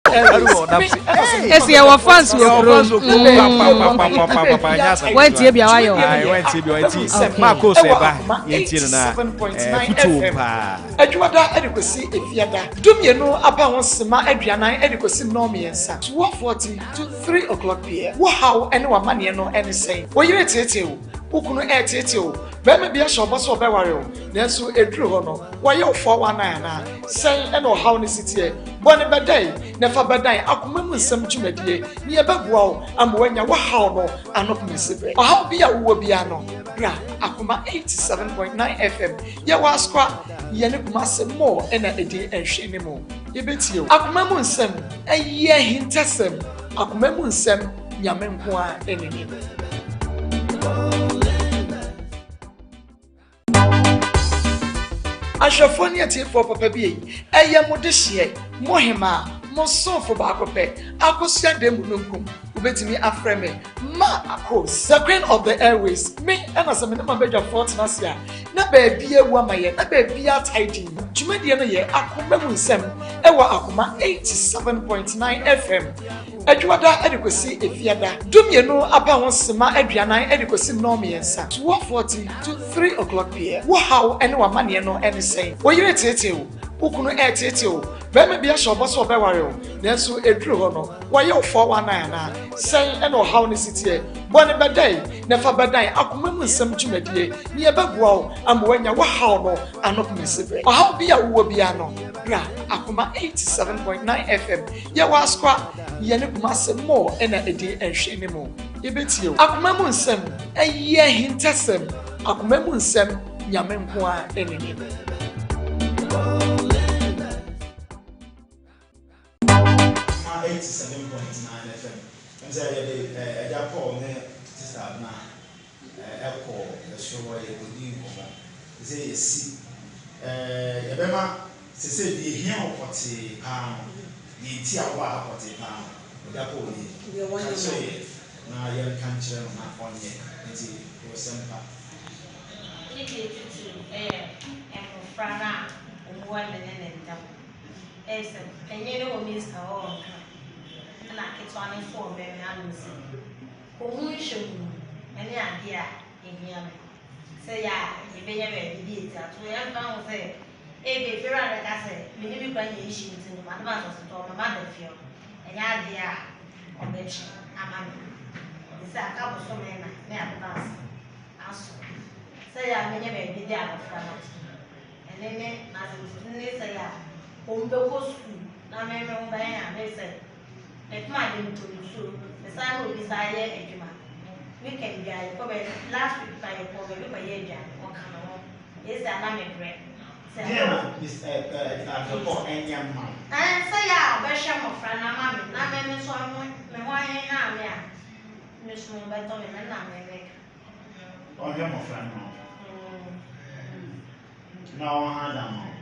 Esi ɛwɔ fans wɔ kurom. Wɔntie bia wayɛ o. Wɔntie bia wɔntie. Maako sɛ ɛba yɛntie no na futuo paa. Adwuada de kɔsi Efiada, 12 aba ho sema 40 de kɔsi nnɔnmiɛnsa, 12:40 to 3 o'clock pm. Wo haw ne w'amanneɛ no ne sɛn? Wo yere reteetee wo? Wo kunu reteetee wo? Barima bi ahyɛ wo bɔ sɛ ɔbɛware wo, nanso ɛduru hɔ no, wayɛ wo 419 anaa? Sɛn na ɔhaw no si teɛ? Bɔ no bɛdɛe na fa bɛdan akoma mu nsɛm dwumadie na yɛbɛboa wo ama woanya wo haw no ano pomasiberɛ. Ɔhaw bi a wowɔ biara no, bra Akoma 87.9 FM. Yɛwɔ Asokwa, yɛne Kumase Mall na ɛdi nhwɛanimu. Yɛbɛtie wo. Akoma mu nsɛm, ɛyɛ ahintasɛm. Akoma mu nsɛm, Nyame nko ara na nim. Ahwɛfoɔ ne atiefoɔ papa bi ei, ɛyɛ mo dehyeɛ, mo hemaa, mo somfo baako pɛ, Akosua Damununkum. Wobɛtumi afrɛ me Ma Akos, the queen of the airways. Me ɛna sɛ me ne m'abadwafoɔ tena ase a, na baabi awu ama yɛn, na baabi atae din. Dwumadie no yɛ Akoma mu nsɛm ɛwɔ Akoma 87.9 FM. Adwuada de kɔsi Efiada, 12 aba ho sema 40 de kɔsi nnɔnmiɛnsa, 12:40 to 3 o'clock pm. Wo haw ne w'amanneɛ no ne sɛn? Wo yere reteetee wo? Wo kunu reteetee wo? Barima bi ahyɛ wo bɔ sɛ ɔbɛware wo, nanso ɛduru hɔ no, wayɛ wo 419 anaa? Sɛn na ɔhaw no si teɛ? Bɔ no bɛdɛe na fa bɛdan akoma mu nsɛm dwumadie na yɛbɛboa wo ama woanya wo haw no ano pomasiberɛ. Ɔhaw bi a wowɔ biara no, bra Akoma 87.9 FM. Yɛwɔ Asokwa, yɛne Kumase Mall na ɛdi nhwɛanimu. Yɛbɛtie wo. Akoma mu nsɛm, ɛyɛ ahintasɛm. Akoma mu nsɛm, Nyame nko ara na nim. Akoma 87.9 FM, Ɛm sɛ yɛde Agya Paul ne Sista Abena kɔɔ soro hɔ yɛkɔdii nkɔmmɔ. Sɛ yɛsi, yɛbɛma Seesei deɛ ɛhia wo pɔtee paa no, deɛ nti a wobaa ha pɔtee paa no, Agya Paul nie. Ka kyerɛ yɛn na yɛnka nkyerɛ no na ɔnyɛ. Enti wo sɛm pa. Ne deɛ titiriw yɛ mmofra no a wɔwɔ me ne ne ntam. Ɛyɛ sɛ panyin no wɔ Minster hɔ wɔ Nkran, ɛna ketewa no nso wɔ Mɛmɛ hanom sei. Wɔn mu nhwɛmu no ne adeɛ a ɛhia me. Sɛ yɛ a yɛbɛnya baabi de ati ato, ɛmfa ho sɛ Ebia efiewura no bɛka sɛ, Me ne me kunu anya issue nti no, made m'asase tɔ, ɔma mada fie hɔ. Ɛnyɛ adeɛ a ɔbɛtwe ama me. Te sɛ aka bosome nnan ne advance aso. Sɛ ɛyɛ a mɛnya baabi de abɔfra no ato. Ɛne ne m'asɛmti ne sɛ ɛyɛ a wɔbɛkɔ sukuu na me me ho bɛyɛ a, me sɛ mepem ade metɔ nsuo, mesan ne obi san yɛ adwuma. Weekend biara yɛkɔ baabi, last week koraa yɛkɔɔ baabi kɔyɛɛ aduane, ɔka me ho. Ese a na me brɛ. Sɛ Deɛn na Miss eh eh Adeɔpɔ nyɛ mma wo? Ɛɛ sɛ yɛ a ɔbɛhwɛ mmɔfra no ama me na me me nso ho me ho ahenhaa me a, me nso me ho bɛtɔ me me na me meka. Ɔnhwɛ mmɔfra no ma wo? Na ɔnha dan ma wo?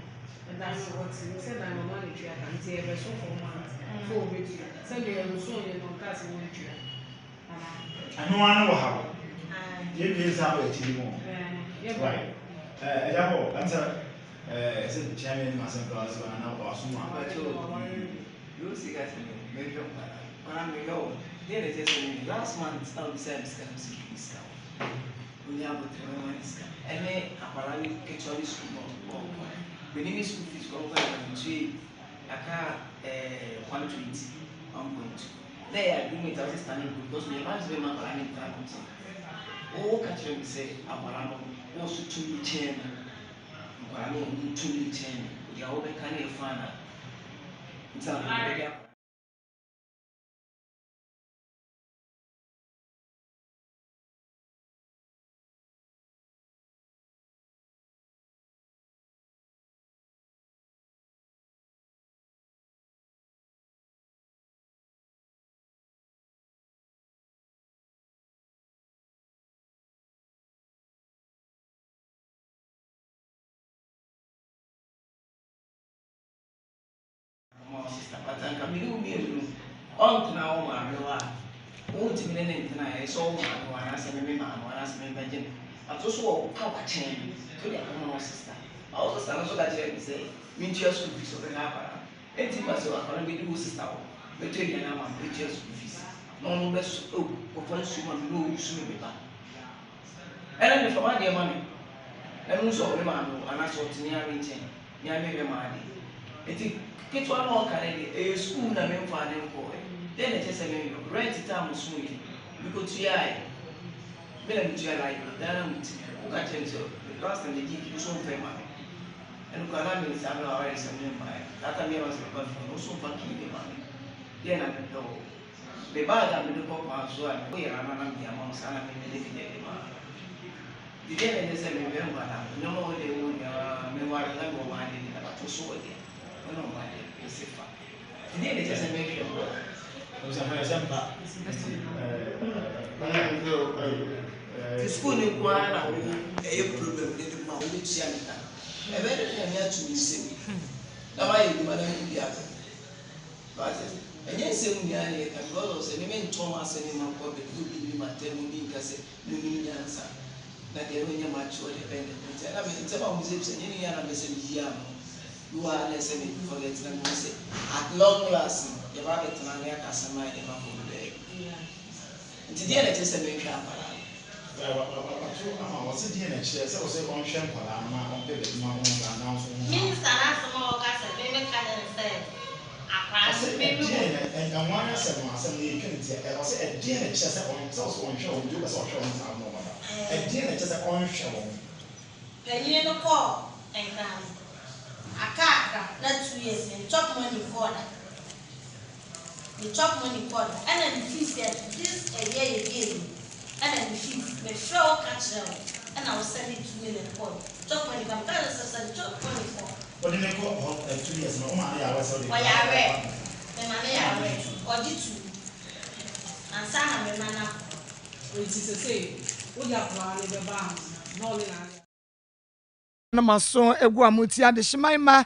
Ɛda no ɔte mu sɛ dan no ɔno ara na etua ka nti ɛbɛso fam a sɛ obetua sɛdeɛ nso yɛ no ɔkaa sɛ wɔntua. Ɛno ara ne wɔhaw. Yɛn nsa abɔ akyiri mu. Right. Ɛgya bɔ, ɛm sɛ ɛsɛ kyerɛ me anim asɛm koraa sɛ na wasom a. Yo sika sɛ me mehwɛ nkwadaa nkwadaa mehwɛ wɔn deɛ na ɛkyɛ sɛ me last month na obi sɛ me sika me sɛ me sika wɔ onya abotire mɛma ne sika ɛne akwadaa ne ketewa ne sukuu bɔ ɔkɔ mene ne school fees kɔ ɔkɔ yɛ me tue aka ɛɛ 120 1.2. Na ɛyɛ agreement a wosɛ standing group because meyɛ m'adwene sɛ mɛma akwadaa no ntena nkyɛn. Wo ka kyerɛ me sɛ akwadaa no wɔ so tumi kyɛn me. Nkwadaa no wɔn tumi kyɛn me. Deɛ wobɛka no yɛ fine a nti na mede akwadaa. Ɔma wo sister but anka me ne wo mmienu no ɔntena wo maame hɔ a wontumi ne ne ntena a ɛyɛ sɛ wo maame hɔ anaasɛ me me maame hɔ anaasɛ me bɛgye no but wo so wɔ wo power kyɛn me nti wode akɔma wo sister ma wo sister no nso ka kyerɛ me sɛ mentua school fees ɔbɛhwɛ akwadaa no. Enti ma sɛ akwadaa no bɛdi wo sista hɔ. Mɛtɔ aduane ama no, mɛtua school fees. Na ɔno bɛso oh, kɔfa nsuo ma me na ɔresu me me ba. Ɛna me fa m'adeɛ ma me. Na mehu sɛ ɔwe maame hɔ anaasɛ ɔte me ara me nkyɛn. Me ara mehwɛ m'adeɛ. Nti ketewa no a ɔka no deɛ, ɛyɛ school na memfaa no nkɔɔɛ. Dɛn na ɛkyerɛ sɛ menhwɛ? Rent time soeɛ, mekɔtuaeɛ. Me na metua light bill, daa na metumi. Woka kyerɛ me sɛ last time megyee bi, wo nso womfa mma me. Ɛno koraa na me saa berɛ a awaresɛm no mmaeɛ. That time yɛ ma sɛ meba fie no, wo nso womfa key no mma me. Deɛn na mepɛ wɔ hɔ? Me bag a mede kɔ kwan so a woyera no na mede ama wo saa na me mede me deɛ de maa no. Nti deɛn na ɛkyerɛ sɛ mewɛ nkwadaa no? Nneɛma a wɔde wo nyinaa meware na mewɔ m'adeɛ nyinaa but wo so wɔ deɛ wo ne wo mma deɛ mese fa. Nti deɛn na ɛkyerɛ sɛ mehwɛ nkwadaa no? Abusuafo yɛ sɛ mpa nti Nti sukuu no nko ara na wo ɛyɛ problem no de ma wo bɛtua ne ka. Ɛbɛyɛ dɛ na Nyame ato me nsam na mayɛ adwuma na medi abɛ. Wate ase? Ɛnyɛ nsɛm nyinaa na yɛka because of sɛ me mentɔn m'asɛm mma public na obi nni m'atɛm obi nka sɛ monnim nyansa na deɛ no nyɛ mature deɛ bɛn deɛ nti ɛna me nsɛm a mobisabisa nyɛ ne nyinaa na mepɛ sɛ meyi ano. Bi wɔ ha na ɛsɛ me forget na mehu sɛ at long last no yɛba abɛtena na yɛaka asɛm ayɛ dɛm akɔ mu baabi. Nti deɛn na ɛkyerɛ sɛ menhwɛ akwadaa no? Wato ama wo, ɔse deɛn na ɛkyerɛ sɛ ɔse ɔnhwɛ nkwadaa no na ɔmpɛ baabi ma wɔn ntra na nso ho. Minsa n'asɛm a ɔka sɛ me meka kyerɛ no sɛ akwadaa Ɔse no me me ɛdeɛn wɔ. na ɛho ara asɛm no asɛm no yɛtwa ne tia ɛ ɔse ɛdeɛn na ɛkyerɛ sɛ ɔn sɛ ɔse ɔnhwɛ wɔn nti wopɛ sɛ ɔhwɛ wɔn saa no ɔba ba ɛdeɛn na ɛkyerɛ sɛ ɔnhwɛ wɔn. Panyin no kɔɔ Nkran no aka akra na 2 years ne chop money kɔɔ da. Me chop money kɔɔ da ɛna ne fees yɛ this ɛyɛ yɛ gay yi ɛna ne fees me frɛ wo ka kyerɛ wo ɛna wo send 2 million kɔɔ chop money ba me ka kyerɛ sɛ send chop money kɔ. Wode ne kɔ hɔ 2 years no woma ne yɛ awɛ sɛ wode. Ɔyare me ma ne yare ɔgye two ansa na me ma na kɔ. Nti sesei wode akwadaa no bɛba ansa na ɔne no ayɛ. Na maso egu a mo ti adehyeman ma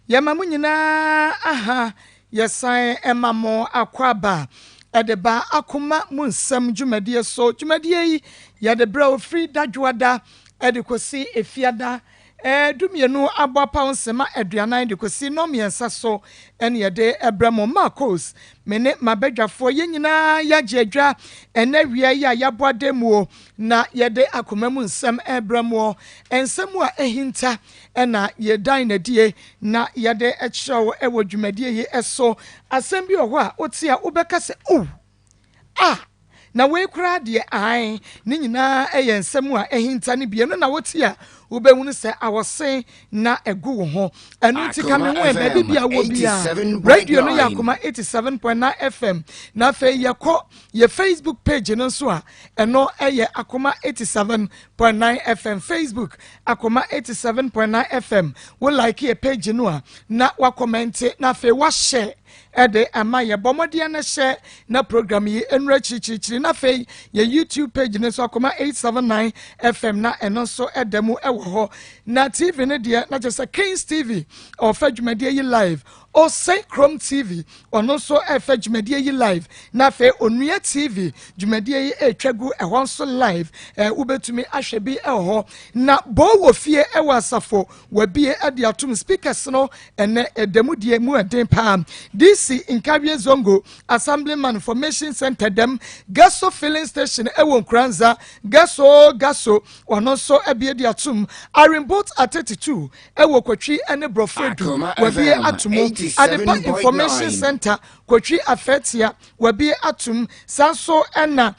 yɛma mo nyinaa aha yɛsan ɛma mo akɔ aba ɛde ba akoma mu nsɛm dwumadie so. Dwumadie yi yɛde brɛ ofiri dadwoada ɛde kɔsi efiada 12 abɔ apaw nsɛma 40 de kɔsi 3 so ɛne yɛde ɛbrɛ mo. Marcos me ne m'abadwafoɔ yɛn nyinaa yɛagye adwa ɛnɛ wia yi a yɛabɔ adamuo na yɛde akoma mu nsɛm ɛbrɛ mo. Nsɛm a ɛhinta ɛna yɛdan n'adie na yɛde kyerɛw ɛwɔ dwumadie yi ɛso. Asɛm bi wɔ hɔ a wote a wobɛka sɛ oh, ah, na wei koraa deɛ ae ne nyinaa ɛyɛ nsɛm a ɛhinta no bie no na wote a wobɛhunu sɛ awɔsen na ɛgu wo ho. Ɛno nti ka me ho ɛ baabi bi a wɔ bi a radio no yɛ Akoma 87.9 FM. Na afei yɛkɔ yɛ Facebook page no nso a ɛno ɛyɛ Akoma 87.9 FM Facebook, Akoma 87.9 FM. Wo like yɛ page no a na wakɔmɛnte na afei wahyɛ ɛde ama yɛ. Bɔ mmɔden no hyɛ na program yi nnura akyirikyirikyiri. Na afei yɛ YouTube page no nso Akoma 879 FM na ɛno nso ɛda mu ɛwɔ hɔ. Na TV no deɛ na kyerɛ sɛ Kings TV ɔfa dwumadie yi live, Ɔsɛn Krom TV ɔno nso ɛfɛ dwumadie yi live, na afei Onua TV dwumadie yi ɛretwa gu ɛhɔ nso live. Wobɛtumi ahwɛ bi ɛwɔ hɔ. Na bɔɔ wɔ fie ɛwɔ asafo wabie ɛde atom speakers no ɛnɛ ɛda die mu ɛden paa. DC Nkawie Zongo Assemblyman Information Center dɛm Gaso filling station ɛwɔ Nkuranza Gaso Gaso ɔno nso ɛbie de atom. Arimbot at 32 ɛwɔ Kotwi ɛne Borɔfo Edu wabie atom. Adepa Information Center Kotwi Afɛtia wabie atom saa nso. Ɛna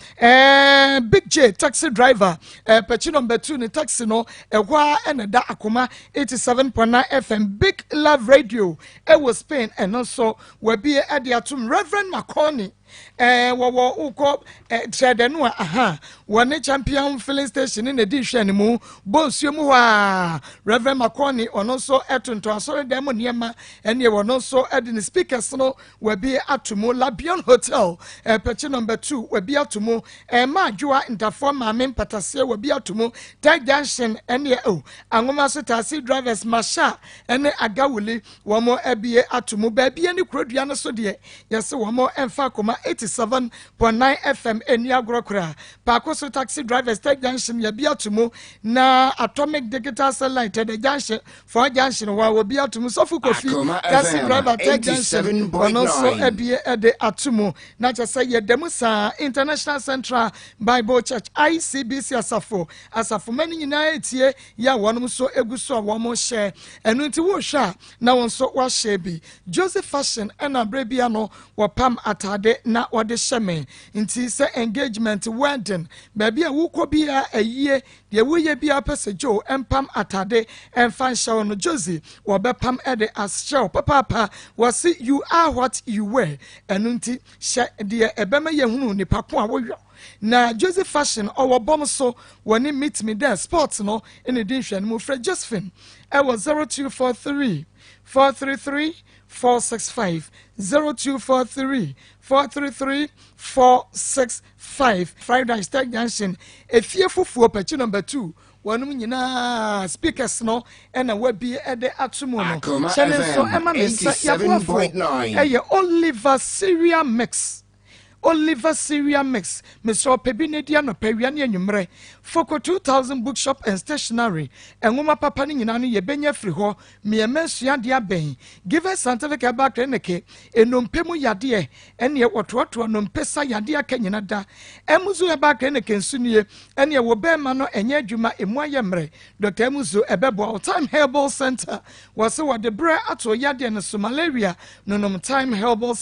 Big J taxi driver pɛkyi number 2 ne taxi no ɛhɔ a ɛna da Akoma 87.9 FM. Big Love Radio ɛwɔ Spain ɛno nso wabie ɛde atom. Reverend Makoni wɔwɔ wokɔ kyerɛdɛ no a aha wɔne Champion filling station ne na di nhwɛ ne mu bɔ nsuo mu hɔ a Reverend Makoni ɔno nso ɛtontɔn asɔredan mu nneɛma ɛne wɔno nso ɛde ne speakers no wabi ato mu. Labion Hotel pɛkyi number 2 wabi ato mu. Ɛma adwoa ntafoɔ maame mpataseɛ wabi ato mu. Tai Junction ɛne o anwoma so taxi drivers masha ɛne agawuli wɔn abie ato mu. Baabi ne kurodua no so deɛ yɛsɛ wɔn ɛmfa Akoma. Akoma 87.9 FM ɛnni agorɔ koraa. Paako so taxi drivers Tech Junction yɛbi ato mu na Atomic Digital Satellite Ɛdɛ Junction Four Junction hɔ a wɔbi ato mu. Sɔfo Kofi Akoma taxi FM driver Tech Junction ɔno nso 87.9. abie ɛde ato mu. Na kyerɛ sɛ yɛda mu saa. International Central Bible Church ICBC asafo asafomma no nyinaa retie yɛ a wɔnom nso egu so a wɔn hyɛ. Ɛno nti wohwɛ a na wɔn nso wahyɛ bi. Joseph Fashion ɛna berɛ bia no wɔpam atade na wɔde hyɛ me. Nti sɛ engagement, wedding, baabi a wokɔ biara ayie, deɛ woyɛ biara pɛ sɛ Joe mpam atade ɛmfa nhyɛ wo no, Josie wɔbɛpam ɛde ahyɛ wo papaapa. Wɔse you are what you wear. Ɛno nti hyɛ deɛ ɛbɛma yɛhunu nipa ko a woyɔ. Na Joseph Fashion ɔwɔ bɔm so wɔne Meet Me There Sports no ɛna di nhwɛne mu. Frɛ Josephine ɛwɔ 0243 433 465, 0243 433 465. Fried Rice Tech Junction efie fufuo pɛkyi number 2 wɔnom nyinaa speakers no ɛna wabie ɛde ato mu no. Akoma Hyɛ ne nso FM ɛma me nsa yɛaboafo 87.9. ɛyɛ Oliver Cereal Mix. Oliver Cereal Mix, mesrɛ ɔpɛ bi na di anɔpa, awia ne anwummerɛ. Foko 2000 Bookshop and Stationery, nwoma papa no nyinaa no yɛbɛnya firi hɔ. Mmiɛnma asuadeɛ abɛn. Givers Scientific Herbal Clinic, nnompe mu yadeɛ, ɛneɛ wɔtoatoa nnompe sa yadeɛ aka nyina da. Emuzu Herbal Clinic nso nie, ɛneɛ wo bɛrima no ɛnyɛ adwuma, emu ayɛ mmerɛ. Dr. Emuzu ɛbɛboa wo. Time Herbal Center, wɔse wɔde berɛ ato yadeɛ no so, malaria, nonom Time Herbal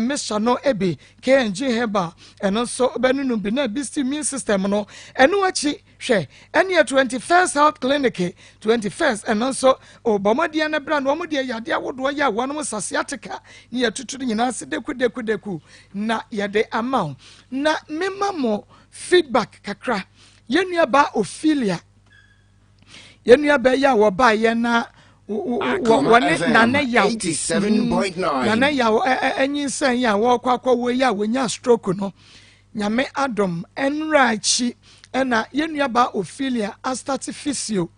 mixture no ebi, KNG Herbal, ɛno nso bɛnonom bi na ebi si immune system no. Ɛno akyi, hwɛ, ɛneɛ 21st Health Clinic, 21st, ɛno nso, ɔbɔ mmɔden no bra na wɔn deɛ yadeɛ ahodoɔ yɛ a wɔnom sasiatica ne yɛtutu no nyinaa se deku deku deku na yɛde ama wo. Na mema mo feedback kakra. Yɛn nuaba Ophelia, yɛn nuaba yi a wɔbaeɛ na Akoma wɔne FM Nana Yaw, 87.9. Nana Yaw ɛnyinsɛn yi a wɔrekɔ akɔwɔ yi a wɔnya stroke no, Nyame adom ɛnra akyi ɛna yɛn nuaba Ophelia astart physio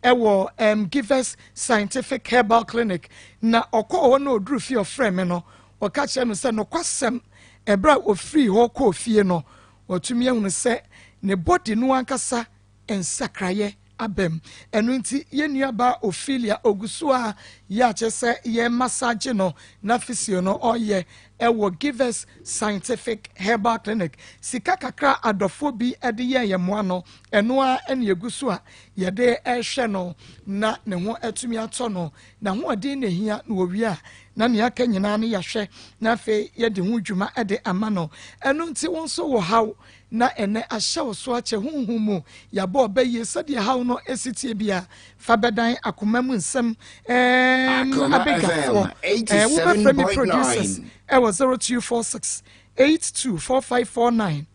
ɛwɔ Givers Scientific Herbal Clinic. Na ɔkɔɔ hɔ na ɔduru fie ɔfrɛ me no, ɔka kyerɛ me sɛ nokwasɛm ɛberɛ a ɔfiri hɔ kɔɔ fie no, wɔtumi ahunu sɛ ne body no ankasa nsakraeɛ abam. Ɛno nti yɛn nuaba Ophelia ogu so a yɛ akyɛ sɛ yɛ massage no na physio no ɔyɛ ɛwɔ Givers Scientific Herbal Clinic. Sika kakra adɔfoɔ bi ɛde yɛ yɛn mmoa no, ɛno a ɛna egu so a yɛde ɛhwɛ no na ne ho atumi atɔ no. Na ahoɔden na ehia na wɔwie a na nea aka nyinaa no yɛahwɛ na afei yɛde ho dwuma ɛde ama no. Ɛno nti wɔn nso wɔ haw na ɛnɛ ahyɛ wo so akyɛ honhom mu yɛabɔ ɔbɛ yie sɛdeɛ haw no esi tie bi a fa bɛdan akoma mu nsɛm Akoma abadwafoɔ. FM Wobɛfrɛ me 87.9. producers ɛwɔ 0246 824549,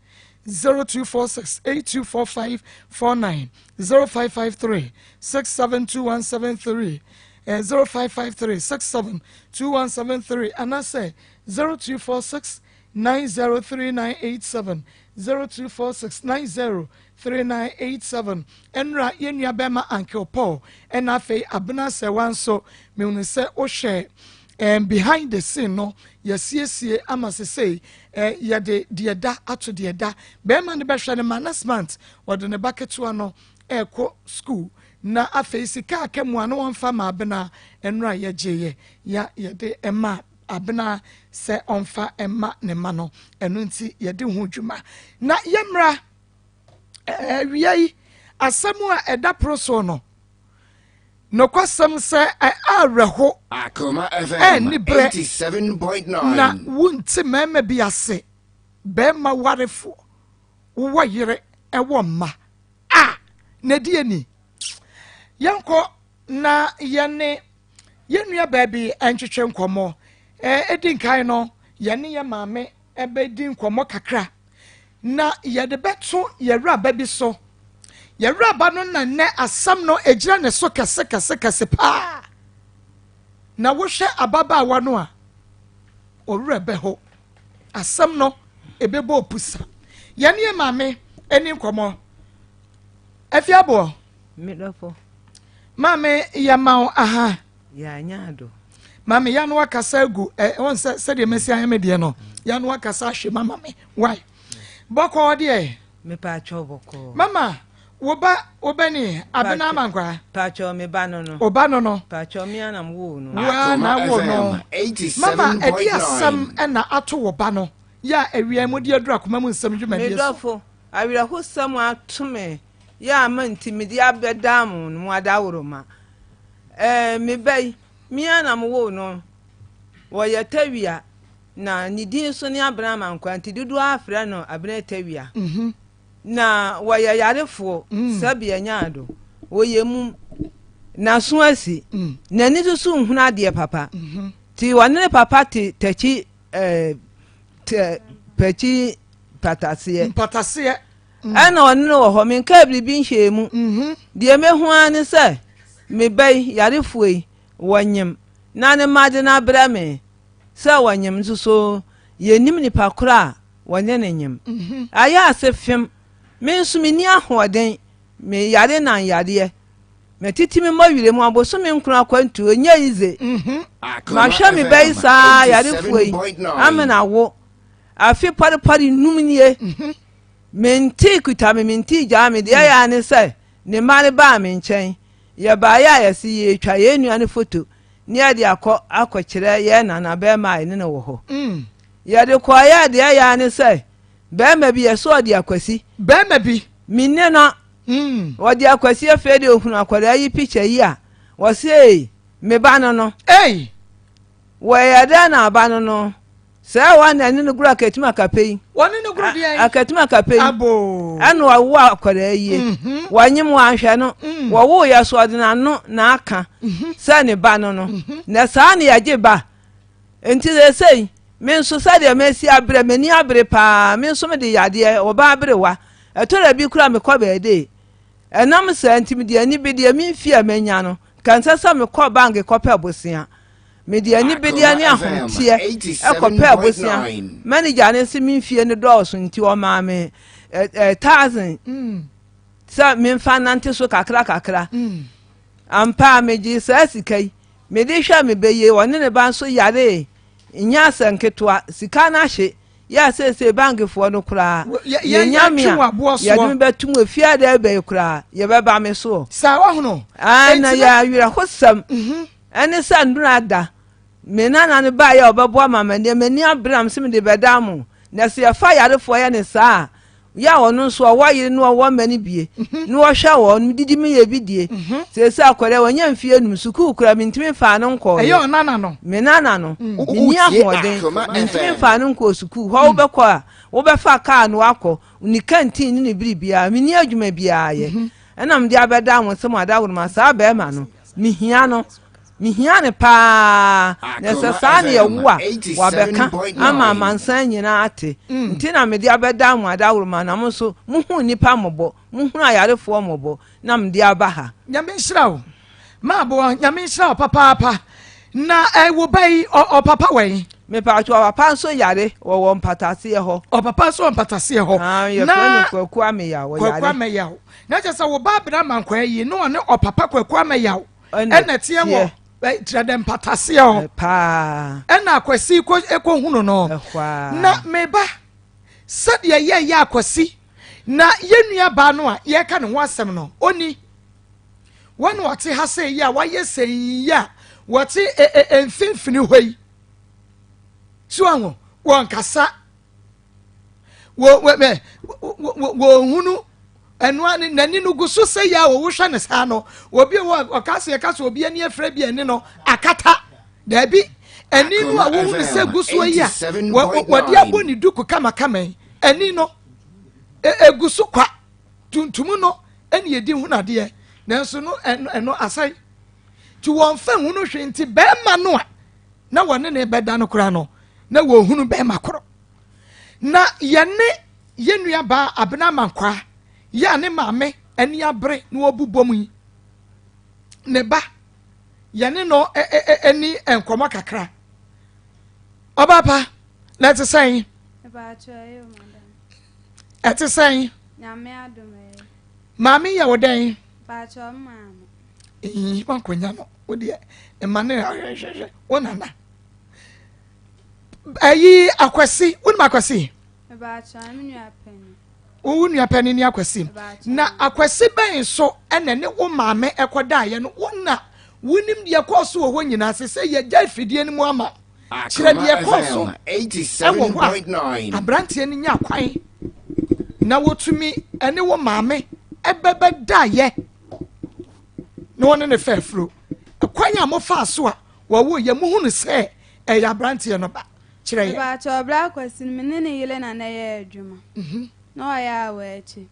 0246 824549, 0553 672173, 0553 672173 anaasɛ 0246 903987, 0246 903987. Ɛnra yɛn nua bɛrima Uncle Paul ɛna afei Abena Sɛwa nso mehunu sɛ wohwɛ behind the scene no yɛsiesie ama sesei yɛde deɛ da ato deɛ da bɛrima no bɛhwɛ no ma next month wɔde ne ba ketewa no ɛrekɔ school. Na afei sika aka mu a na wɔmfa ma Abena ɛnra yɛgyeeɛ ya yɛde ɛma Abena sɛ ɔmfa ɛma ne ma no. Ɛno nti yɛde ho dwuma na yɛmmra awia yi asɛm a ɛda poro soɔ no nokwasɛm sɛ awerɛho Akoma FM ɛnni berɛ 87.9. na wonte mmarima bi ase. Bɛrima warefoɔ wowɔ yere ɛwɔ mma a na di ani yɛnkɔ na yɛne yɛn nua baabi ntwetwe nkɔmmɔ. Ɛdi nkan no yɛne yɛ maame ɛbɛdi nkɔmmɔ kakra na yɛde bɛto yɛwuraba bi so. Yɛwuraba no na nnɛ asɛm no egyina ne so kɛse kɛse kɛse paa. Na wohwɛ ababaawa no a ɔwerɛ bɛ hɔ asɛm no ebɛbɔ opusa. Yɛne yɛ maame ɛni nkɔmmɔ. Afi aboɔ. Medɔfo. Maame, yɛma wo aha. Yɛanya ado. Maame yano akasa agu ɛ wɔn sɛ sɛdeɛ mɛsi ayɛ me deɛ no yano akasa ahwɛ mama me why bɔkɔɔ deɛ. Mepatwɔ bɔkɔɔ. Mama wo ba wo bɛ ni Abena Amankwaa. Patwɔ me ba no no. O ba no no. Patwɔ me ara na mo woo no. Wo ara na wo no. Mama ɛde asɛm ɛna ato wo ba no yɛ a awia mu de aduru akoma mu nsɛm dwumadie Me so. dɔfo awerɛhosɛm ato me yɛ a ma nti mede abɛdaa mo no mo adaworoma ɛɛ me ba yi Me ara na mewoo no. Ɔyɛ Tawia, na ne din nso ne Abena Amankwaa, nti dodoɔ ara frɛ no Abena Tawia. Na wɔyɛ yarefoɔ, sɛbea nyaado, ɔyɛ mum, n'aso asi, n'ani nso so nhunu adeɛ papa. Nti ɔne ne papa te takyi ɛɛ tɛ pɛkyi pataseɛ. Mpataseɛ. Ɛna ɔne no wɔ hɔ, menkaa biribi nhyɛɛ mu. Deɛ mɛhu ara ne sɛ me ba yi, yarefoɔ yi, wɔnyem na ne mma de no abrɛ me sɛ wɔnyem nso so yɛnnim nipa korɔ a wɔne no nyem. Ayɛ ase fem, me nso menni ahoɔden, me yare nan yareɛ. Matiti me mmɔwerɛ mu abosome nkron akwantuo, ɛnyɛ yize. Mahwɛ me ba yi saa yarefoɔ yi amena awo. Afe parepare num nie. Mentee kuta me, mentee gyaa me. Deɛ ɛyɛ ara ne sɛ ne mma no baa me nkyɛn. Yɛbaeɛ a yɛse yɛretwa yɛn nua no foto na yɛde akɔ akɔkyerɛ yɛn nana barima a yɛne no wɔ hɔ. Yɛde kɔeɛ a deɛ ɛyɛ ara ne sɛ barima bi yɛse ɔde Akwasi. Barima bi? Menni no. Ɔde Akwasi afei deɛ ɔhunu akwadaa yi pikya yi a, ɔse ei, me ba no no. Ei! Wɔyɛ dɛn na aba no no? Sɛ wɔn na ɛne no goro akatum akapɛ yi. Wɔne no goro deɛn? Akatum akapɛ yi. Aboo. Ɛna ɔwo akwadaa yie. Mhm. Wɔnyem wɔanhwɛ no. Mm. Wɔwo yɛ so ɔde n'ano na aka mhm. sɛ ne ba no no. Mhm. Na saa na yɛgye ba. Nti sɛsɛi me nso sɛdeɛ masi abrɛ m'ani abere paa me nso mede yadeɛ ɔbaa aberewa. Ɛtɔ da bi koraa mekɔ bɛɛdee. Ɛnam saa nti mede anibedeɛ me mfie a manya no nka ɛnsɛ sɛ mekɔ bank kɔpɛ bosea. Mede anibedeɛ ne ahometeɛ kɔpɛɛ bosea. Manager no se me mfie no dɔɔso nti ɔmaa me thousand sɛ memfa nante so kakra kakra. Ampa a megyee saa sika yi mede hwɛ me bɛ yie. Ɔne ne ba nso yaree nyɛ asɛ nketewa. Sika no ahye yɛ a seesei bankfoɔ no koraa yɛnya me a yɛde me bɛto mu efie a dɛ bɛyi koraa yɛbɛba me soɔ. Saa wahono. Na yɛ awerɛhosɛm. Ɛne sɛ nnora da, me nana no baeɛ a ɔbɛboa ma m'ani m'ani abere a mese mede bɛda mo. Na sɛ yɛfa ayarefoɔ yɛ ne saa a, yɛ a ɔno nso ɔwɔ yere na ɔwɔ mma no bie na ɔhwɛ wɔn, medidi meyɛ bi die. Seesei akwadaa wanya mfeɛ num, sukuu koraa mentumi mfaa no nkɔeɛ. Ɛyɛ ɔnana no? Me nana no. Menni ahoɔden, mentumi mfaa no nkɔɔ sukuu. Hɔ wobɛkɔ a, wobɛfa kaa na woakɔ, ne kantin ne ne biribiara. Menni adwuma biara yɛ. Ɛna mede abɛda mo sɛ mo adaworoma saa barima no. Mehia no. Mehia no paa. Na sɛ saa na yɛwo a, wabɛka ama amansan nyinaa ate. Nti na mede abɛda mo adaworoma na mo nso mohu nnipa mmɔbɔ, mohunu ayarefoɔ mmɔbɔ, na mede aba ha. Nyame nhyira wo Maaboa, Nyame nhyira wo papaapa. Na eh, wo ba yi, ɔpapa wɔ yi? Mepatwo, ɔpapa nso yare, wɔwɔ mpataseɛ hɔ. Ɔpapa nso wɔ mpataseɛ hɔ. Ah, yɛfrɛ no Kwaku Ameyaw, ɔyare. Kwaku Ameyaw. Na kyerɛ sɛ wo ba abena amankwaa yi ne ɔne ɔpapa Kwaku Ameyaw ɛna teɛ wɔ kyerɛ dɛ mpataseɛ hɔ. Paa. Ɛna Akwasi kɔ ɛkɔhunu no. Ɛhɔ Na meba sɛdeɛ yɛyɛ Akwasi na yɛn nua baa no a yɛreka ne ho asɛm no ɔni wɔn na wɔte ha sɛ yi a wɔayɛ sɛ yi a wɔte mfimfini hɔ yi so ahu wɔn kasa wɔhunu ɛno ani n'ani no gu so sɛ yɛ a wɔwohwɛ ne saa no obi wɔ ɔka sɛ yɛka sɛ obi ani afira bi ani no akata daabi ani no a wohunu sɛ gu soɔ yi a wɔde abɔ ne duku kamakama yi ani no egu so kwa tuntum no ɛne yɛdi hunu adeɛ nanso no ɛno asɛe nti wɔmfa hunu hwee nti bɛrima no a na wɔne ne bɛda no koraa no na wɔhunu bɛrima korɔ na yɛne yɛn nua baa Abena Amankwaa yɛ a ne maame ani abere na wɔbu bom yi ne ba yɛne no ani nkɔmmɔ kakra ɔbaa pa na ɛte sɛn ɛte sɛn maame yɛ wo dɛn wankɔnya no. Wo deɛ mma ne hwɛhwɛhwɛ wo nana. Ayi Akwasi, wonim Akwasi? Wo nua panin ne Akwasi. Na Akwasi bɛn so ɛna ne wo maame ɛkɔdaeɛ no wo na wonim deɛ ɛkɔɔ so wɔ hɔ nyinaa sɛ sɛ yɛgya afidie no mu ama kyerɛ deɛ ɛkɔɔ so ɛwɔ hɔ a aberanteɛ no nya kwan na wɔtumi ɛne wo maame ɛbɛbɛdaeɛ na wɔne ne fɛ afuro ɛkwan a mofaa so a wɔwo yɛ muhunu sɛ ɛyɛ aberanteɛ no ba kyerɛ yɛ. Mepakyɛ ɔbra Kwasi no me ne ne yere na na ɛyɛ adwuma mhm. na ɔyɛ awɔ akyi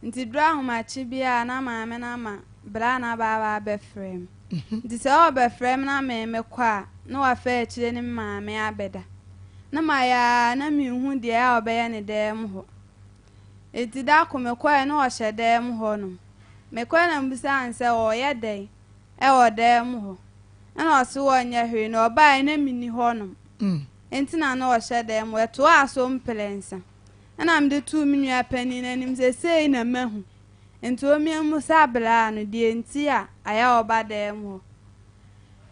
nti duru ahomakye biara na maame no ama bra na aba aba abɛfrɛ me mhm. nti sɛ ɔbɛfrɛ me na me mekɔ a na wafa akyire ne maame abɛda na mayɛ a na menhu deɛ a ɔbɛyɛ ne dan mu hɔ nti da ko mekɔɛ na ɔhyɛ dan mu hɔ nom mekɔɛ na mbisaa no sɛ ɔyɛ dɛn wɔ dan mu hɔ. Ɛna ɔse wɔnyɛ hwee na ɔbaeɛ na menni hɔ nom. Nti na na ɔhyɛ dan mu. Ɛtoaa so mprɛnsa. Ɛna mede too me nua panin no anim sɛ sei na mahu. Nti ɔmmiamusa braa no deɛ nti a ayɛ a ɔba dan mu hɔ.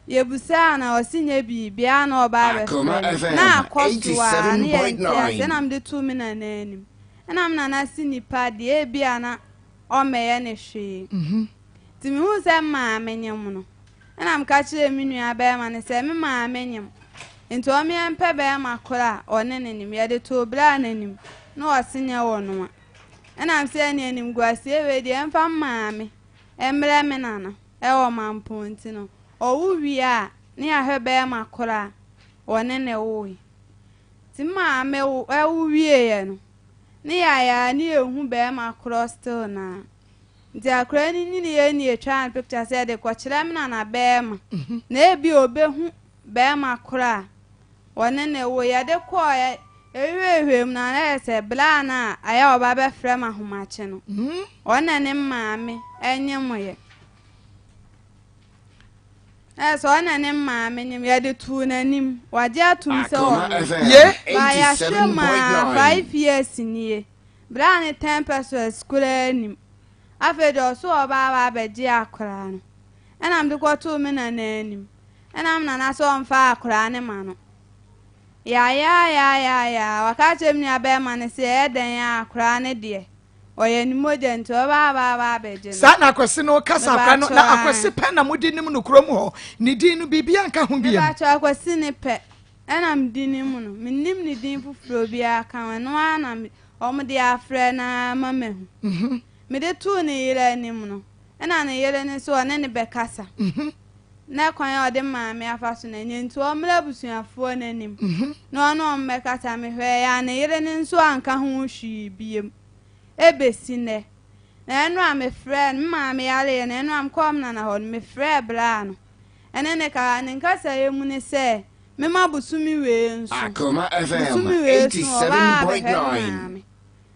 Yɛbusaa no a ɔse nyɛ biribiara na ɔba abɛfrɛ me. Na akɔ so ara na yɛnte aseɛ. Ɛna mede too me nana anim. Ɛna me nana se nipa deɛ ebia na ɔmmɛyɛ no hwee. Nti mehuu sɛ me maame nyem no, ɛna meka kyerɛɛ me nua barima no sɛ me maame nyem, nti ɔmeɛmpɛ barima koro a ɔne no nyem. Yɛde too braa no anim na ɔse nyɛ ɔnoa. Ɛna mese ɛne animguaseɛ wei deɛ ɛmfa me maame mmrɛ me nana ɛwɔ Mampong nti no ɔwo wie a ne yɛahwɛ barima koro a ɔne no woe. Nti me maame wo ɛwo wieɛ no ne yɛayɛ a ne yɛnhu barima korɔ still naa. Nti akora no nyiniiɛ ne yɛtwaa no picture sɛ yɛde kɔkyerɛ me nana bɛɛma mhm. na ebi ɔbɛhu bɛɛma korɔ a ɔne ne wo yɛde kɔɔ ɛhwehwɛ mu na ayɛ sɛ bla no a ayɛ ɔba bɛfrɛ ma ahomakye no mhm. ɔne ne maame ɛnyemoyɛ ɛyɛ sɛ ɔne ne maame nyem yɛde too n'anim wagye atom sɛ ɔno bayɛahwɛ mu a 5 years nie. Bere a ne tempestuous koraa nnim. Afei deɛ ɔso ɔbaa aba abɛgye akwadaa no. Ɛna mede kɔtoo me nana anim. Ɛna me nana sɛ ɔmfa akwadaa no ma no. Yayaayaayaayaa, waka akyerɛ me nua bɛrima no sɛ ɛyɛ dɛn a akwadaa no deɛ ɔyɛ ne mogya nti ɔbaa aba aba abɛgye no. Saa na Akwasi no kasa akwadaa no, na Akwasi pɛ na mode nim no kurom hɔ. Ne din no biribiara nka ho biom. Mepakyɛw Akwasi ne pɛ. Ɛna me din no mu no, mennim ne din foforɔ biara ka ho, ɛno ara na wɔde afrɛ no ara ma mahu. Mhm. Mede too ne yere anim no, ɛna ne yere no nso ɔne no bɛkasa. Mhm. Na kwan a ɔde maame afa so no ɛnyɛ nti ɔmmra abusuafoɔ no anim mhm. na ɔne wɔn bɛkasa. Mehwɛeɛ a ne yere no nso anka ho hwee biem. Ɛbɛsi nnɛ. Na ɛno a mefrɛɛ no, me maame yareɛ no, ɛno a mekɔɔ me nana hɔ no, mefrɛɛ braa no. Ɛne ne ka, ne nkasaeɛ mu ne sɛ, Mema bosome wei nso. Akoma FM Bosome wei so ɔbaa abɛhwɛ ne 87.9. maame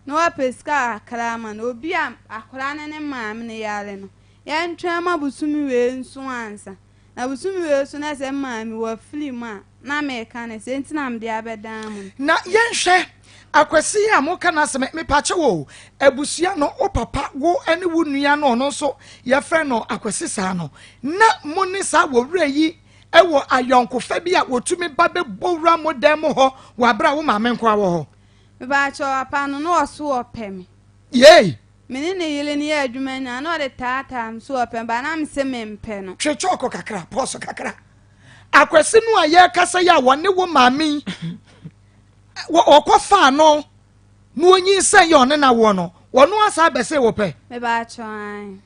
na wapɛ sika kakra ama no. Obi a akwadaa no ne maame no yare no, yɛntwɛn ma bosome wei nso ansa. Na bosome wei so na sɛ maame wafiri mu a, na meka no sɛ nti na mede abɛdan mu no. Na yɛnhwɛ Akwasi yi a moka n'asɛm, mepakyɛw o, abusua no, wo papa, wo ne wo nua no ɔno nso yɛfrɛ no Akwasi saa no, na mo ne saa wɔwura yi wɔ ayɔnkofa bi a wɔtumi ba bɛbɔ wura mo dan mu hɔ wɔ abere a wo maame nkoa wɔ hɔ? Mepakyɛw, papa no, na ɔso ɔpɛ me. Yei! Me ne ne yere no yɛ adwuma nyinaa, na ɔde taataa me so ɔpɛ me, but na mese mempɛ no. Twe kyɔɔko kakra, pɔɔso kakra. Akwasi no a yɛrekasa yi a wɔne wo maame yi wɔkɔfaa no na onyinsɛn yɛ ɔne n'awoɔ no, wɔno asa abɛse wo pɛ? Mebakyɛw,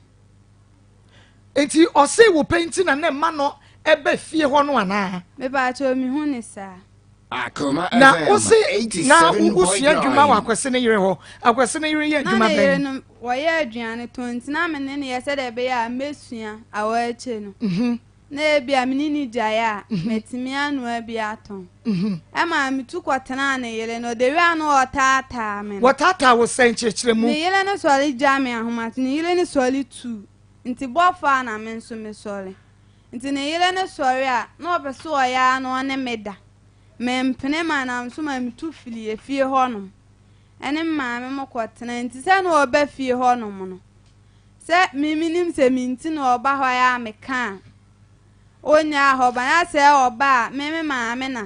ae. Nti ɔse wo pɛ nti na ne mma no ɛbɛ fie hɔ no anaa? Mebakyɛw, mehu ne saa. Akoma Na FM wose na wosua adwuma wɔ Akwasi ne yere hɔ. Akwasi ne yere yɛ Na adwuma ne yere bɛn? no wɔyɛ aduane tɔn nti na me ne no yɛ sɛdeɛ ɛbɛyɛ a mɛsua awɔ akyire no. Mhm. Na ebia me ne no gyae a, matumi anoa bi atɔn. Ɛmaa metu kɔtenaa ne yere no. The way a na ɔtaataa me no. Wɔtaataa wo sɛn? Kyerɛkyerɛ mu. Ne yere no sɔre gya me ahomakye. Ne yere no sɔre tu. Nti bɔfo a na me nso mesɔre. Nti ne yere no sɔre a, na ɔpɛ sɛ ɔyɛ ara na ɔne me da. Mempene ma na nso ma metu firi efie hɔnom. Ɛne me maame mo kɔtena. Nti sɛ na ɔba fie hɔnom no, sɛ me menim sɛ me nti na ɔba hɔ a meka a, Ɔnnyaa hɔ ba, na sɛ ɔba a, me me maame na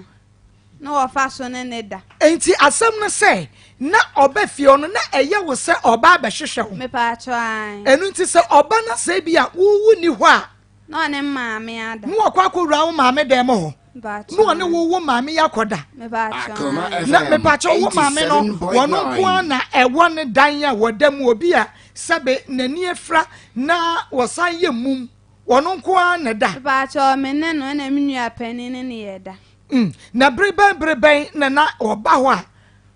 na wɔfa so ne ne da. Enti asɛm no sɛ, na ɔba fie hɔ no, na ɛyɛ wo sɛ ɔba abɛhwehwɛ wo? Mepaakyɛw, ae. Ɛno nti sɛ ɔba na sɛ ebi a wo wonni hɔ a. Na ɔne me maame ada. Na wakɔ akɔwura wo maame dan mu hɔ. Mepaakyɛw, Na ɔne wo wo maame yi akɔda. Mepaakyɛw, ae. Na mepaakyɛw, wo maame no, wɔno nko ara na ɛwɔ ne dan a wɔda mu, obi a sɛbe n'ani afira na wɔsan yɛ mum. Ɔno nko ara na ɛda. Mepaakyɛw, me ne no ɛna me nua panin ne ne yɛ da. Mm, na bere bɛn bere bɛn na na ɔba hɔ a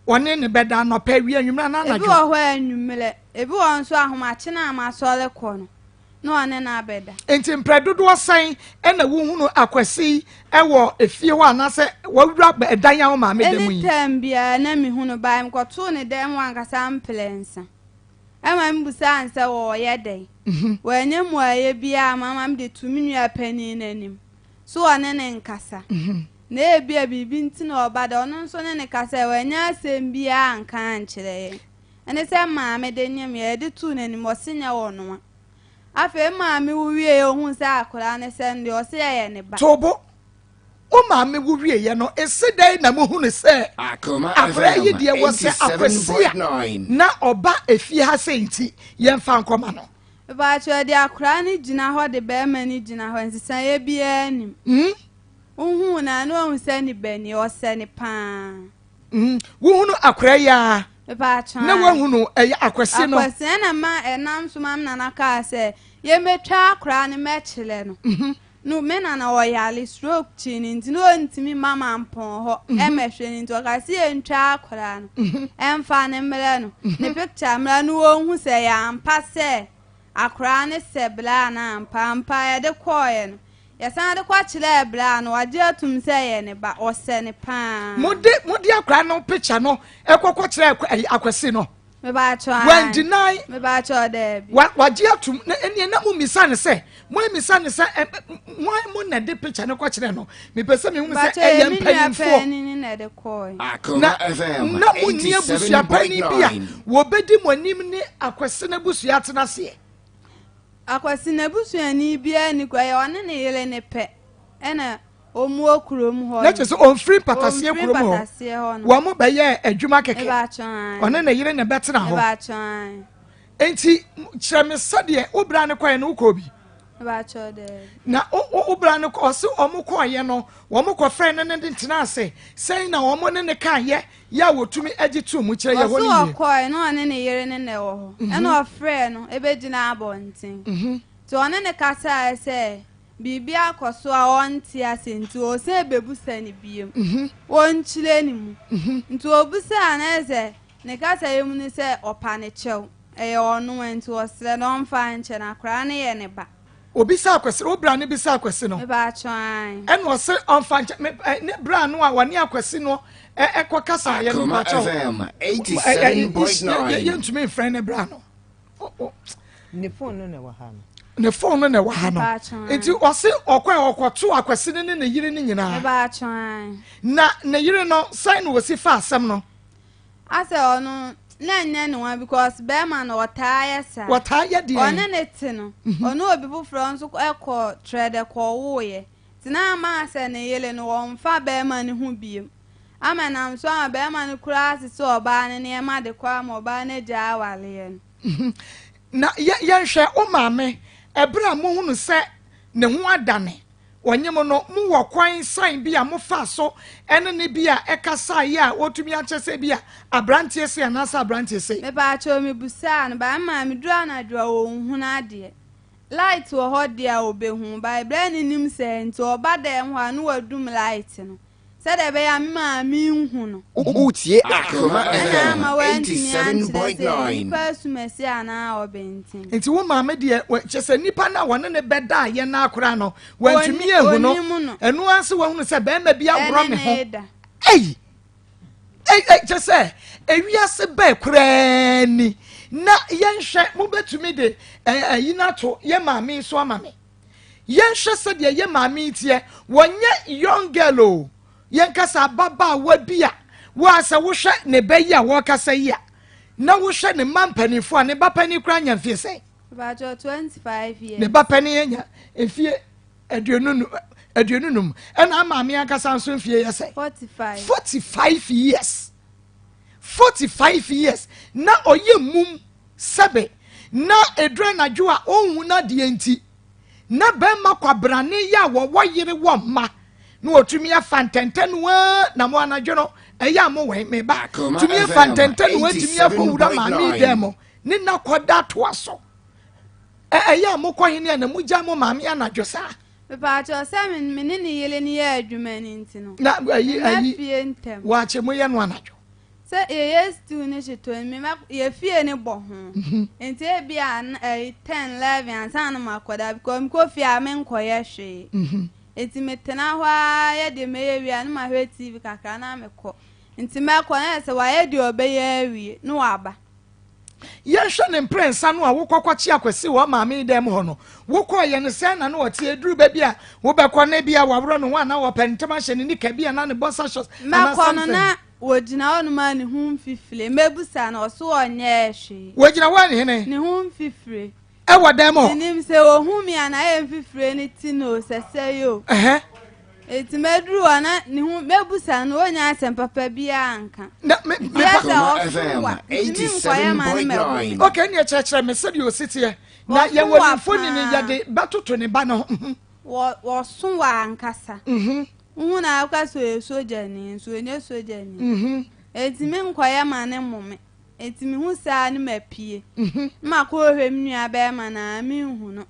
ɔne ne bɛda anɔpa, awia, anwummerɛ anaa Ebi anadwo? wɔ hɔ a anwummerɛ, ebi wɔ hɔ nso ahomakye no a masɔre kɔ no, na ɔne no abɛda. Enti mprɛ dodoɔ sɛn na wohunu Akwasi yi wɔ efie hɔ anaasɛ wawura ɛdan a wo maame da mu yi? Anytime biara na mehu no, by mekɔtoo ne dan mu ankasa mprɛnsa. Ɛma mibisaa no sɛ wɔreyɛ dɛn. Wannya mmuaeɛ biara amma ma mede too me nua panin no anim sɛ ɔne no nkasa. Na ebia biribi nti na ɔba dɛ ɔno nso ne no kasaeɛ, wannya asɛm biara anka ankyerɛ yɛn. Ɛne sɛ maame de nyem yɛn, yɛde too n'anim, ɔse nyɛ ɔnoa. Afei maame wo wieeɛ ɔhuu sɛ akwadaa no sɛ no deɛ ɔse ɛyɛ ne ba. To bo. Wo maame wu wieeɛ no, ese dɛn na mohunu sɛ akwadaa yi deɛ wɔsɛ Akwasi a na ɔba efie ha sei nti yɛmfa nkɔma no? Mepaakyɛw, yɛde akwadaa no gyina hɔ de barima no gyina hɔ, nsesaeɛ biara nnim. Wohuu no a, na wahu sɛ ne ba ni, ɔsɛ no paa. Wohunu akwadaa yi ara Mepaakyɛw, na woahunu ɛyɛ Akwasi no. Akwasi ɛna ma ɛnam so ma me nana kaa sɛ yɛmmɛtwa akwadaa no mmɛkyerɛ no. No me nana ɔyare stroke kyee no nti na ɔntumi mma mampɔn hɔ mmɛhwɛ no nti ɔka sɛ yɛntwa akwadaa no ɛmfa no mmerɛ no ne picture mmra no wɔnhu sɛ ɛyɛ ampa sɛ akwadaa no sɛ bra anaa ampa ampa yɛde kɔɔeɛ no yɛsan de kɔkyerɛɛ bra no wagye atum sɛ ɛyɛ ne ba ɔsɛ no paa. Mode mode akwadaa no picture no ɛkɔ kɔkyerɛɛ Akwasi no. Mebaakyɛw ae. Wan deny. Mebaakyɛw daabi. Wa wagye atum na ɛnneɛ na mo misa ne sɛ mo misa ne sɛ ɛ wɔn mo na ɛde picture no kɔkyerɛ no mepɛ sɛ mehunu sɛ ɛyɛ mpanyinfoɔ. na ɛde kɔɛ. Na na mo nni abusua panin bi a wɔbɛdi mo anim ne Akwasi n'abusua atena aseɛ. Akwasi n'abusuani biara ni kɔ ɛyɛ ɔne ne yere ne pɛ ɛna. Wɔn wɔ kurom hɔ no. Na kyerɛ sɛ ɔmfiri mpataseɛ Ɔmfiri kurom hɔ. mpataseɛ hɔ no. Wɔn bɛyɛɛ adwuma kɛkɛ. Mebaatwɔ ae. Ɔne ne yere na ɛbɛtena hɔ. Mebaatwɔ ae. Enti kyerɛ me sɛdeɛ wo bra no kɔɛ no wokɔɔ bi. Mebaatwɔ daabi. Na wo bra no kɔ ɔse wɔn kɔɔyɛ no wɔn kɔfrɛ no ne de tena ase sɛn na wɔn ne ne kaayɛ yɛ a wɔtumi agye too mu kyerɛ yɛ hɔ no Ɔse yie. ɔkɔɔɛ na ɔne ne yere ne na ɛwɔ hɔ. Ɛna ɔfrɛɛ no ɛbɛgyina abɔnten. Nti ɔne ne kasaeɛ sɛ Biribi akɔ so a ɔnte ase nti ɔsan bɛbusa no biom. Ɔnkyerɛ ne mu. Nti ɔbusaa no ayɛ sɛ ne kasaeɛ mu ne sɛ ɔpa no kyɛw. Ɛyɛ ɔno a nti ɔsrɛ no ɔmfa nkyɛ no. Akwadaa no yɛ ne ba. Ɔbisaa Akwasi, wo bra no bisaa Akwasi no. Mepaakyɛw ae. Ɛna ɔse ɔmfa nkyɛ, me, ɛ, ne bra no a ɔne Akwasi no ɛ, ɛkɔ kasaeɛ no, Akoma mepaakyɛw. FM Ɛ, ɛ, 87.9. yɛntumi mfrɛ ne bra no. Ne phone no na ɛwɔ ha no. Ne phone no na ɛwɔ ha no. Nti ɔse ɔkɔ a ɔkɔto akwasi no ne ne yere no nyinaa. Na ne yere no sɛn na ɔsi fa asɛm no. Asɛ ɔno na ɛnyɛ ne wa because bɛrima no ɔtaa yɛ saa. Ɔtaa yɛ deɛ. Ɔne ne te no. Mhm. Ɔne obi foforɔ nso ɛkɔ trɛ dɛ kɔwoeɛ. Nti na ama asɛ ne yere no wɔmfa bɛrima no ho biem. Ama ɛnam so ama barima no koraa asesa ɔbaa no nneɛma de kɔ ama ɔbaa no agyae awareɛ no. Na yɛ, yɛnhwɛ, wo maame, ɛberɛ a mohunu sɛ ne ho adane, ɔnye mo no, mowɔ kwan san bi a mofaa so ɛne ne bi a ɛkasaeɛ a ɔtumi akyɛ sɛ bi a aberanteɛ sei anaasɛ aberanteɛ sei? Mepaakyɛw, mebusaa no, but me maame duru anadwo a ɔnhunu adeɛ. Light wɔ hɔ deɛ a ɔbɛhu, but berɛ a ne nim sɛɛ nti ɔba dɛm hɔ a na wadum light no. Sɛdeɛ ɛbɛyɛ a me maame nhu no. Woretie Akoma Ɛna FM ama wantumi ankyerɛ sɛ 87.9. nipa asumasi anaa ɔbenten. Nti wo maame deɛ, kyerɛ sɛ nipa no a wɔne no bɛdaeɛ no ara koraa no, wantumi anhu no. Ɔnnim no. Ɛno ara nso wahunu sɛ barima bi aworɔ Ɛne ne ho. ne da. Ei! Ei, ei, kyerɛ sɛ ewiase bɛɛ koraa ni. Na yɛnhwɛ, mobɛtumi de ayi no ato yɛ maame yi so ama me. Yɛnhwɛ sɛdeɛ yɛ maame yi teɛ, wɔnyɛ young girl o, yɛnkasa ababaawa bi a wo a sɛ wohwɛ ne ba yi a wɔrekasa yi a, na wohwɛ ne mma mpanimfoɔ a, ne ba panin koraa anya mfie sɛn? Mpakyɛ 25 years. Ne ba panin anya mfie. 25. Ɛna maame ankasa nso mfie yɛ sɛ? 45. 45 years. 45 years. Na ɔyɛ mum sɛbe. Na ɛduru anadwo a ɔnhu n'adeɛ nti. Na bɛrima kwabrane yɛ a wɔwɔ yere wɔ mma. Na wɔtumi afa ntɛntɛnoa na mo anadwo no ɛyɛ a mo wɛn meba. Tumi afa ntɛntɛnoa tumi akɔwura maame dan mu ne nakɔda toa so. Ɛyɛ a mokɔ hene a na mogya mo maame anadwo saa. Mepaakyɛw sɛ me ne ne yere no yɛ adwuma no nti no. Na ayi ayi fie ntɛm. Waakye moyɛ no anadwo. Sɛ yɛyɛ stew ne hyetɔ no mema yɛ fie ne bɔ ho. Nti ebi a ɛyi 10 11 ansa na makɔda because mekɔ fie a menkɔyɛ hwee. Nti metena hɔ ara yɛ deɛ mɛyɛ wie a na mahwɛ TV kakra na mekɔ. Nti mɛkɔ na yɛ sɛ wayɛ deɛ ɔbɛyɛ awie na waba. Yɛnhwɛ ne mprɛnsa no a wokɔkɔkye akwasi wɔ maame dɛm hɔ no, wokɔɔyɛ no sɛn na na ɔte? Ɛduru baabi a wobɛkɔ no bi a waworɔ ne ho anaa wɔpɛ ntɛm ahyɛ ne nika bi anaa ne bɔsa shorts anaa Mɛkɔ no something. na wɔgyina hɔnom a ne ho mfifire. Mɛbusa no ɔso ɔnyɛɛ hwee. Wɔgyina hɔ a ne hene? Ne ho mfifire. Ɛwɔ dɛm hɔ? Menim sɛ ɔhu me a na ɛyɛ mfifire ne ti no sɛsɛ yo. Eti mɛduru hɔ na ne ho mɛbusa no ɔnya asɛm papa biara nka. Na me me pa sɛ ɔso wa nti me nkɔyɛ ma ne mɛbo me. Okay, ne kyerɛkyerɛ me sɛdeɛ ɔsi teɛ. Na yɛwɔ ne mfonini yɛde bɛtoto ne ba no ho. Wɔso wa ankasa. Wohu na aka sɛ ɔyɛ sogyani nso ɔnyɛ sogyani. Eti me nkɔyɛ ma ne mo me. Eti mehu saa ne mapue. Na makɔhwɛ me nua bɛrima na menhu no.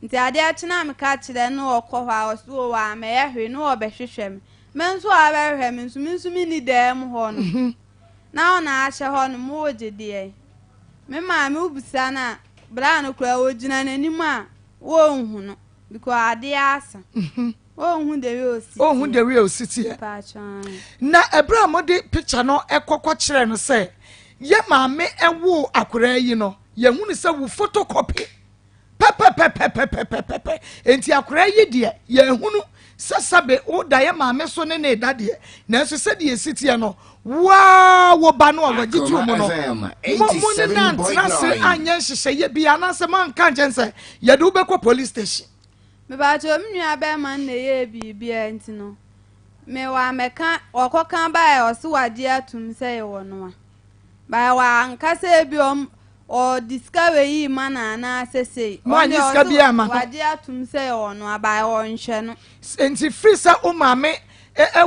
Nti adeɛ kye na meka kyerɛ no ɔkɔ hɔ a ɔso wɔ a mɛyɛ hwee na ɔbɛhwehwɛ me. Me nso a ɔbɛhwehwɛ me nso me nso menni dan mu hɔ no. Na ɔna ahyɛ hɔ no mo wogye deɛ. Me maame wobisa no a bra no koraa wɔgyina n'anim a wɔnhu no because adeɛ asa. Wɔnhu the way osi teɛ. Wɔnhu the way osi teɛ. Na ɛberɛ a mode picture no ɛkɔkɔ kyerɛ no sɛ yɛ maame ɛwoo akwaraa yi no yɛhunu sɛ wo photocopy pɛpɛpɛpɛpɛpɛpɛ nti akwaraa yi deɛ yɛhunu sɛ sɛbe woda yɛ maame so ne ne da deɛ nanso sɛdeɛ esi teɛ no waa wo ba no a wɔgye to mu no mo mo ne no antena ase anyɛ nhyehyɛeɛ bi anaasɛ moanka nkyɛn sɛ yɛde wobɛkɔ police station. Mebakyɛ me nua bɛrima no na ɛyɛɛ biribiara nti no mewɔ amɛka ɔkɔka baeɛ ɔse wagye atum sɛ yɛwɔ no a baeɛ wanka sɛ bi ɔm ɔde sika wei ma no anaasɛ sei Mo anyi sika bi ama no. wagye atum sɛ yɛwɔ no a baeɛ ɔnhwɛ no. Nti firi sɛ wo maame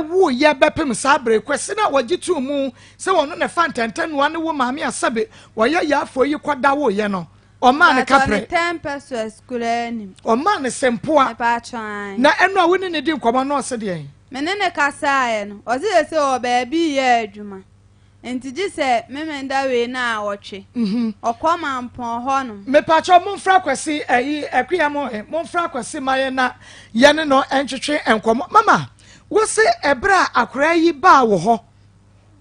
woo yɛ bɛpem saa bere Kwasi no a wɔgye too mu sɛ ɔno na ɛfa ntɛntɛnoa ne wo maame a sɛbe wɔyɛ yaafoɔ yi kɔda wo yɛ no ɔmaa no Mepakyɛ ne kaprɛ. 10 pesos koraa nim. Ɔmaa no sempoa. Mepakyɛ ae. Na ɛno a wo ne no di nkɔmmɔ no ɔse deɛn? Me ne no kasaeɛ no ɔse sɛ sɛ ɔwɔ baabi reyɛ adwuma nti gye sɛ Memenda wei na awɔtwe ɔkɔ Mampɔn hɔ nom. Mepakyɛw momfrɛ Akwasi ɛyi Akua mo ɛ momfrɛ Akwasi ma yɛn na yɛne no ntwetwe nkɔmmɔ. Mama wose ɛberɛ a akwadaa yi baa wo hɔ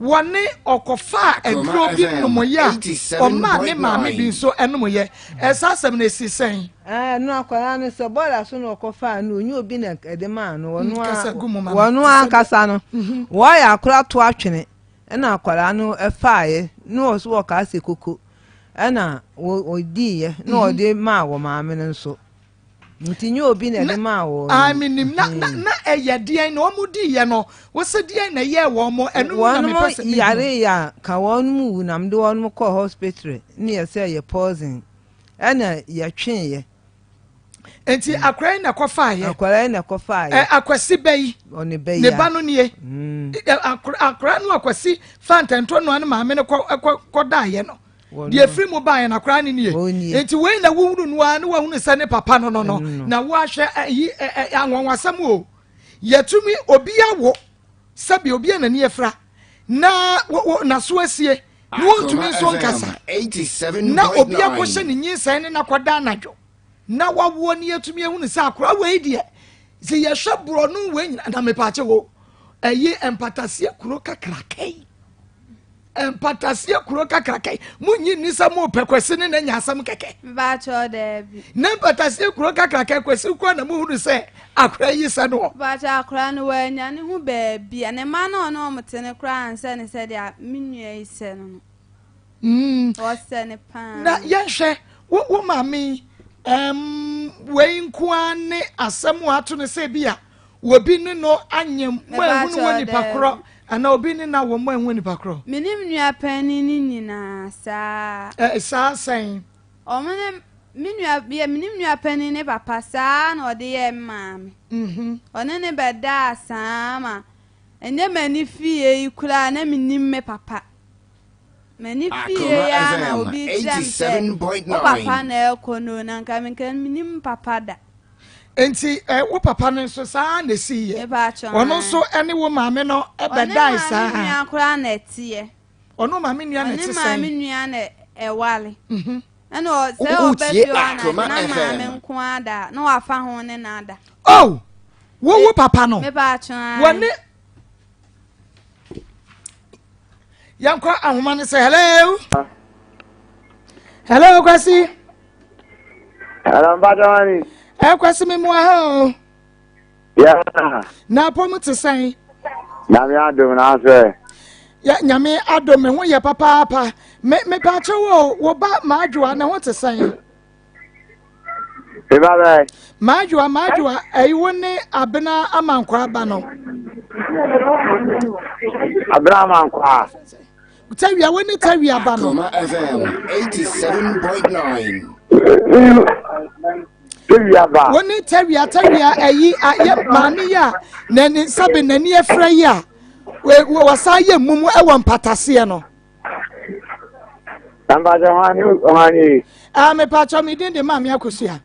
wɔne ɔkɔfaa aduro bi nomyɛ a ɔmaa ne maame bi nso nomyɛ ɛsaa asɛm no ɛsi sɛn? Ɛno akwadaa no sɛ bɔɔla so na ɔkɔfaa no onye obi na ɛde maa no wɔno Kasa gu mu ma me. wɔno ankasa no wɔyɛ akora to atwene ɛna akwadaa no ɛfaeɛ na wɔ so wɔkaa sɛ koko ɛna wɔdiiɛ na wɔde maa wɔ maame no nso nti nye obi na ɛde maa wɔ. Ah, menim na na na ɛyɛ deɛn na wɔn diiɛ no wɔsɛ deɛn na ɛyɛɛ wɔn mo ɛno mu na mepɛ sɛ wɔn yare yɛ a ka wɔn mu wu na mede wɔn kɔ hospital ne yɛ sɛ yɛ poison ɛna yɛtweeɛ. Nti akwadaa yi na ɛkɔfaeɛ. Akwadaa yi na ɛkɔfaeɛ. Ɛ akwasi bɛ yi. Ɔne bɛ yi Ne ba no nie. Akwadaa no akwasi fa ntɛntɔ noa ne maame no kɔ kɔ kɔdaeɛ no. Deɛ efiri mu baeɛ no akwadaa no nie. Nti wei na wohunu no ara ne wahunu sɛ ne papa no no no. Na woahwɛ ɛyi ɛ ɛ anwanwasɛm o. Yɛtumi obi awo sɛbi obi a n'ani afira na wo wo n'aso asie na wɔntumi nso nkasa na obi akɔhyɛ ne nyinsɛn ne n'akɔda anadwo na wawoɔ ne yɛtumi ahunu sɛ akora wei deɛ sɛ yɛhwɛ borɔno wei nyina na mepaakyɛ wo ɛyi mpataseɛ kuro kakraka yi mpataseɛ kuro kakraka yi monyi nni sɛ mopɛ kwasi ne nanya asɛm kɛkɛ Mepakyɛ daabi. na mpataseɛ kuro kakraka kwasi kɔ na mohunu sɛ akora yi sɛ no Mepakyɛ akora no wanya ne ho baabi a ne mma no ɔne ɔmo te no koraa ansɛ ne sɛdeɛ me nua yi sɛ no no. Ɔsɛ ne paa. Na yɛnhwɛ wo wo maame yi um, wei nko ara ne asɛm a ato no sɛ bi a obi ne no anyem mo ehunu wɔ nipa korɔ anaa obi ne na wɔ mo ehu nipa korɔ. Menim nua panin no nyinaa saa. Ɛ saa sɛn. Ɔmo ne me nua yɛ menim nua panin ne papa saa na ɔde yɛɛ me maame. Mhm. Ɔne ne bɛdaa saa ma ɛnyɛ m'ani fie yi koraa na menim me papa. M'ani fie Akoma yi ara na FM obi kyerɛ me sɛ wo 87.9. papa na ɛrekɔ no na nka menka menim papa da. Nti ɛ wo papa no nso saa na esi yɛ. Mepa Ɔno nso ɛne wo maame no Ɔne ɛbɛdae maame saa. nua koraa na ɛteɛ. Ɔno maame nua na Ɔne ɛte maame sɛn. nua na ɛwale. Mhm. Ɛna sɛ Wo- ɔbɛ wotie fie hɔ anadwo Akoma na maame FM. nko ara da na wafa ho ne na ada. Oh, wo wo papa no. Mepa atwe. Wɔne yɛnkɔ ahoma no sɛ hello. Hello Kwasi. Hello, Mpatawani. Ɛ Kwasi mi mu aha o. Yeah. Na apɔm te sɛn. Nyame adom na asɛ. Yɛ nyame adom me ho yɛ papaapa. Me me paakyɛ wo wo ba maadwoa ne ho te sɛn. Eba bɛ. Maadwoa maadwoa ɛyi wo ne abena amankwaa ba no. Abena amankwaa. Tawia wo ne tawia ba no. Akoma FM 87.9. Tewia ba. Wo ne tawia tawia ɛyi ayɛ maame yi a n'ani nsabe n'ani afira yi a wɔsan yɛ mum ɛwɔ mpataseɛ no. Mpatɛ hwani hwani. Ah, mepatwa me din de maame akosua.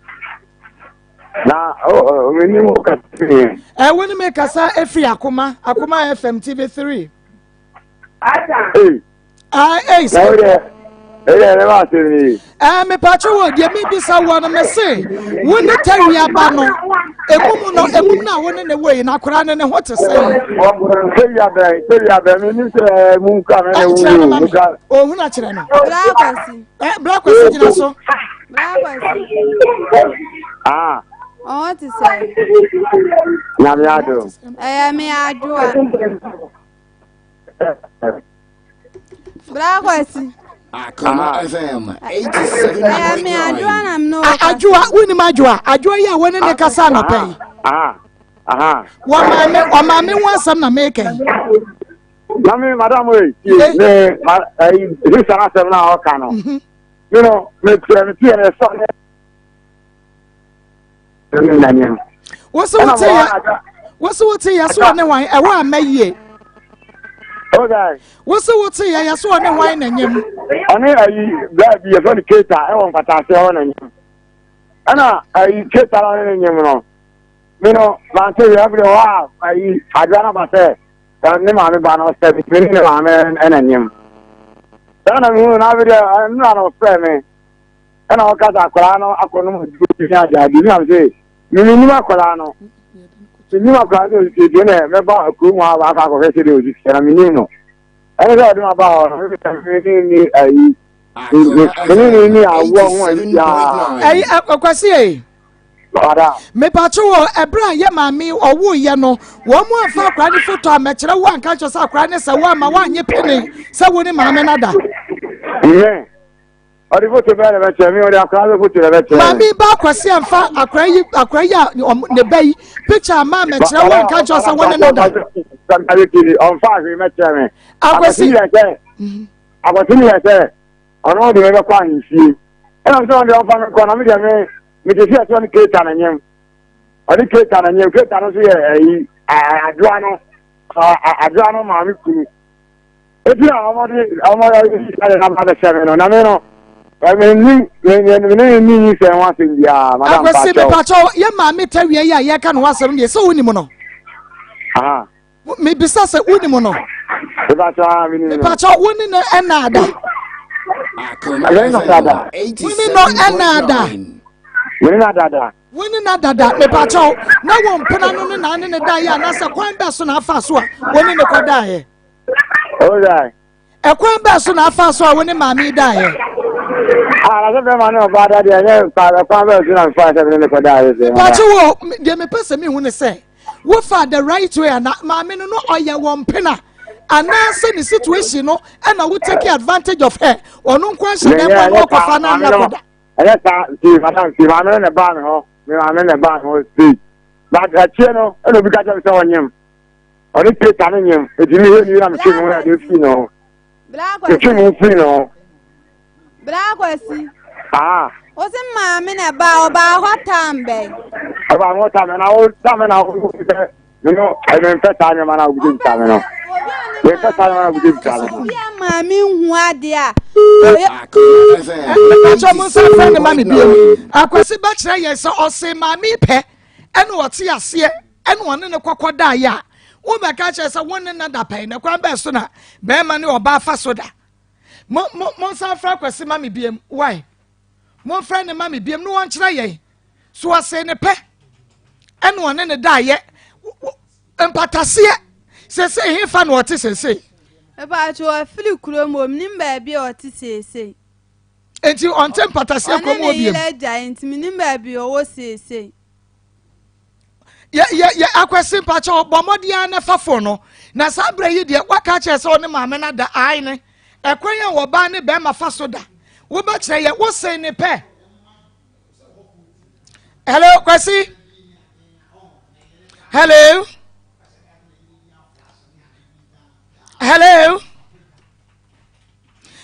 Na o o mi ni mo kasa firi. Ɛ wo ne me kasa efiri akoma akoma FM TV 3. Ee. Ah, ei, Na o deɛ o deɛ ne ba asɛm ni. Eh, mepatwa wo deɛ mebisa wo no me se wo ne tawia ba no emum no emum no a wo ne ne wɔ yi na akwaraa ne ne ho te sɛn. Tewia bɛn tewia bɛn mi ni sɛ mu nka mi ne Eh, kyerɛ no wo ma mu me ka. ohun akyerɛ no. Bra Kwasi. Eh, bra kwasi gyina so. Bra Kwasi. Ah. Ɔwɔ te sɛ. Nyame adom. Ɛyɛ me adwoa. Bra Kwasi. Akoma FM Ɛyɛ me adwoa 87.9. na me ne wo A- kasa. Adwoa wonim adwoa adwoa yi a wo ne ne kasa anɔpa yi. Ah. Aha. Wɔmaame wɔmaame ho asɛm na meka yi. Na mi madam oye tie me ma ɛyi sisa n'asɛm na ɔka no. Mi no mi tiɛ mi tiɛ ne sɔ ne. Ne nanim. Wosi wote yɛ wosi wote yɛ so ɔne hwan ɛwɔ ama yie. Okay. Wosi wote yɛ yɛ so ɔne hwan na nyam. Ɔne ayi braa bi yɛfrɛ no Keita ɛwɔ nkataase hɔ na nyam. Ɛna ayi Keita na ɔne ne nyam no. Mi no mante yɛ ɛfiri hɔ a ayi adwa no ba sɛ ne maame ba no sɛ bitumi ne ne maame ɛna nyam. Saa na mehu na afei deɛ nnura na ɔfrɛ me. Ɛna ɔka sɛ akwadaa no akɔnom aduro bi ne ade ade. Mi na sɛ menim akwadaa no. Menim akwadaa no sɛ ɔsi tie na mɛba kurom hɔ akɔ akɔhwɛ sɛdeɛ ɔsi tie na menim no. Ɛne sɛ ɔde ma ba hɔ no mene ne ayi mene ne ne awoɔ ho ayi biara. Ɛyi akwasi yɛ. Madam. Mepatwo wɔ ɛberɛ a yɛ maame ɔwo yɛ no wɔn mu anfa akwadaa ne foto a mɛkyerɛ wo anka kyerɛ sɛ akwadaa ne sɛ wo ama woanye pene sɛ wo ne maame no ada. Mmɛ ɔde foto bɛyɛ na bɛkyerɛ mi ɔde akwadaa bɛ foto na bɛkyerɛ mi. Maame ba akwasi anfa akwadaa yi akwadaa yi a ne ba yi picture ama mɛkyerɛ wo anka kyerɛ sɛ wo ne no da. Ɔnfa ahwee mɛkyerɛ mi. Akwasi Akwasi mi yɛ sɛ ɔno ɔde mi bɛkɔ ahemfie ɛna sɛ ɔde ɔfa mi kɔ na mi deɛ mi mi te si ɛsɛ ɔne keeta na nyɛm ɔne keeta na nyɛm keeta no nso yɛ ɛyi adoa no adoa no maame kunu eti na ɔmɔde ɔmɔde ɛde na ba bɛhyɛ mi no na mi no ɛmi ni mi mi ne mi ni sɛ ho asɛm biara madam Akwasi Pacho. mepatwo yɛ maame tawia yi a yɛka ne ho asɛm deɛ sɛ wonim no. Mebisa sɛ wonim no. Mepatwo wo ne no ɛna ada. Akoma FM Wo ne no ɛna ada. 87.9. Mi ne na dada. Wo ne no dada mepatwo na wo mpena no ne na ne ne daeɛ anaasɛ kwan bɛɛ so na afa so a wo ne ne kɔdaeɛ. Ɔyɛ. Ɛkwan bɛɛ so na afa so a wo ne maame yi daeɛ. Ah, na sɛ bɛrima ne ɔbaa da deɛ ɛnyɛ kwan bɛɛ so na mefa sɛ mene ne kɔdaeɛ sɛ. Mepatwo wo deɛ mepɛ sɛ mehu ne sɛ wofa the right way ana maame no no ɔyɛ wɔn mpena anaasɛ ne situation no ɛna wo take advantage of her ɔno nko ahyɛ dɛm ma no ɔkɔfa no anna kɔda. Ɛnyɛ saa nti madam nti maame no na ɛbaa me hɔ. me maame na ɛbaa hɔ sei. But akyire no, ɛna obi ka kyerɛ me sɛ ɔnyem. Ɔne Peter no nyem. Eti me hwɛ ni na metwe me ho na de firi ne ho. Metwe me ho firi ne ho. Bra Kwasi. Ah. Wo se maame na ɛbaa ɔbaa hɔ tam bɛn? Ɔbaa hɔ tam na wo tam na wo sɛ me no mempɛ saa nneɛma no a wobisabisa me no. Mempɛ saa nneɛma no a wobisabisa me no. Obi a maame nhu adeɛ a. Mepatwa mo nsa frɛ ne ma me bio. Akwasi bɛkyerɛ yɛn sɛ ɔse maame pɛ ɛna ɔte aseɛ ɛna ɔne ne kɔkɔ daeɛ a wobɛka kyerɛ sɛ wo ne na da pɛn na kwan bɛɛ so na bɛrima ne ɔbaa fa so da. Mo mo mo nsa mfrɛ Akwasi ma me biem. Why? Momfrɛ ne ma me biem na wɔnkyerɛ yɛn. So ɔsee ne pɛ ɛna ɔne ne daeɛ mpataseɛ seesei hefa na ɔte seesei? Mepatwo ɔfiri kurom hɔ menim baabi a ɔte seesei. Nti ɔnte mpataseɛ kurom hɔ Ɔne ne biem? yere agyae nti menim baabi a ɔwɔ seesei. Yɛ yɛ yɛ akwasi mpakyɛ bɔ mmɔden ara na fa fon no na saa berɛ yi deɛ waka akyerɛ sɛ ɔne maame no ada ae ne ɛkwan a wɔbaa ne bɛrima fa so da wobɛkyerɛ yɛ wosee ne pɛ. Hello Kwasi. Hello. Hello.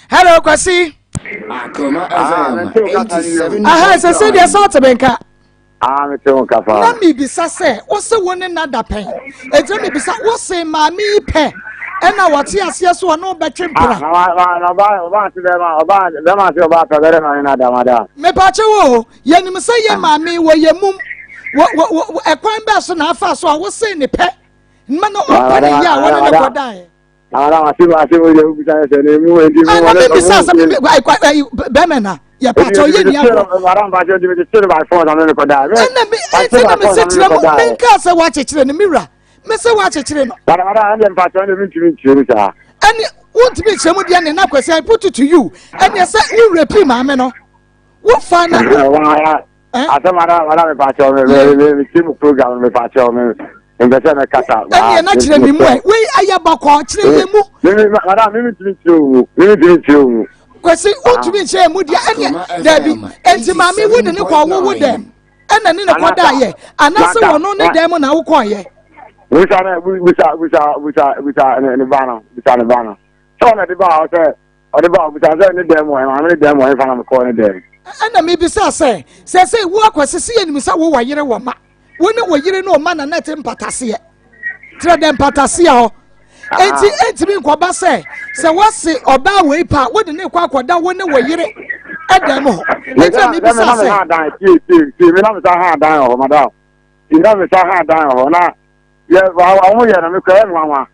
Hello Kwasi. Akoma FM 87. Aha sɛ sɛ deɛ sɛ ɔte me nka. Ah, me te wo nka paa. Na mebisa sɛ wo se wo ne nada pɛn. Ɛgyina mebisa wo se maame yi pɛ ɛna wɔte aseɛ so ɔne wobɛtwe mpena. Mepaakyɛ wo o, yɛnim sɛ yɛ maame wɔ yɛ mum. Ɛkwan bɛɛ so na afa so a wo se ne pɛ ma no ɔpɛ ne yɛ a wɔne ne kɔdaeɛ. Ɛna mebisa sɛ bɛmɛ na yɛpakyɛ ɔyɛ ni agorɔ. Ɛna me ɛnti na mese kyerɛ mu menkaa sɛ woakyekyere no me wura mese woakyekyere no. Ɛne wontumi nkyerɛ mu deɛ ne na kwasi I put it to you ɛneɛ sɛ wo werɛ pii maame no wofa na. Asɛm ara ara mepa kyɛw me me me me ti mu program mepa kyɛw me mpɛ sɛ mɛkasa. Ɛnneɛ na kyerɛ me mu ɛ wei ayɛ bɔkɔɔ kyerɛ yɛ mu. Me me madam me ntumi nkyerɛ wo mu me ntumi nkyerɛ wo mu. Kwasi wontumi nkyerɛ yɛ mu deɛ ɛnneɛ daabi enti maame wo de ne kɔ wo wo dɛm ɛna ne ne kɔ da yɛ anaasɛ wɔno ne dɛm mu na wokɔɔ yɛ. Busa ne busa busa busa busa ne ba no busa ne ba no sɛ ɔna de ba hɔ sɛ. Ɔde ba ɔbisa sɛ ne dɛm wɔ he, maame ne dɛm wɔ he fa na mekɔɔ ne dɛm. Ɛna mebisa sɛ, seesei wo Akwasi se yɛnim sɛ wowɔ yere wɔ mma, wo ne wo yere ne ɔma na na ɛte mpataseɛ, kyerɛ dɛ mpataseɛ hɔ. Enti ɛntumi nkɔba sɛ sɛ woase ɔbaa wei pa a wode ne kɔ akɔda wo ne wo yere ɛdɛm hɔ. Enti na mebisa sɛ. Tie tie tie, me na mesa ha dan wɔ hɔ madam. Me na mesa ha dan wɔ hɔ na yɛ wɔn yɛ no mekɔ yɛ nwanwa.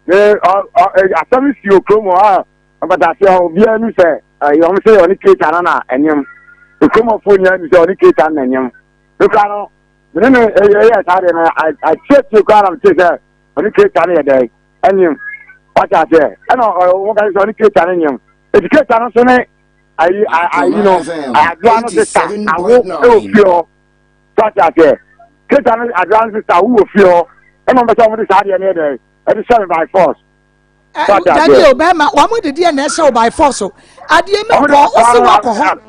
Me ɔ ɔ asɛm si wɔ kurom hɔ a ɔbɛdaseɛ hɔ obiara nu sɛ ɛyɛ wɔn sɛ ɔne keeta no na ɛnyem. Kurom hɔfoɔ nyinaa nu sɛ ɔne keeta no na ɛnyem. Me kora no me ne no ɛyɛ saa deɛ no akyerɛkyerɛ koraa na mete sɛ ɔne keeta no yɛ dɛn ɛnyem. Wate aseɛ ɛna wɔn ka sɛ ɔne keeta no nyem. Eti keeta no nso ne ayi ayi no adoa no sesa awo ɛwɔ fie hɔ. Wate aseɛ keeta no adoa no sesa awo wɔ fie hɔ ɛna wɔn bɛ sɛ wɔn de saa adeɛ no yɛ dɛn ɛde hyɛ me by force. Dabi o bɛrima wɔn de deɛ na ɛhyɛ o by force o adeɛ mi kɔ wosi wakɔ hɔ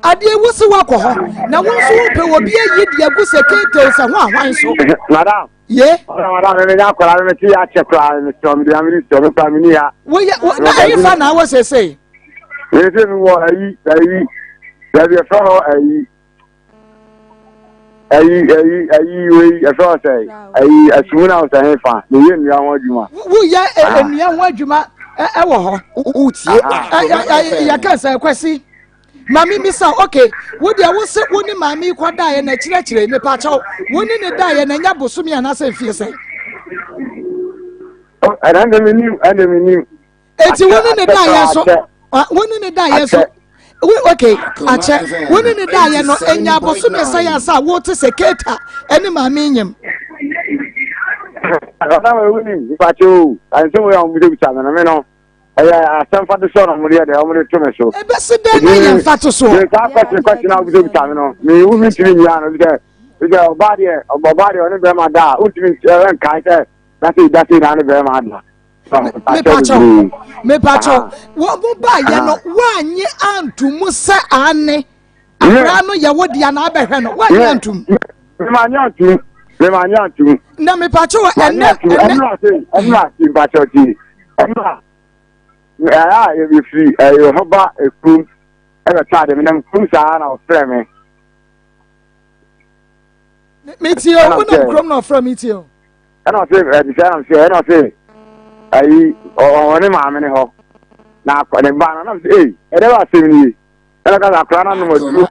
adeɛ wosi wakɔ hɔ na wɔn nso wopɛ obi ayi deɛ gu sɛ keete o sɛ ho ahwan so. Madam. Ye. Madam mi nya akɔla mi ti yɛ akyɛ koraa mi sɔ mi de mi sɔ mi kura mi ni ya. Woyɛ na ɛyi fa na awɔ sese. Mi sɛ mi wɔ ɛyi ɛyi baabi ɛfɛ hɔ ɛyi. Ayi ayi ayi wei ɛfɛ ɔsɛ ayi asumu na ɔsɛ he fa na yɛ nnua ho adwuma. Woyɛ ah. nnua ho adwuma ɛwɔ hɔ. Wotie yɛka sɛ kwasi maame mi sa ok wo deɛ wo se wo ne maame yi kɔ daeɛ na akyerɛkyerɛ nipa kyɛw wo ne ne daeɛ na nya bosome anaasɛ mfie sɛn. Ɛna ɛna mi nim ɛna mi nim. Eti wo ne ne da yɛ so wo ne ne da yɛ so ok akyɛ wo ne ne da yɛ no enya abosome sɛ yɛ asa wo te sɛ keeta ɛne maame nyem. Ɔna wɔ ewu ni mpakyɛ o ansɛm wei a wɔn bisa me no me no ɛyɛ asɛm fa to so na wɔn de yɛ dɛ wɔn de to me so. Ebesi dɛn na yɛ nfa to so. Saa kɔkye kɔkye na wɔn bisa me no me ewu mi ntumi nyia no bi sɛ bi sɛ ɔbaa deɛ ɔbaa deɛ ɔne bɛrima da a ntumi nkae sɛ na sɛ da sɛ na ne bɛrima ada. Mepakyɛw, mepakyɛw, wɔn mo baayɛ no wɔanye anto mu sɛ aane. Akwadaa no yɛ wo dea na abɛhwɛ no woanyɛ antum. Manyɛ antum. Manyɛ antum. Na mepatwo wɔ ɛnɛ ɛnɛ. Ɛnura se ɛnura se mpatwo ti ɛnura ɛyɛ a yɛfiri ɛyɛ hɔ ba ekurom ɛbɛtɔ ade menam kurom saa na ɔfrɛ me. Metie o wonam kurom na ɔfrɛ me tie o. Ɛna ɔse ɛte sɛ ɛna ɔse ɛna ɔse ayi ɔwɔ ne maame ne hɔ na akɔ ne ba no nam sɛ ei ɛdɛ bɛ asɛm nie ɛna ka sɛ akora no anom aduro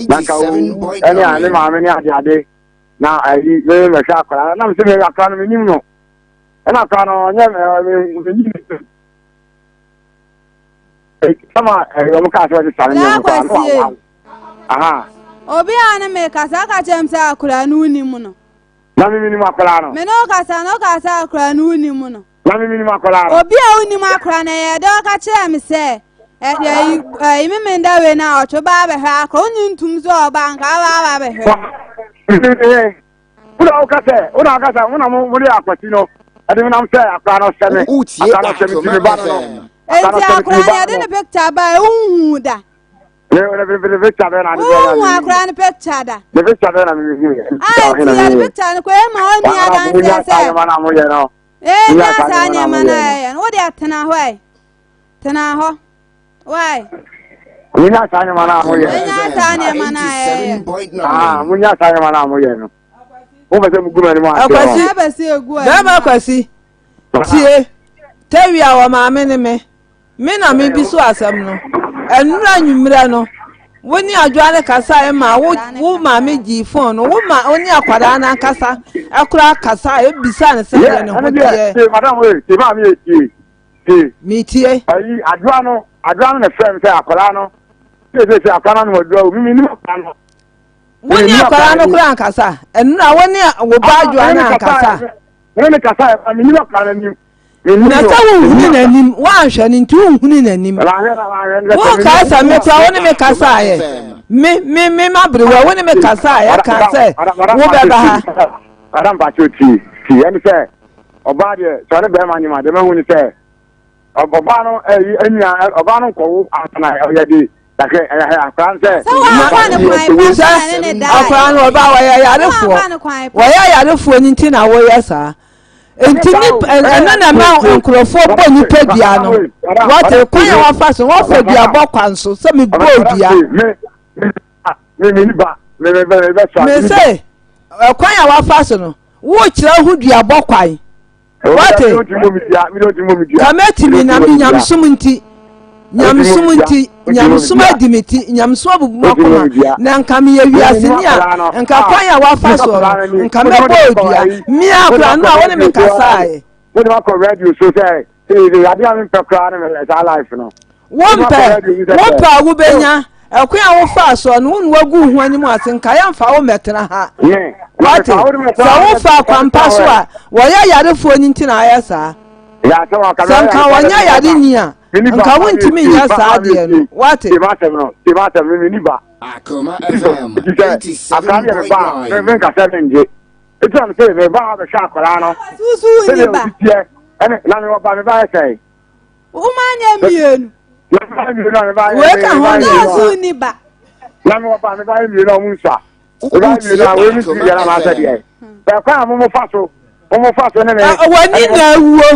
na nka owu ɛne a ne maame ne ade ade na ayi me mɛhwɛ akora no nam sɛ me akora no menim no ɛna akora no ɔnyɛ menim no sama wɔn kaa sɛ ɔde sane nneɛma koraa no wawa aha obi a ne mekasa ka kyerɛ m sɛ akora no wonim no Na me menim akwadaa no. Me ne wo kasa na woka sɛ akwadaa no wonim no. Na me menim akwadaa no. Obi a wonim akwadaa no ɛyɛ dɛ ɔka kyerɛ me sɛ ɛyi ɛyi me menda wei na ɔtwe ba abɛhwɛ akwadaa wonye ntum sɛ ɔba nka aba aba abɛhwɛ. Wona woka sɛ wona woka sɛ wona mo mo de akwati no ɛde me nam sɛ akwadaa no sɛ me akwadaa no sɛ me ti me ba no no. Enti akwadaa no yɛde ne picture ba ehuhu da. Wohu akora no picture da. Ah, nti yɛde picture no kɔ ema ɔnni adanseɛ sɛ. Ee, nya saa nneɛma no a ɛyɛ no, wo deɛ tena hɔ ɛ. Tena hɔ. Why? Munya saa nneɛma no a moyɛ. Munya saa nneɛma no a ɛyɛ. Ah, munya saa nneɛma no a moyɛ no. Mo pɛ sɛ mugu m'anim ase. Akwasi, bɛrima akwasi, tie, tawia wɔ maame ne me. Me na mebiso asɛm no. Ɛnora anwummerɛ no, wo ne Adwoa no kasaeɛ ma wo wo maame gyee fon no. Wo ma wo ne akwadaa no ankasa koraa kasaeɛ bisaa no sɛdeɛ ne ho teɛ. Tie madam wei, tie maame yɛ tie. Tie. Metie. Ayi Adwoa no, Adwoa no na frɛ me sɛ akwadaa no. Sɛ sɛ sɛ akwadaa no na wadura o, mimi nim akwadaa no. Wo ne akwadaa no koraa ankasa. Ɛnora wo ne wo ba Adwoa no ankasa. Me ne kasa, me nim akwadaa no anim. Na sɛ wonhunu n'anim, woanhwɛ no nti wonhunu n'anim. Wokae sɛ me koraa wo ne me kasaeɛ. Me me me maberewa wo ne me kasaeɛ ka sɛ wobɛba ha. Madam Pacho ti ti ɛne sɛ ɔbaa deɛ sɛ ɔne bɛrima nyima deɛ mahu ne sɛ ɔbaa no ɛyi ɛnua ɔbaa no nkɔwo ansa ɔyɛ de yɛhwɛ ɛyɛ akwaraa no sɛ. Sɛ wɔamfa no kwan pa so na ne ne dae. Akwaraa no ɔbaa wɔyɛ yarefoɔ wɔyɛ yarefoɔ no nti na woyɛ saa. Nti ni ɛno na ɛma nkurɔfoɔ bɔ nipa dua no wɔte kwan a wɔfa so wɔfa dua bɔ kwan so sɛ mebɔ dua. Me se ɛkwan a wɔfa so no wokyerɛ ho dua bɔ kwan wɔte kàmɛtìmí na mi nyamesom nti nyamesom nti nyamesom adi me ti nyamesom abubu m'akoma na nka meyɛ wiaseni a nka kwan a wafa soɔ no nka mɛbɔ odua mmea akora no a wɔne me kasaeɛ. wode wakɔ radio so sɛ adeɛ a mempɛ koraa ne saa life no wompɛ wopɛ a wobɛnya ɛkwan a wofaa soɔ no wo na wagu wo ho anim ase nka yɛmfa wo mmɛtena ha wate sɛ wofa kwampa so a wɔyɛ yarefoɔ no nti na ayɛ saa sɛ nka wɔnyɛ yare ni a nka wontumi nyɛ saa adeɛ no wate. Akoma FM 87.9. Eti am sɛ meba ha bɛhwɛ akwadaa no. Susu wo ni ba. Ɛne na mewɔ ba meba yɛ sɛn. Woma nyɛ mmienu. Wei ka ho ne. Susu ni ba. Na mewɔ ba meba yɛ mmienu a ɔmo nsua. Meba yɛ mmienu a wei mi ti yɛrɛ ma asɛ deɛ. Bɛkɔ a mo mo fa so mo mo fa so ne me. W'ani na awuo.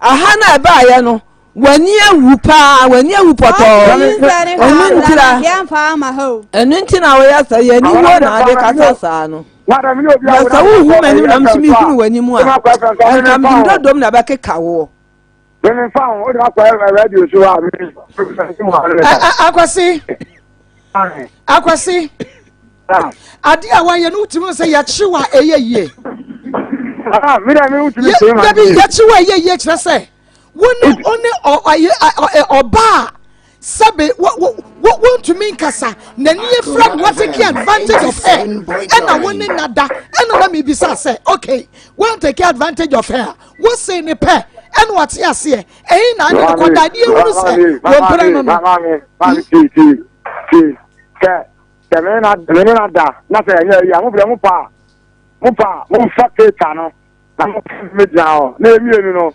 Aha na ɛbaeɛ no, w'ani awu paa, w'ani awu pɔtɔɔ. Ɛno ntira, ɛno nti na woyɛ sɛ yɛn ani wuo na ade kasa saa no. Na sɛ wohu m'anim na nso mehunu w'anim a, nka mede dodom na ɛbɛkeka woɔ. Akwasi, Akwasi, ade a wayɛ no wotumi sɛ yɛkyew a ɛyɛ yie. Dabi yɛkyew a ɛyɛ yie kyerɛ sɛ wo ne wo ne ɔbaa sɛbe wontumi nkasa n'ani afira no watake advantage of her ɛna wo ne nada ɛna na mebisa sɛ okay wɔn take advantage of her wose ne pɛ ɛna wate aseɛ ɛyi na ade no kɔda adeɛ wuru sɛ wɔmpere no no. Maame tie tie tie sɛ sɛ me na me ne na da na sɛ ɛnyɛ yi a mo brɛ mo pa mo pa mo nfa keeta no na mo me gyina hɔ na emienu no.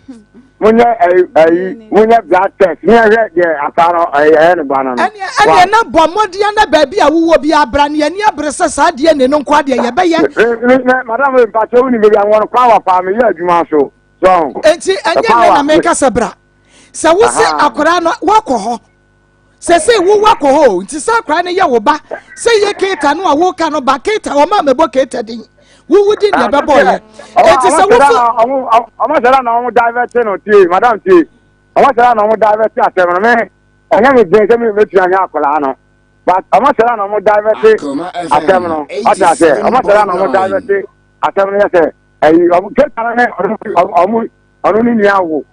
monyɛ ɛyi ɛyi monyɛ blood test ne yɛhwɛ deɛ akora no ɛyɛ ɛyɛ ne ba no no. Ɛneɛ ɛneɛ na bɔ mmɔden na baabi a wowɔ bi abra ne yɛni abere sɛ saa DNA no nko adeɛ yɛbɛyɛ. Me me madam wei mpakyɛ wo nim baabi a wɔn kwan wɔ paa meyɛ adwuma so so. Enti ɛnyɛ nnɛ na meka sɛ bra sɛ wo se akwadaa no wakɔ hɔ sɛsɛ wo wakɔ hɔ o nti sɛ akwadaa no yɛ wo ba sɛ yɛ keeta no a woka no ba keeta wɔn a mɛbɔ keeta din wowu din deɛ bɛbɔ yɛ eti sɛ wofi. ɔmo sɛ na ɔmo divert no tie madam tie ɔmo sɛ na ɔmo divert asɛm no me ɛnyɛ me den sɛ me metua hwɛ akwadaa no but ɔmo sɛ na ɔmo divert asɛm no ɔte ase ɔmo sɛ na ɔmo divert asɛm no yɛ sɛ ɛyi ɔmo keeta no ne ɔmo ɔno ne nua wo.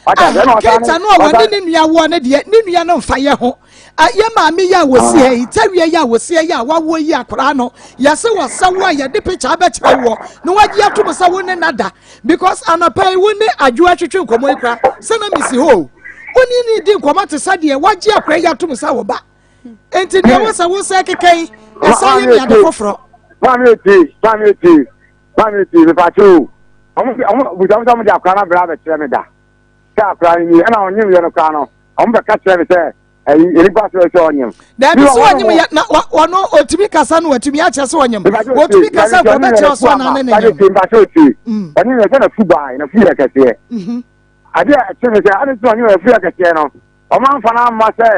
Keita no a wɔne ne nua woɔ no deɛ ne nua no mfa yɛ ho yɛ maame yi a wɔsi ha yi tɛwie yi a wɔsi ha yi a wawoɔ yi akwaraa no yɛse wɔsɛ wo a yɛde picture abɛkyerɛ woɔ na wagye atom sɛ wo ne nada because anɔpa yi wo ne adwo atwetwe nkɔmmɔ yi kora sɛ na mesi hɔ o wo ne ne di nkɔmmɔ te sɛ deɛ wagye akwaraa yi atom sɛ wo ba nti deɛ wo sɛ wo sɛ keka yi ɛsɛ yɛ me ade foforɔ. Maame eti, maame eti, Maame ti mepa kyɛ o. Ɔmo ɔmo busa ɔmo sɛ ɔmo de akora no abira abɛkyerɛ me da. Sɛ akora no nie ɛna ɔnyem yɛ no koraa no ɔmo bɛka kyerɛ me sɛ ɛyi enipa sɛ sɛ ɔnyem. Daabi sɛ ɔnyem yɛ na ɔno otumi kasa no watumi akyerɛ sɛ ɔnyem. Otumi kasa nka ɔbɛkyerɛ ɔso anaa ne ne nyem. Mepa kyɛ otie. Ɔnyem yɛ sɛ na fu baa na fu yɛ kɛseɛ. Adeɛ a ɛkyerɛ me sɛ ade sɛ ɔnyem yɛ fu yɛ kɛseɛ no ɔmo anfa no amma sɛ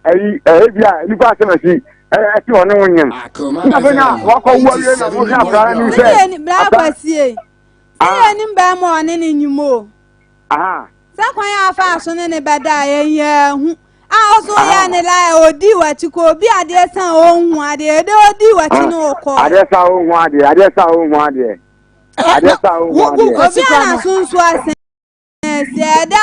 ɛyi ɛyɛ bi a nipa asɛm asi ɛte ɔne wo nyem na bɛ na wakɔ wu awie na mo hwɛ akora no sɛ sɛ bra kwasie sɛ yɛ nim bɛɛ ma ɔne ne nyim o sɛ kwan a afa so ne ne bɛda a yɛn hu a ɔso yɛ ne la a ɔdi w'akyi kɔ obi adeɛ san ɔnhu adeɛ ɛdɛ ɔdi w'akyi ne ɔkɔ adeɛ san ɔnhu adeɛ adeɛ san ɔnhu adeɛ adeɛ san ɔnhu adeɛ obi a na so nso asɛn Ɛdɛ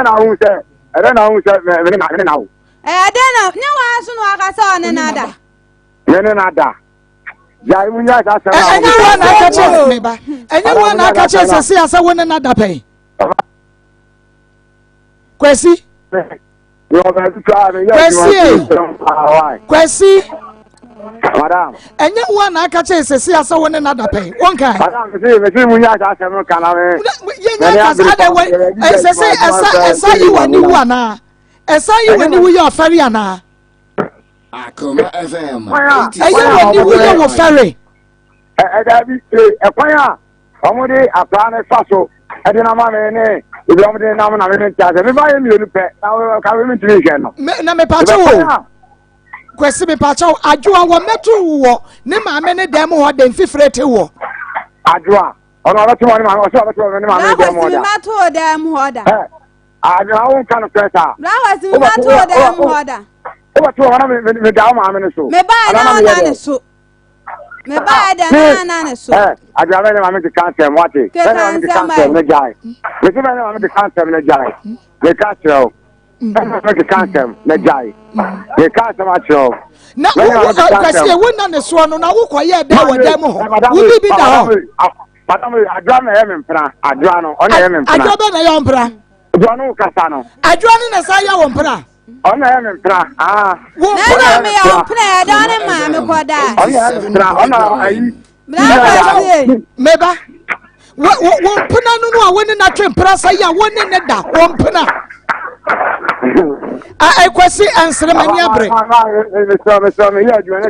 na ahu sɛ ɛdɛ na ahu sɛ mene na mene na wo. Ɛdɛ na ne waa so na waka sɛ ɔne na da. Mene na da. Gyae mu nya saa sɛm na. Ɛnyɛ wɔn na aka kyerɛ me ba. Ɛnyɛ wɔn na aka kyerɛ sɛ se asɛ wo ne na da pɛn. Kwasi. Kwasi e. Kwasi. Madam. Ɛnyɛ wo a na aka kyerɛ sɛsi asɛ wo ne na da pɛn. Wɔn kan. Madam mesi mesi mu nya asa asɛm no kana me. Yɛ nya kasa ada wɔ ɛsɛ sɛ ɛsa ɛsa yi wɔ ni wu anaa. Ɛsa yi wɔ ni wu yɛ ɔfɛre anaa. Akoma FM. Ɛyɛ wɔ ni wu yɛ wɔ fɛre. Ɛda bi ɛkwan a wɔde akwaraa no fa so ɛde na ma me ne ebi wɔn de nam na me nti ase me ba yɛ mmienu pɛ na ka me ntumi nhwɛ no. na mepaakyɛ wo kwasi mepaakyɛ wo adwoa wɔ mɛto wɔ ne maame ne dɛm hɔ de mfifire te wɔ. adwoa ɔno ɔbɛto wɔ ne maame ɔsɛ ɔbɛto wɔ ne maame ne dɛm hɔ da. na kwasi mɛto wɔ dɛm hɔ da. ɛ adwoa wo nka no fɛ saa. na kwasi mɛto wɔ dɛm hɔ da. wobɛto wɔ hɔ na me da wo maame no so. me ba yɛ na ɔna ne so. Me ba yɛ dɛ na na ne so. Ɛ adwa bɛ ne maame keka nsɛm wate. Bɛ ne maame keka nsɛm ne gyae. Mesi bɛ ne maame keka nsɛm ne gyae. Meka kyerɛ wo. Bɛ ne maame keka nsɛm ne gyae. Meka asɛm akyerɛ wo. Na wo kwasi ewu na ne soɔ no na wokɔ yɛ dɛ wɔ dɛm hɔ. Wo bi bi da hɔ. Madam adwa na ɛyɛ me mpena. Adwa no ɔna ɛyɛ me mpena. Adwa bɛ na ɛyɛ mpena. Adwa no kasa no. Adwa no na sa yɛ wɔ mpena. Ɔno yɛ me mpena. Ah. Wo mpena. Na me yɛ mpena yɛ dɛ ɔne maame kɔ da. Ɔno yɛ me mpena. Ɔno ayi. Meba. Wo wo mpena no no a wo ne na twe mpena sɛ yɛ wo ne ne da wo mpena. A kwasi ɛnsere m'ani abere.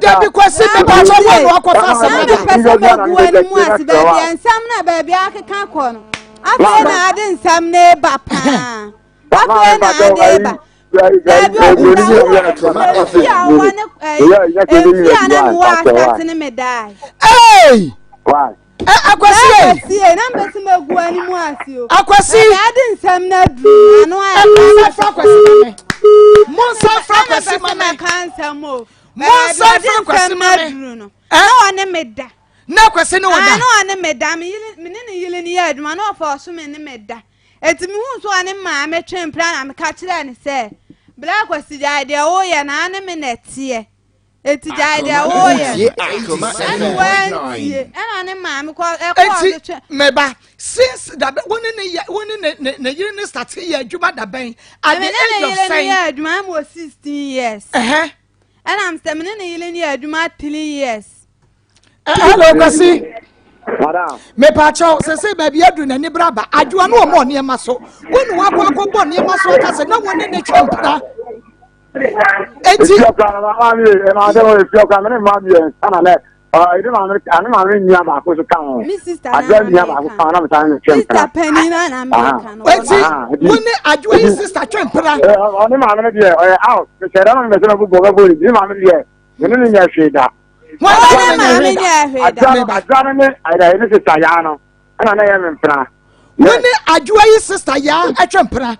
Dabi kwasi mepa kyɛ wo na wakɔfa asɛm no ba. Pɛ sɛ mɛgu anim ase baabi nsɛm na baabi akeka kɔ no. Afei na ade nsɛm na eba paa. Afei na ade ba. Dabi ɔkura wo efi a ɔwɔ ne efi a na mewɔ asase ne me daa. Ee! Akwasi ye. Akwasi ye na mbesi ma gu anim ase o. Akwasi. Ɛna ade nsɛm na duru ano ayɛ. Monsa fra akwasi ma me. Monsa fra akwasi ma me. Ɛna ka nsɛm o. Monsa fra akwasi ma me. Na ɔne me da. Na akwasi ne ɔda. Na ɔne me da. Me ne ne yele ne yɛ adwuma na ɔfa ɔso me ne me da. Enti mihuu sɛ ɔne maame twe mpena na meka kyerɛɛ no sɛ, Bra Kwasi gyae deɛ woreyɛ no, aane me na ɛteɛ. Enti gyae deɛ woreyɛ no. Ɛna wantie. Ɛna ɔne maame kɔ ɛkɔɔ so twe. Enti meba since dabe wo ne ne yɛ wo ne ne ne ne yere ne start yɛ adwuma dabɛn at the age of sɛn. Me ne ne yere ne yɛ adwuma ɛmu wɔ 16 years. Ɛhɛ. Ɛna sɛ me ne ne yere ne yɛ adwuma 3 years. Hello Kwasi. Madam. Mepaakyɛw, sese baabi aduru n'ani bere aba. Adwoa no ɔmɔ nneɛma so. Wo ne wakɔ akɔbɔ nneɛma so aka sɛ na wo ne ne twe mpena. Eti. Efi ɔkura na maa mi yɛ maa dɛ efi ɔkura mi ne maa mi yɛ nsa na nɛ ɔɔ ɛdi maa mi ani maa mi nua baako so ka ho. Mi sista na Adwoa nua baako ka ho na mi san ne twe mpena. Sista panyin na na mi ka no. Eti wo ne adwoa yi sista twe mpena. Ɔne maame no deɛ ɔyɛ out. Mesɛ dɛ na mi bɛ sɛ na bɔ bɛ bɔ ne di maame no deɛ me ne ne nyɛ hwee da. Wɔn ne maame nyɛ hwee da. Adwoa no ne ɛdɛ ne sista yaa no ɛna ne yɛ me mpena. Wo ne adwoa yi sista yaa ɛtwe mpena.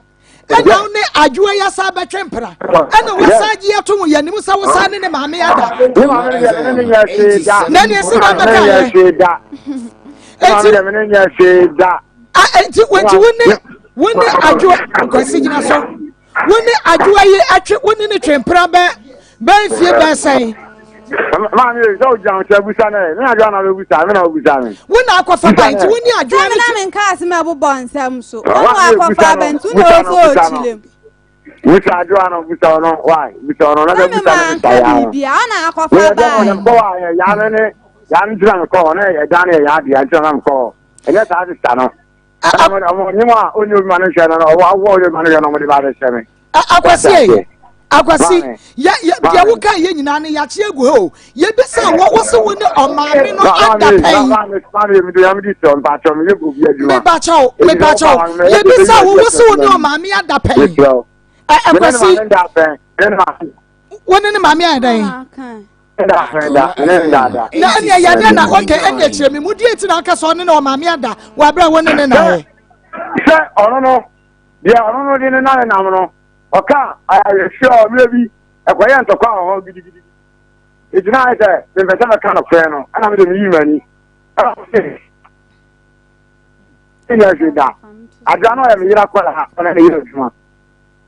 Ɛna wo ne adwoa yi asa bɛtwe mpena. Ɛna wosan gye ato mu yɛ anim sɛ wosan ne ne maame ada. Ne maame no deɛ me ne ne nyɛ hwee da. Na ne esi na bɛka yɛ. Eti me ne nyɛ hwee da. Eti wo ne wo ne adwoa kwasi gyina so. Wo ne adwoa yi atwe wo ne ne twe mpena bɛ bɛn fie bɛn sɛn. Maame yi sɛ ogyina ho sɛ abusa no ɛ me adwoa na bɛbusa me na wobusa me. Wo na akɔfa ba nti wo ne adwoa ne. Sɛ me na menka asɛm a ɛbobɔ nsɛm so. Wo na akɔfa ba nti wo na ɔsɛ ɔkyerɛ mu. Busa adwoa no busa ɔno why busa ɔno na bɛ busa no busa yaa no. Biribi a ɔna akɔfa ba. Meyɛ dɛ mekɔ hɔ a yaa no ne yaa no ntina mekɔ hɔ na ɛdan no yɛ yaa deɛ ntina na mekɔ hɔ ɛnyɛ saa sista no. Akwasi akwasi yɛ yɛ deɛ woka yɛ nyinaa no yɛakye agu hɔ o yɛbisa wɔ wo se wo ne ɔmaame no ada pɛn mebakyɛw mebakyɛw yɛbisa wo wo se wo ne ɔmaame ada pɛn akwasi wo ne ne maame ayɛ dɛn na ɛne ɛyɛ dɛ na ɔkɛ ɛne akyerɛ mi mu die ti na ɔka sɛ ɔne ne ɔmaame ada wɔ abere a wɔne ne na yɛ. sɛ ɔno no deɛ ɔno no de ne na ne nam no ɔka ayɛhwɛ ɔmmerɛ bi ɛkɔyɛ ntɔkwa wɔ hɔ gidigidi ɛgyina ayɛ sɛ mempɛ sɛ mɛka nokorɛ no ɛna mede meyi m'ani ɛna ɛnyɛ hwee da adra no ɔyɛ me yera kɔla ɔne ne yɛ adwuma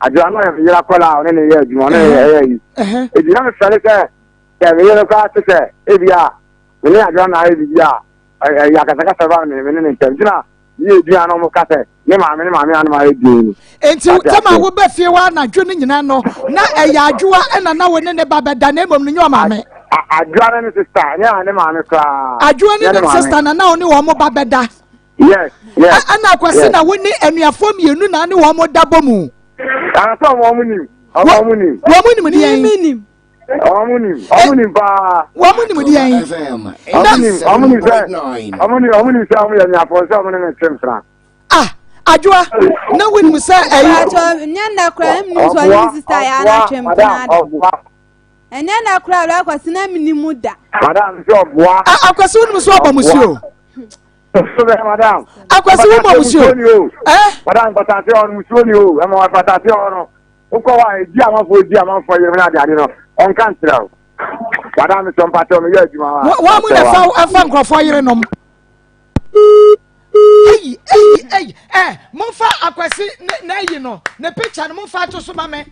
Adwoa no yɛ me yere akwadaa a ɔne ne yɛ adwuma ɔne ne yɛ ɛyɛ yi. Eti na mefɛre sɛ sɛ me yere koraa te sɛ ebi a me ne Adwoa na ayɛ biribi a ɛyɛ akasakasa ba me ne ne ntam. Nti na meyɛ edin a na wɔn ka sɛ ne maame ne maame a na mayɛ din no. Enti tɛm a woba fie hɔ anadwo no nyinaa no na ɛyɛ Adwoa ɛna na wo ne ne ba bɛda na mmom no nyɛ ɔmaame. Adwoa ne ne sista nyɛ ne maame koraa. Adwoa ne ne sista na na wo ne wɔn ba bɛda. Yes, yes. Ɛna akwasi na wo ne anuafoɔ mmienu na ne wɔn da bɔ mu. Ansa wɔn nim, wɔn nim. Wɔn nim deɛ. Mímí nim. Wɔn nim, wɔn nim paa. Wɔn nim deɛ. Wɔn nim, wɔn nim sɛ, wɔn nim, wɔn nim sɛ wɔn yɛ anuafoɔ sɛ wɔn ne ne twe mfra. Ah, adwoa na wɔn nim sɛ ɛyi. Atɔ nyɛ nna kura ɛmu nim sɛ ɔne sista yɛ anatwe mpena da. Ɛnyɛ nna kura awura akwasi na mi ni mu da. Madam sɛ ɔboa. Akwasi wɔn nim sɛ ɔbɔ musuo. Madam. Akwasi wo ma musuo. Eh? Madam patase hɔ no musuo ni o. Ɛma wa patase hɔ no. Wokɔ hɔ a edi amanfoɔ edi amanfoɔ yere na ade ade no. Ɔnka nkyerɛ o. Madam sɛ mpatɛ ɔmo yɛ adwuma wa. Wɔn mu na ɛfa ɛfa nkurɔfoɔ yere nom. Eyi eyi eyi ɛ momfa akwasi ne n'ayi no ne picture no momfa ato so ma me.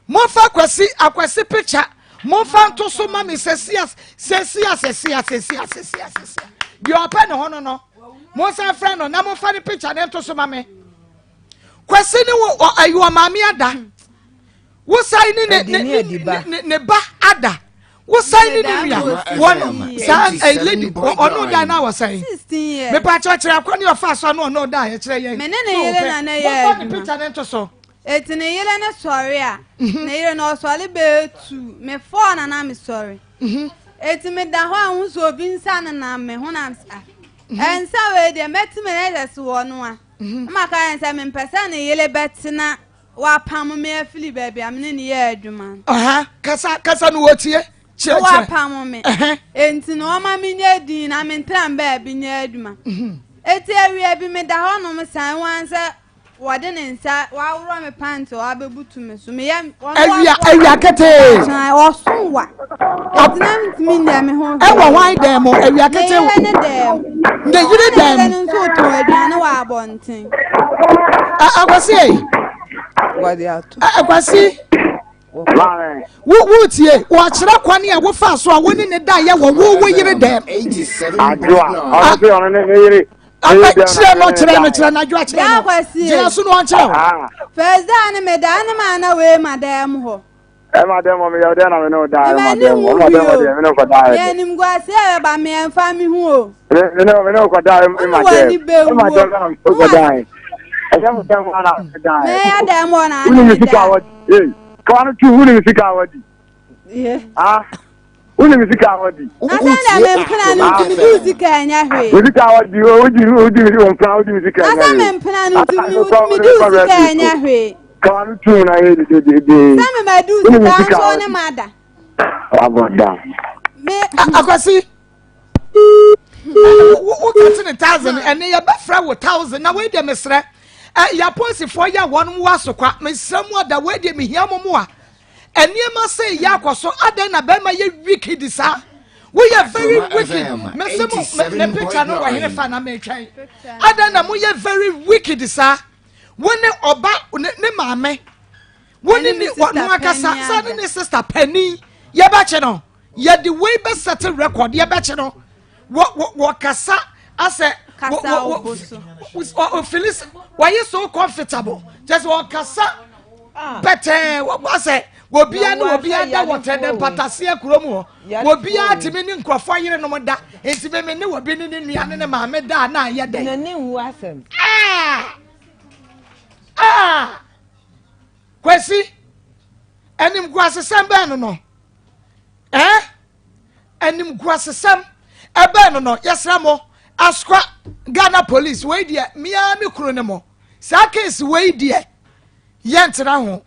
Momfa Kwasi Akwasi picture momfa nto so ma me sɛsia sɛsia sɛsia sɛsia sɛsia sɛsia deɛ ɔpɛ ne ho no no monsan frɛ no na momfa ne picture ne nto so ma me Kwasi ne wo ɛyɛ ɔmaame ada wosan ne ne ne ne ne ba ada wosan ne ne nua wɔn saa ɛyɛ lady ɔno dan na wɔsan mepa kyerɛkyerɛ akɔ ne ɔfa so ano ɔno dan ɛkyerɛ yɛn me ne ne yere na ne yɛ momfa ne picture ne nto so. Eti ne yere no sɔre a, mhm. ne yere no ɔsɔre bɛyɛ tu me fɔɔ na na mesɔre. Mhm. Eti meda hɔ a ho sɛ obi nsa nenam me ho nam sa. Mhm. Ɛnsa wei deɛ mɛte me ne sɛ wɔ no a. Mma ka yɛn sɛ mempɛ sɛ ne yere bɛtena wapam me afiri baabi a me ne ne yɛ adwuma no. Kasa kasa no wɔtie. Kyerɛkyerɛ. Wapam me. Enti na ɔma menyɛ din na mentra baabi nyɛ adwuma. Eti awia bi meda hɔ nom san wɔn sɛ Wɔde ne nsa waworɔ me pant wabebutu me so meyɛ. Awia awia ketee. Ɔso wa. Ɛtina ntumi nyɛ me ho. Ɛwɔ hwan dɛm mo awia ketee. Ne yere ne dɛm. Ne yere dɛm. Ne yere nso tɔn aduane wɔ abɔnten. Akwasi yi. Akwasi. Wo wo tie wɔakyerɛ kwan a wofa so a wo ne ne da yɛ wɔ wo wo yere dɛm. Adwoa ɔno sɛ ɔno ne ne yere. Kyerɛ no kyerɛ no kyerɛ no adwoa kyerɛ no. Gyina so no ɔnkyerɛ wo. First day ne me da ne ma na wei ma dɛm hɔ. Ɛma dɛm mɔ meyɛ dɛn na me ne wo daa ɛma M'ani dɛm nwu mɔ ɛma dɛm mɔ hwee deɛ o. me ne wo kɔdaa Me ɛdɛ. animguase a ɛbɛba me ɛmfa me ho o. Me me ne me ne wo kɔdaa Wo ne ɛma w'ani dɛm bɛwu ɛma o. dɛm na me wo Wo wa kɔdaa ɛnyɛ mo dɛm mɔ na me daa mɛyɛ dɛm wɔ na Wo ne ane me me sika daa. wɔ ee kawa no tu wo ne me sika wɔ di ah wo ne me sika wɔ di Na sɛ deɛ me mpena no ah nti mede wo sika ɛnyɛ hwee. me sika wɔ di o wodi wodi wo mpena wodi me sika Na ɛnyɛ sɛ me hwee mpena no nti ah me me kɔ mede me wo kɔ sika rɛdi ɛnyɛ hwee. kawa no tu na yɛ de de de de Sɛ me ma du wo ne me sika sika nso wɔ ne di ma da. wabɔ da. Me Akwasi wo kate ne thousand ɛne yɛbɛfrɛ wo thousand na wei deɛ mesrɛ yɛ apolisifoɔ yɛ wɔn wɔ asokwa mesrɛ mu ada wei deɛ mehia mo mo a nneɛma sɛ yɛ akɔ so adɛn na bɛrima yɛ wicked saa woyɛ very wicked mese mo ne picture no wɔ hene fa na metwɛn adɛn na moyɛ very wicked saa wo ne ɔba ne maame wo ne ne ɔno akasa saa ne ne sister panin yɛbɛkye no yɛde wei bɛsɛte record yɛbɛkye no wɔ wɔ wɔkasa asɛ wɔ wɔ wɔ ɔfili wɔyɛ so comfortable kyɛ sɛ wɔkasa pɛtɛɛ wɔasɛ obiara ne obiara da wɔ tɛ dɛ mpataseɛ kurom hɔ obiara tumi ne nkurɔfoɔ yerenom da nti meme ne obi ne ne nua ne ne maame da a na ayɛ dɛ n'ani nwu asɛm. Ah! Ah! Kwasi animguasesɛm bɛn no no eh? Animguasesɛm ɛbɛn no no yɛsrɛ mo asokwa Ghana police wei deɛ mea me kunu ne mo saa case wei deɛ yɛntena ho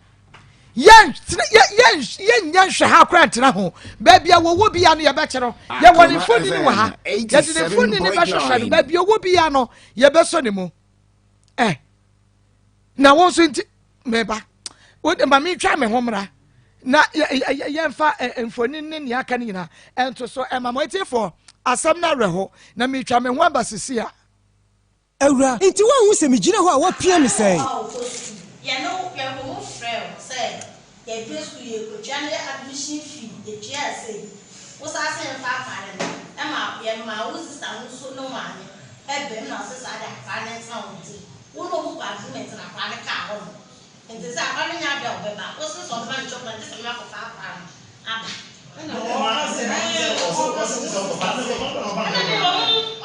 yɛnyɛ nhwɛ ha koraa ntena ho baabi a wɔwɔ bia no yɛbɛkyerɛ yɛwɔ ne mfonini wɔ ha yɛde ne mfonini bɛhwehwɛ no baabi a ɔwɔ bia no yɛbɛsɔ ne mu eh na wo nso nti meba wode ma mentwa me ho mmra na yɛmfa mfoni ne nea aka no nyinaa ɛnto so ɛma mo atiefoɔ asɛm no awerɛho na metwa me ho aba sisi a Awura, enti woanhu sɛ migyina hɔ a woapia me sɛɛ? Ɔkɔ sukuu. Yɛne wo yɛkɔ mo frɛ wo sɛ yɛpɛ sukuu yɛkɔtua ne admission fee yɛtuaa sei wo saa se yɛmfa akwadaa no ɛma yɛmaa wo sister no nso ne wo maame ɛbam na ɔse saa de akwadaa no ntena wo nti wo ne ɔmo kɔ agreement na akwadaa no kaa hɔ nom nti sɛ akwadaa no nyɛ adeɛ a ɔbɛba wo se sɛ ɔbɛma no chocolate gye sɛ me akɔfa akwadaa no aba. Ɛna me ɔmo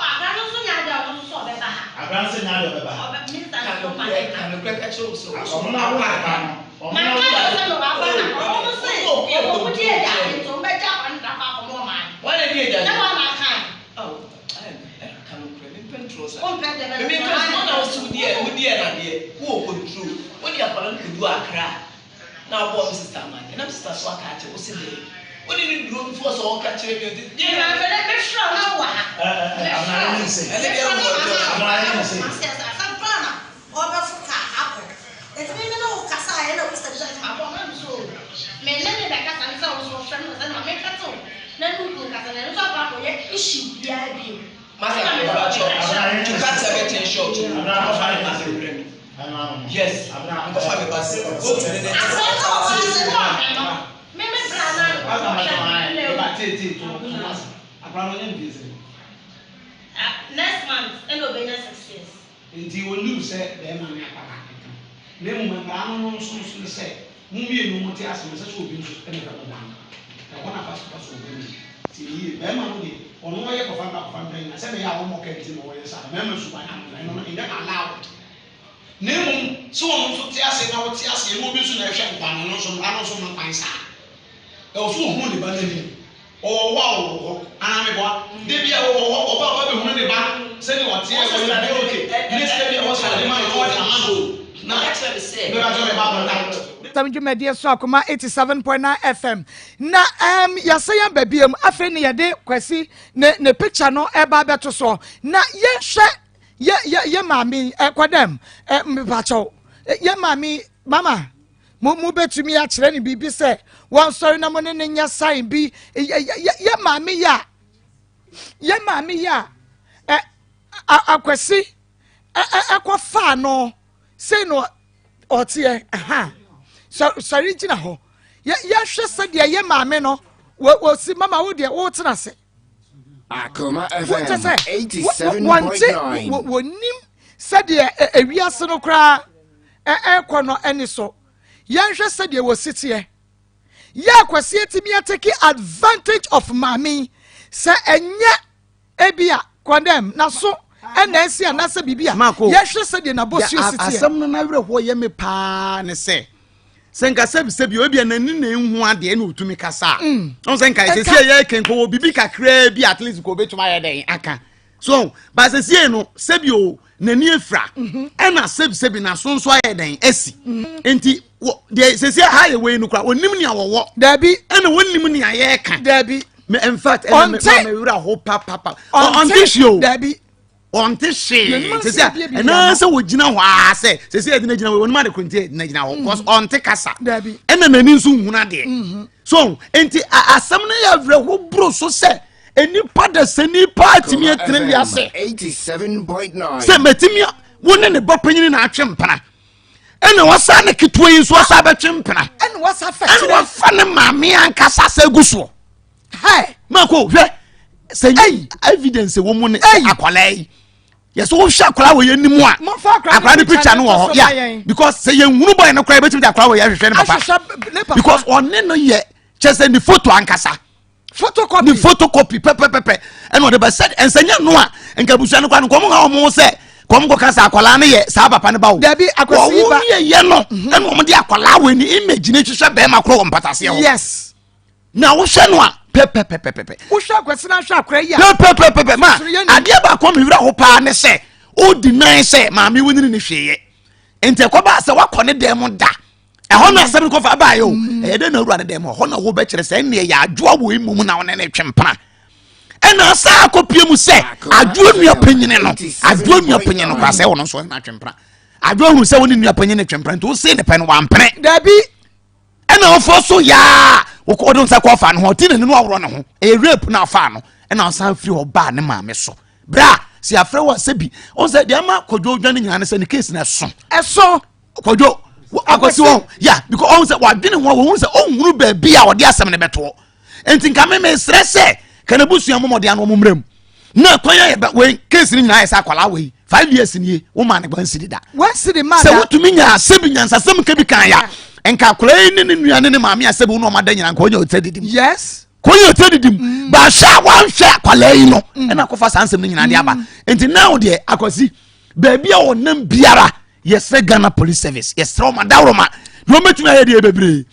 akwadaa no nso nyɛ adeɛ a ɔno nso sɛ ɔbɛba ha. Akwadaa no nso nyɛ adeɛ a ɔbɛba ha. Ɔbɛ minista no nso ma ne Ka nokorɛ ka kyerɛ wo sɛ wo so Ɔmo apa awo aba. ɔmo Maka awo kyerɛ sɛ mewɔ aba na ɔmo no se yɛwɔ ɔmo di agya nti ɔmo bɛgye akwadaa no de akɔ akɔma ɔmaame. Wɔn na di agya Nyɛ wɔn na akae. Ao, ɛɛ, ka nokorɛ, mempɛ ntorɔ saa. Wompɛ deɛ bɛn Me menka ntorɔ sɛ wo na wo se wodi ɛ, wodi ɛ nadeɛ, wowɔ control, wode akwadaa no kɔdu Accra na wobɔɔ me sister amaneɛ, na me sister so aka akyerɛ wo, wo se dɛn? Wode no duro before sɛ ɔka kyerɛ me o, nti deɛ Me na. maame dɛ, mefrɛ wo na wowɔ ha. Ɛ ɛ ɛ, Mefrɛ abena wo, ne nse. Ɛne deɛ mefrɛ wo wowɔ na ntorɔ mama saa. wo Abena ne wɔ nse. Kumasi ase, asɛm koraa na ɔrebɛfo kaa akɔ. Enti me me ne wo kasaeɛ na wo sister bisa me sɛ mabɔ wo, na me nso o, me ne no bɛkasa ne sɛ wo nso wofrɛ me na sɛ ma menkate wo na ne wo kunu nkasa na ɛno nso akɔ akɔyɛ issue biara bio. Masa Ɛna me mefrɛ wo pakyɛ meka kyerɛ wo. to cut everything short o, nkɔfa ne ba brɛ me. Yes, nkɔfa me ba go to ne ne Asɛm no wɔ hɔ ara sɛ na ɔhwɛ no, me me bra no ara na ɔhwɛ no na awu. Next month ɛna ɔbɛnya 6 years. Enti ɔnnim sɛ barima ne akwadaa keka. Na mmom mmara no no nso nso ne sɛ, mo mmienu mote ase no, ɛsɛ sɛ obi nso na ɛhwɛ mo ba no. Ɛhɔ na fa so ba mu. Tie no yie. Barima no deɛ, ɔno ɔyɛ kɔfa mbra kɔfa mbra nyinaa, sɛ ɛbɛyɛ a ɔmmɔ ka nti na ɔyɛ saa. Mmarima suban ano no, ɛno no ɛnyɛ allowed. Na mmom sɛ ɔno nso te ase na wote aseɛ na obi nso na ɛhwɛ nkwa no, ɛno nso mmara no nso mma kwan saa. Ɛwɔ sɛ ɔhunu ne ba no anim. Ɔwɔ hɔ a ɔwɔ hɔ anaa meboa? Da bi a ɔwɔ hɔ, ɔba a ɔba bɛhunu ne ba sɛdeɛ ɔteɛ, ɔyɛ bi okay, ne sika bi a ɛwɔ sɛ ɔde ma no na ɔde ama no na meba kyɛ meba abɛda. Asɛm dwumadie so akoma 87.9 FM na um, yɛasɛ yɛn ba biam afei ne yɛde Kwasi ne ne picture no ɛba abɛto soɔ na yɛnhwɛ yɛ yɛ yɛ maame ɛkɔdɛm ɛ mepakyɛw yɛ maame mama Mo mubetumi akyerɛ no biribi sɛ wɔnsɔre na mo ne no nyɛ sign bi. Yɛ maame yɛ a yɛ maame yɛ a akwasi ɛkɔ faa no sei no ɔteɛ ha sɔre gyina hɔ yɛhwɛ sɛdeɛ yɛ maame no wɔsi mama wo deɛ wotena ase. Akoma Wɔkyɛ FM sɛ wɔnte 87.9. wɔnim sɛdeɛ ewiase no koraa ɛrekɔ no ani so. Yɛnhwɛ sɛdeɛ wɔsi teɛ. Yɛ Akwasi atumi atake advantage of maame yi sɛ ɛnyɛ ebi a condemn naso ɛna ɛsi anaasɛ biribi a yɛhwɛ sɛdeɛ n'abɔsuo si teɛ. Asɛm no n'awerɛhoɔ yɛ me paa ne sɛ sɛ nka sɛbisɛbi obi a n'ani na ehu adeɛ na otumi kasa a ɔn mm. sɛ nka sɛ sie yɛ kenko wɔ bibi kakraa bi at least ko obetumi ayɛ dɛn aka so ba sɛ sie no sɛbi o n'ani efura mhm. ɛna sɛbisɛbi n'aso nso ayɛ dɛn esi mhm. nti wɔ deɛ sɛsi ha yɛ wei no kora onim nea wɔwɔ dabi ɛna wɔnim nea yɛreka dabi me in fact ɛna me ma me wura ho papapa ɔnte hwee o dabi ɔnte hwee sɛsi a ɛna sɛ wɔgyina hɔ aa sɛ sɛsi a ɛgyina gyina hɔ wɔnim ade koro nti ɛgyina gyina hɔ cause ɔnte kasa dabi ɛna n'ani nso nhunu adeɛ mhm. so nti asɛm no yɛ awerɛho boro so sɛ nipa da sɛ nipa atumi atena wiase sɛ mɛtumi wo ne ne ba panyini na atwe mpena ɛna wasa ne ketewa yi nso asa bɛtwe mpena ɛna wasa fɛ ɛna wafa ne maame ankasa sɛ egu soɔ mako hwɛ sɛ yi evidence wɔ mu ne sɛ akwadaa yi yɛsɛ wohwɛ akwadaa wɔ yɛn anim a akwadaa ne picture no wɔ hɔ ya because sɛ yɛn hunu bɔyɛ no koraa yɛbɛtumi de akwadaa wɔ yɛ ahwehwɛ ne papa because ɔne no yɛ kyɛ sɛ ne photo ankasa photocopy ne photocopy pɛpɛpɛpɛ ɛna ɔde bɛ sɛ nsɛnyɛ no a nka abusua no kora no kɔn ha wɔn sɛ kɔn kɔ ka sɛ akwadaa no yɛ saa papa no ba o dabi akwasi ba wɔn yɛ yɛ no mhm. ɛna wɔn de akwadaa wɔ ni image ne hwehwɛ bɛrima korɔ wɔ mpataseɛ hɔ yes na wohwɛ no a pɛpɛpɛpɛpɛ wohwɛ akwasi na ahwɛ akora yi a pɛpɛpɛpɛ ma adeɛ baako mi wura ho paa ne sɛ o di nan sɛ maame wo nini ne hwee yɛ nti ɛkɔba sɛ wakɔ ne dan mu da ɛhɔ na asɛm no kɔfa baayɛ o mm. ɛyɛ dɛ na awura no dɛm ɛhɔ na wobɛkyerɛ sɛ ɛnneɛ yɛ adwoa wɔ mmom na wone ne twe mpena ɛna asa akɔpie mu sɛ adwoa nua panyini no adwoa nua panyini no koraa sɛ wɔno nso ɔne atwe mpena adwoa hunu sɛ wo ne nua panyini twe mpena nti wosee ne pɛ no wampene dabi ɛna ɔfoɔ so yaa wode nsa kɔ ɔfa no ho ɔti n'ani no aworɔ ne ho ɛyɛ rape na ɔfa no ɛna ɔsan firi hɔ baa ne maame so berɛ a sɛ yɛafrɛ wɔ sɛ bi ɔn sɛ deɛ ama kɔdwo dwane nyinaa ne sɛ ne case no ɛso ɛso kɔdwo akwasi wɔn ya because ɔn sɛ wadwene ho a wɔn sɛ ɔnhunu baabi a ɔde asɛm no bɛtoɔ nti nka me mesrɛ sɛ kana busua mɔmɔden ano wɔn mmerɛ mu na kwan yɛ bɛ wei case no nyinaa yɛ sɛ akwadaa wei 5 years nie wo maa ne gba nsiri da wansiri maa sɛ wotumi nya asɛm nyansasɛm ka bi kan ya nka akwadaa yi ne ne nua ne ne maame asɛm wo na ɔma da nyinaa nka ɔnyɛ ɔtɛ didi mu yes kò yɛ ɔtɛ didi mu mm. baahwɛ a wanhwɛ akwadaa yi no mm. ɛna akɔfa saa nsɛm no nyinaa de aba mm. nti now deɛ akwasi baabi a ɔnam biara yɛsrɛ ghana police service yɛsrɛ ɔma dawuroma deɛ ɔmɛtumi ayɛ deɛ bebree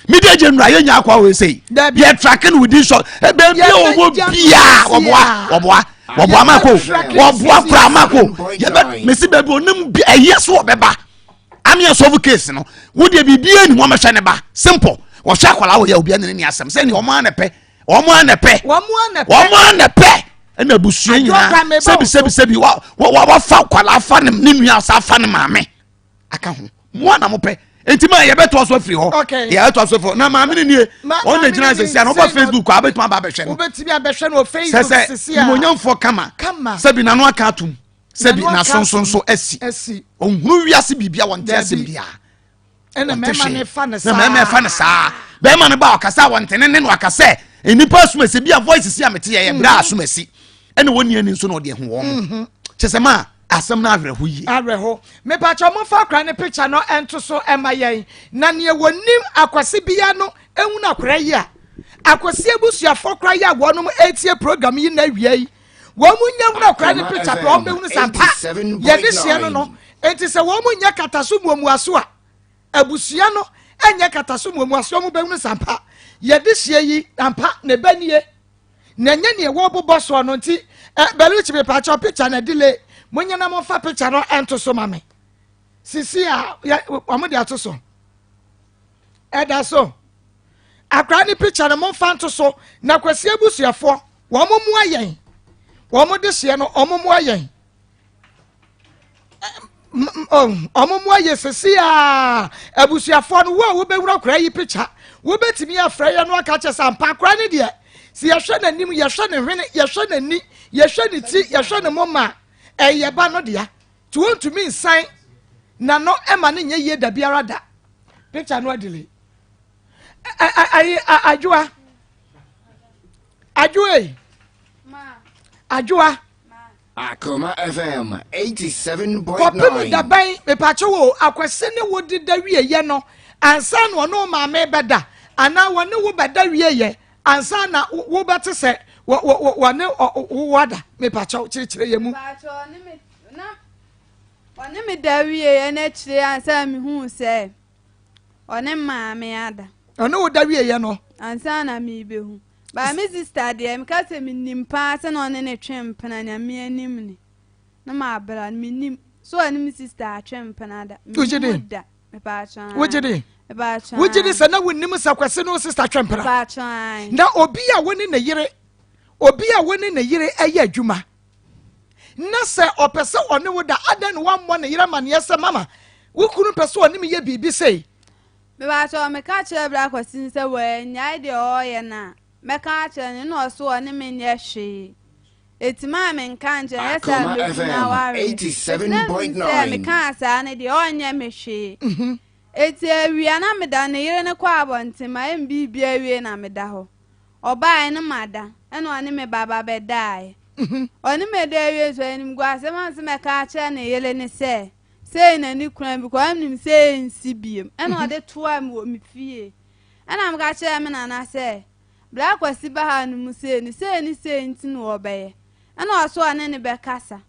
media general yɛ nya akɔ awɔ esei yɛ tracking within short baabi a ɔwɔ biaa wɔboa wɔboa wɔboa mako wɔboa kora mako yɛbɛ mesi baabi ɔnam bi ɛyɛ so ɔbɛba ami asɔfo case no wo deɛ biribi anim wɔmɛhwɛ ne ba simple wɔhwɛ akwadaa wɔ yɛ obi anene ne asɛm sɛ ne wɔn ara na pɛ wɔn ara na pɛ wɔn ara na pɛ ɛna abusua nyinaa sɛbi sɛbi sɛbi wa wa wafa akwadaa afa ne ne nua asa afa ne maame aka ho mo ana mo pɛ nti maa yɛbɛtoa so afiri hɔ yɛbɛtoa so afiri hɔ na maame no nie wɔn na gyina sisi ano ɔba facebook a abɛtumi aba abɛhwɛ no wobɛtumi abɛhwɛ no wɔ facebook sisi a sɛ sɛ nimonyamfoɔ kama sɛbi n'ano aka atum sɛbi n'asonson so asi ɔnhunu wiase biribia wɔnte asɛm biara ɛna mmarima no fa no saa na mmarima fa no saa bɛrima no ba ɔkasa a wɔnte ne ne no akasɛ nnipa asomasi bi a voice si a mete yɛ yɛ berɛ a asomasi ɛna wɔn ni ani nso na ɔde ɛho wɔn mhm. kyɛ sɛ maa asɛm no awerɛho yie awerɛho mepakyɛ ɔmomfa akora ne picture no ɛnto so ɛma yɛn na neɛ wɔnim akwase bia no ɛhunu akora yi a akwasi abusuafoɔ kora yi a wɔnom ɛtie program yi na awia yi wɔn mu nya hunu akora ne picture pɛ wɔn bɛhunu sampa yɛde hyia no no enti sɛ wɔn mu nyɛ kataso muamuaso a abusua no nyɛ kataso muamuaso wɔn bɛhunu sampa yɛde hyia yi ampa ne ba nie na ɛnyɛ nea wɔbobɔ soɔ no nti ɛ bɛlukyi mi paakyɛw picture na delay mo nyɛ na mo fa picture no ɛnto so ma me sisi a yɛ wɔn de ato so ɛda so. Akwadaa ne picture no momfa nto so na Kwasi abusuafoɔ wɔn mmoa yɛn wɔn de hyeɛ no wɔn mmoa yɛn wɔn mmoa yɛ sisi a abusuafoɔ no wo a wobɛwura akwadaa yi picture wobɛtumi afrɛ yɛn no aka kyɛ sɛ ampa akwadaa ne deɛ sɛ yɛhwɛ n'anim yɛhwɛ ne hwene yɛhwɛ n'ani yɛhwɛ ne ti yɛhwɛ ne moma ɛyɛ ba no dea nti wɔntumi nsan n'ano ɛma ne nyɛ yie da biara da picture no adile ayi adwoa adwoa yi adwoa. Akoma FM 87.9. Kɔpem dabɛn mepatwe wo akwasi ne wo deda wieyɛ no ansa na ɔne wo maame bɛda. anaa wɔne wo bɛda wieɛ ansa na wobɛte sɛ wɔne wo ada? Mepakyɛw kyerɛkyerɛ yɛ mu. Ɔne me da wieɛ no akyire ansa na mehuu sɛ ɔne maame ada. Ɔne wo da wieɛ no? Ansa na merebɛhu. Baa me sista deɛ meka sɛ menim paa sɛ na ɔne ne twe mpena nyame anim ni. Na mabra no menim. So ɔne me sista atwe mpena da. Menim da. Wogye di? Wogye di sɛ na wonim sɛ Kwasi ne wo sista twe mpena? Na obi a wo ne ne yere obi a wo ne ne yere ɛyɛ adwuma na sɛ ɔpɛ sɛ ɔne wo da adɛn na wammɔ ne yere amanneɛ sɛ mama wo kunu pɛ sɛ ɔne me yɛ biribi sei? Mebakyɛ meka kyerɛ bra Kwasi no sɛ wɔannyae deɛ ɔreyɛ no a mɛka akyerɛ no na ɔso ɔne me nyɛ hwee. Eti maa menka nkyerɛ no, ɛyɛ saa Akoma mɛku no FM awareɛ. Eti na menim sɛ 87.9. mekaa saa no deɛ ɔnyɛ me hwee. Eti awia na meda, ne yere no kɔɔ abɔnten, mayɛ me biribi awie na meda hɔ. Ɔbaeɛ no mada, ɛna ɔne me ba ba bɛdaeɛ. Ɔne me da awie nso animguasɛm a mese mɛka akyerɛ ne yere ne sɛ, sei na ne kunu ayɛ because ɔnim sɛ ɛnsi biom. Ɛna ɔde toaa me wɔ me fie. Ɛna meka kyerɛɛ me nana sɛ, Bra Kwasi ba ha no mu sei no, sei ne sei nti na wɔbɛyɛ. Ɛna ɔso ɔne no bɛkasa.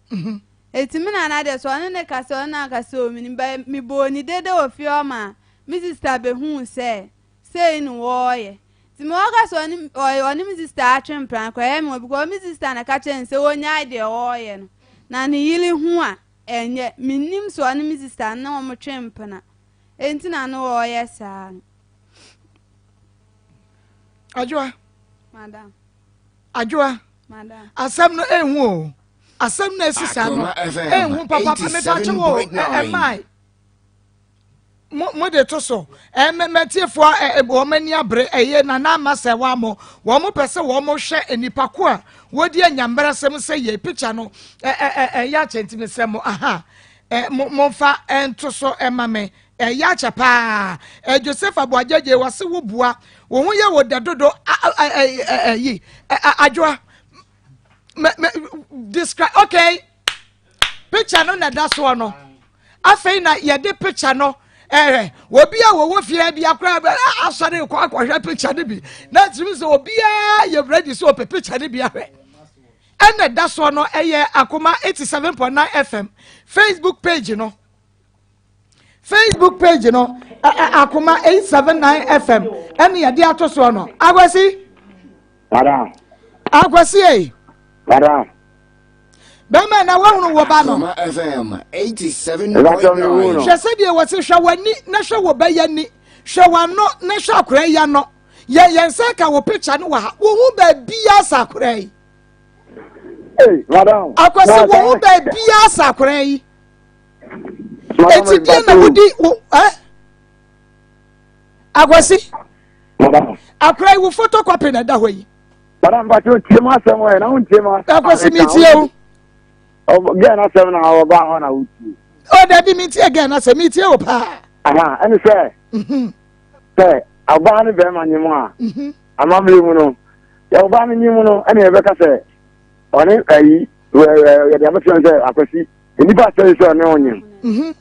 Eti me nana deɛ sɛ ɔne no kasa ɔne no ankasa o menim but mebɔɔ ne dede wɔ fie hɔ maa me sister bɛhuu sɛ sei na wɔɔyɛ. Nti me wɔka sɛ ɔne ɔne me sister atwe mpena koraa ɛyɛ me wɔ because me sister na ɛka kyerɛ no sɛ ɔnyae deɛ ɔɔyɛ no na ne yere hu a ɛnyɛ. Mennim sɛ ɔne me sister no na wɔtwe mpena enti na ne wɔɔyɛ saa no. Adwoa. Madam. Adwoa. Madam. Asɛm no ehu o. Asɛm no esi saa no ehu papa mepa kyɛ wɔ ɛmae. Mo mo de to so. Ɛmɛmɛtiefoɔ ɛ wɔn ani abere ɛyɛ nana ama sɛ wɔn mo wɔn mo pɛ sɛ wɔn mo hwɛ nipa ko a wɔdi anyambrasɛm sɛ yɛ picture no ɛ ɛ ɛyɛ akyɛ ntumi sɛ mo aha ɛ mo mo nfa ɛnto so ɛma me. Ɛyɛ akyɛ paa. Ɛ Joseph Aboagyagye wɔse wo boa wo ho yɛ wo dɛ dodo ɛyi adwoa mɛ mɛ describe okay picture no na ɛda soɔ no afei na yɛde picture no ɛhwɛ obi a wɔwɔ fie bi akora asɔre kɔ akɔhwɛ picture no bi na tiri sɛ obiara yɛ ready sɛ ɔpɛ picture no bi ahwɛ ɛna ɛda soɔ no ɛyɛ akoma 87.9 fm facebook page no. Facebook page no akoma 879 FM ɛne yɛde ato soɔ no akwasi akwasi ei bɛrima na woahunu wo ba no hwɛ sɛdeɛ wɔse hwɛ w'ani na hwɛ wo ba yi ani hwɛ w'ano na hwɛ akora yi ano yɛ yɛn nsa ka wo picture no wɔ ha wo ho baabiara sa akora yi akwasi wo ho baabiara sa akora yi Eti deɛ na wodi wo ɛ akwasi akora yi wo photocopy na ɛda hɔ yi. Madam Mpacho tie mu asɛm wɔ yɛ na wo ntie mu asɛm. Akwasi mi tie o. Gɛn n'asɛm na ɔba hɔ na wotie. O dabi mi tie gɛn n'asɛm mi tie o paa. Aha ɛne sɛ. Mhm. Sɛ ɔbaa ne bɛrima nye mu a. Mhm. Amammerɛ mu no yɛ ɔbaa no nye mu no ɛne yɛbɛka sɛ ɔne ayi yɛde abɛkyerɛ sɛ akwasi. Nnipa asɛe sɛ ɔne ɔnyem. Mhm.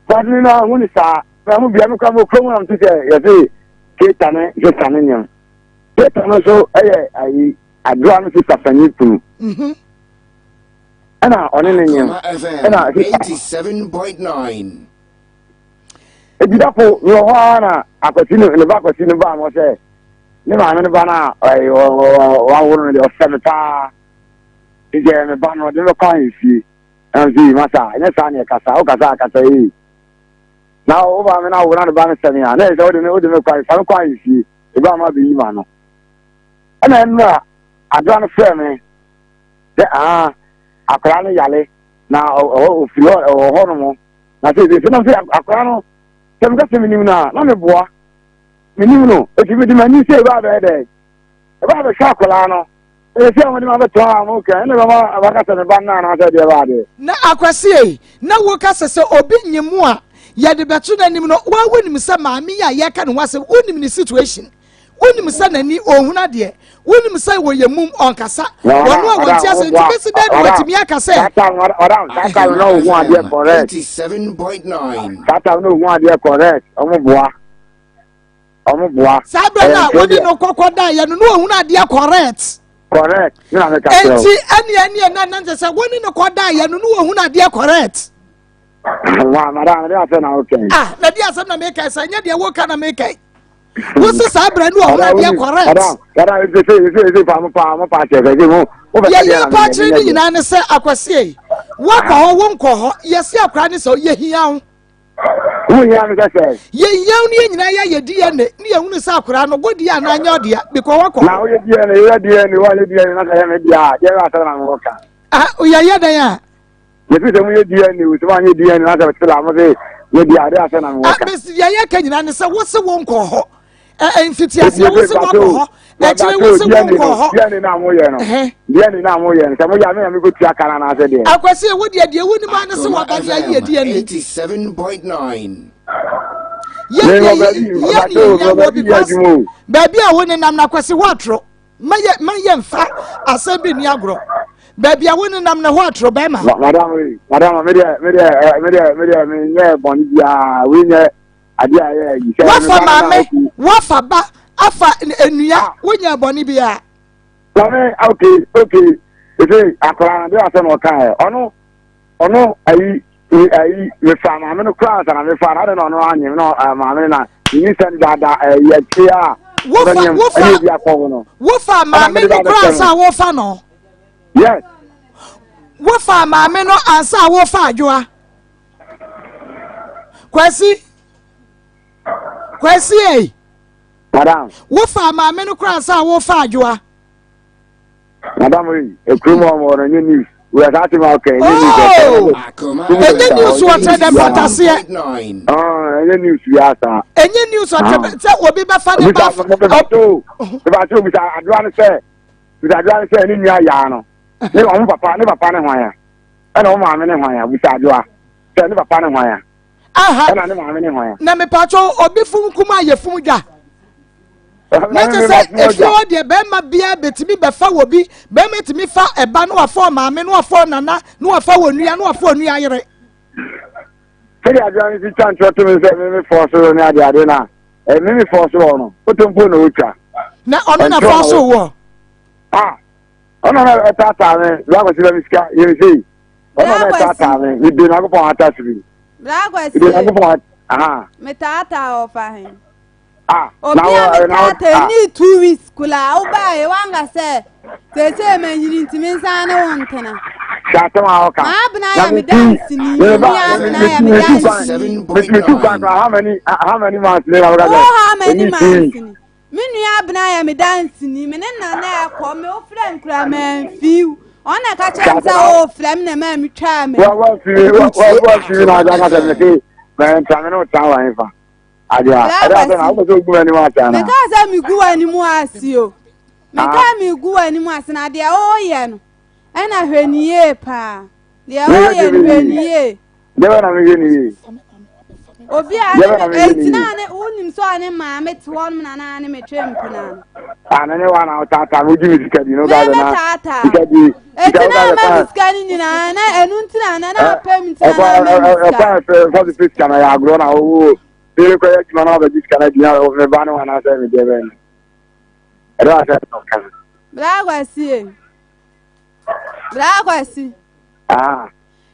But me ma hu ne saa. Na mo bia me kora mo kurom na mte sɛ yɛse Keta ne sista ne nyem. Keta no nso yɛ ayi adoa no sista panyin kunu. Mhm. Ɛna ɔne ne nyem. Ɛna 87.9. Eti dako mewɔ hɔ ara na akwasi ne ne ba akwasi no baa mo sɛ ne maame no ba no a wawo no deɛ ɔsɛ me paa. Nti ɛyɛ me ba no ɔde me bɛkɔ ahemfie. Na nso yi masa ɛnyɛ saa na ɛkasa wokasa akasa yi. Na wo maame no awo na ne ba no sɛ me a na ɛsɛ wode me wode me kɔ fa me kɔ ahemfie. Eba ma bɛyi ma no. Ɛna nnura adoa no frɛ me sɛ aa akwaraa no yale na ɔfiri hɔ ɛwɔ hɔ nom na sɛ sɛ na sɛ akwaraa no sɛ meka sɛ menim no a na meboa menim no ɛti mede m'ani sɛ ɛba bɛyɛ dɛn ɛba bɛhwɛ akwaraa no Esi a wɔde ma bɛtɔn a mo kɛ ɛna bɛma abaka sɛ ne ba nna anaasɛ deɛ baa deɛ. Na Akwasi ei, na woka sɛ sɛ obi nye mo a yɛde bɛto n'anim no, woa wonim sɛ maame yi a yɛreka ne ho asɛm, wonim ne situation, wonim sɛ n'ani ɔnhunu adeɛ, wonim sɛ wɔyɛ mum ɔnkasa, wɔn a wɔnte ase nti bɛsi dɛn na watumi aka sɛ. Saa time saa time na ohun adeɛ correct. 87.9. Saa time na ohun adeɛ correct, ɔmo boa. Ɔmo boa. Saa berɛ no a wode no kɔkɔ daeɛ no na ɔhunu adeɛ correct. Correct. Ne na meka kyerɛ wo. Enti ɛne ɛne ɛna na sɛ wo ne no kɔ daeɛ no na ɔhunu adeɛ correct. Wa madam de asɛm na woka yi. Ah na di asɛm na meka sɛ nyɛ deɛ woka na meka yi. Wo se saa berɛ no ɔhunu adeɛ correct. Madam madam ese ese ese ese pa mo pa mo pa kyerɛ sɛ mo mo bɛ Yɛyɛ pa kyerɛ ne nyinaa ne sɛ akwasie woakɔ hɔ wonkɔ hɔ yɛse akora ne sɛ yɛhia wo. Wohia me sɛ sɛ. Yɛhia wo ne yɛn nyinaa yɛayɛ DNA ne yɛhunu sɛ akora no wo deɛ anaa nyɛ ɔdeɛ bikɔ wakɔ. Na woyɛ DNA woyɛ DNA woayɛ DNA na sɛ yɛ me deɛ a deɛ bɛ asɛm na mewɔ ka. Ah yɛyɛ dɛn a. Yɛfi sɛ moyɛ DNA o sɛ moanyɛ DNA na sɛ sila mo se me deɛ adeɛ asɛm na mewɔ ka. Ah mesi deɛ yɛka nyinaa ne sɛ wo se wo nkɔ hɔ. Mfitiaseɛ wo se woakɔ hɔ akyire wo se wonkɔ hɔ. DNA na moyɛ no DNA na moyɛ no sɛ moyɛ a me na mekɔtua ka no anaasɛ deɛ. Akwasi wo deɛ deɛ wonim ara ne sɛ waba de ayi yɛ DNA. 87.9. Yɛ deɛ yɛ ne yɛ wɔ because baabi a wo nenam no akwasi hɔ atoro ma yɛ ma yɛ nfa asɛm bi ni agorɔ baabi a wo nenam no hɔ atoro bɛrima. Madam madam me deɛ me deɛ me deɛ me deɛ me nyɛ bɔnne biara wei nyɛ. Wafa maame, wafa ba, afa nnua, ah. wonya bɔne biara. Maame, okay, okay. Efe akwaraa no de asɛm na ɔka ɛ. Ɔno, ɔno ayi ayi mefa maame no koraa ansa na mefa no ade na ɔno anyem na maame no na ne sɛn dada ayi akyire a. Wofa wofa wofa maame no koraa ansa wofa no. Yes. Wofa maame no ansa wofa adwoa. Kwasi Kwasi ei. Madam. Wofa maame no koraa sɛ wofa adwoa. Madam yi ekuru mu ɔmo no nye news. Wura saa ti ma ɔkɛ nye news. Oh! Enye news wɔ tẹ dɛ pɔtaseɛ. Enye news wi asa. Enye news wɔ tẹ sɛ obi bɛfa ne ba. Bisa bisa bisa adoa ne sɛ bisa adoa ne sɛ ne nua yaa no ne ɔmo papa ne papa ne hwan ya. Ɛna wo maame ne hwan a? Bisa Adwoa sɛ ne papa ne hwan a. Aha. Ɛna ne maame ne hwan a. Na mepatwo obi fum kum a yɛ fum dwa. Na kyɛ sɛ efie hɔ deɛ bɛrima biara betumi bɛfa wɔ bi bɛrima tumi fa ɛba na wafa ɔmaame na wafa ɔnana na wafa wɔ nua na wafa onua yere. Sɛdeɛ Adwoa no si twa ntorɔ to me sɛ meme fɔɔ so ne adeade no a meme fɔɔ so wɔ no woto mpo na ɔtwa. Na ɔno na fɔɔ so wɔ. Ah ɔno na ɛtaataa me bra kwasi bɛ me sika yɛ me sei ɔno na ɛtaataa me mede nyankopɔn ata so bi mede nyankopɔn aha metaataa ɔfa he ah obi a metaataa ni two weeks kula wobaeɛ wanka sɛ seesei manyini nti mensan ne wo ntena hwɛ asɛm a ɔka maabena yɛ me danseni maabena yɛ me danseni metu kwan kora how many how many months ne na wɔka sɛ how many months ni Me nua Abena yɛ me danseni, me ne na na ɛkɔ, me wofrɛ me koraa mamfiw. Ɔno na ɛka kyerɛ me sɛ wofrɛ me na maa metwaa me. Wafiri na aka sɛ mese mɛntra me ne wo tra wɔ hefa. Adeɛ a ɛde asɛ na wopɛ sɛ wogu m'anim ase anaa? Mekaa sɛ megu w'anim ase o. Mekaa megu w'anim ase na deɛ woyɛ no ɛna hwɛ ne yie paa. Deɛ woyɛ no hwɛ ne yie. Deɛ bɛ na mehwɛ ne yie. Obi a ne me eti na ne wonim sɛ ɔne maame te hɔ nom na na ne metwe mpena no. A na ne wa na ɔtaataa me wogye me sika di no ga na sika di. Eti na ama me sika no nyinaa na ɛnu nti na na na apɛ mi nti na na ama me sika. Ɛkɔ ɛfɛ nfa so fi sika na yɛ agorɔ na owó fere kɔ yɛ adwuma na ɔbɛgye sika na di na me ba ne wa na sɛ me deɛ bɛn no. Ɛdɛ wa sɛ ɔka. Bra Kwasi. Bra Kwasi. Ah.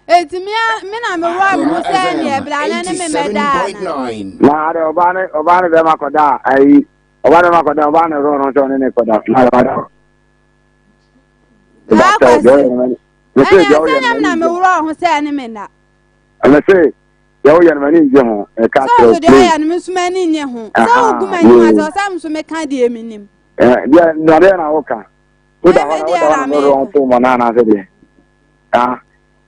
Eti me a me na me wura me ho sɛ neɛ bra na ne me mɛda ana. Na ade ɔbaa ne ɔbaa ne bɛrima kɔda ayi ɔbaa ne bɛrima kɔda ɔbaa ne rɔɔ no sɛ ɔne ne kɔda na ɔbaa da. Bra Kwasi ɛnna sɛ nyam na me wura ho sɛ ne me nda. Ɛmɛ sɛ deɛ woyɛ no m'ani ngye ho ɛka kyerɛ wo deɛ ɔyɛ no me nso m'ani nye ho sɛ wogu m'anim ase ɔsɛ me nso meka deɛ menim. Deɛ na deɛ na woka woda hɔ na woda hɔ na mɛrɔ ho mɔ na anaasɛ deɛ. Ah.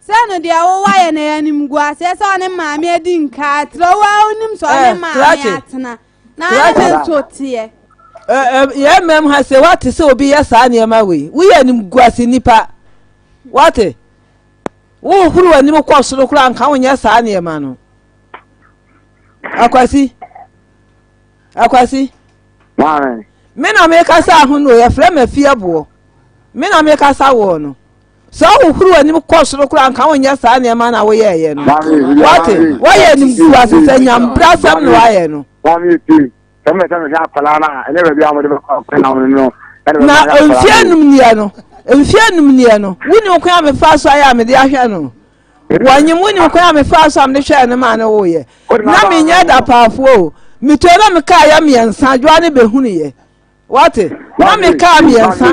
Sɛ no deɛ wowɔ yɛ na yɛ animguaseɛ sɛ ɔne maame adi nka atrɛ wo a wonim sɛ ɔne eh, maame atena na ane me nso teɛ. Yɛn mmam ha sɛ woate sɛ obi yɛ saa nneɛma wei woyɛ animguase nipa woate wohoro w'anim kɔ soro koraa nka wonyɛ saa nneɛma no akwasi akwasi me na mekasa ho no yɛfrɛ me afiaboɔ me na mekasa woɔ no Sɛ wohohoro w'anim kɔ soro koraa nka wonyɛ saa nneɛma na woyɛɛyɛ no. Wate? Woayɛ animguase sɛ nyambrasɛm na woayɛ no. Maame eti. Sɛ mepɛ sɛ mehwɛ akwadaa no a, ɛnyɛ baabi a wɔde bɛkɔ akɔyɛ na wɔn no ɛna Na bɛma ahwɛ akwadaa mfeɛ no. num nie no, mfeɛ num nie no, wonim kwan a mefaa so ayɛ a mede ahwɛ no? Wɔnyem wonim kwan a mefaa so a mede hwɛɛ no maa no woeɛ. Na menyɛ dapaafoɔ o. Metoo na mekaa yɛ mmiɛnsa, adwoa no bɛhunuiɛ. Wate? Na mekaa mmiɛnsa,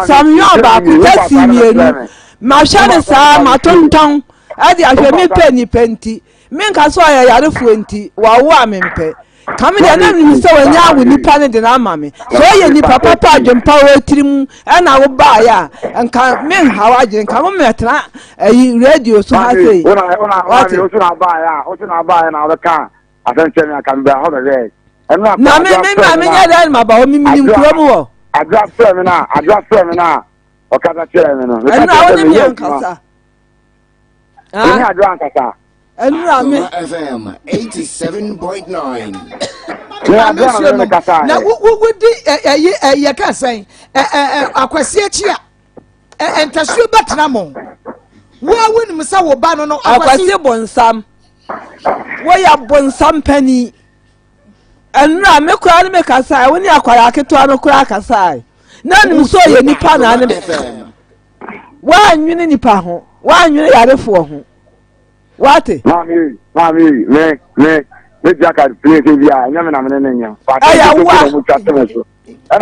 samyɔn baako, tasi mmienu. Mahwɛ no saa, matontɔn de ahwɛ mepɛ nnipa nti. Menka sɛ ɔyɛ yarefoɔ nti, wawo a mempɛ. Ka me deɛ na menim sɛ wanya awo nipa no de no ama me. Sɛ ɔyɛ nipa papa adwempa wɔ tiri mu ɛna wo baeɛ a, nka menha w'adwene, nka mo mmɛtena ayi radio so ha sei. Wate? Na me me ma menyɛ dɛn ma ba hɔ menim kurom hɔ. Adra frɛ me na adra frɛ me na ɔkasa kyerɛ me no. Ɛno a wo ne me ankasa. Ɛne adra ankasa. Ɛnura me. FM 87.9. Maame fie no na wodi ɛyi ɛyɛ ka sɛn ɛ akwasi akyi a ntasuo bɛtena mo wo a wonim sɛ wo ba no no akwasi bonsam woyɛ bonsam panin ɛnura me koraa ne me kasa wo ne akwadaa ketewa no koraa kasa na nim sɛ ɔyɛ nipa na ne woanwene nipa ho woanwene yarefoɔ ho wate. Maame maame me me me tia ka play sɛ bi a ɛnyɛ me na me ne ne nyɛ. Ɛyɛ wa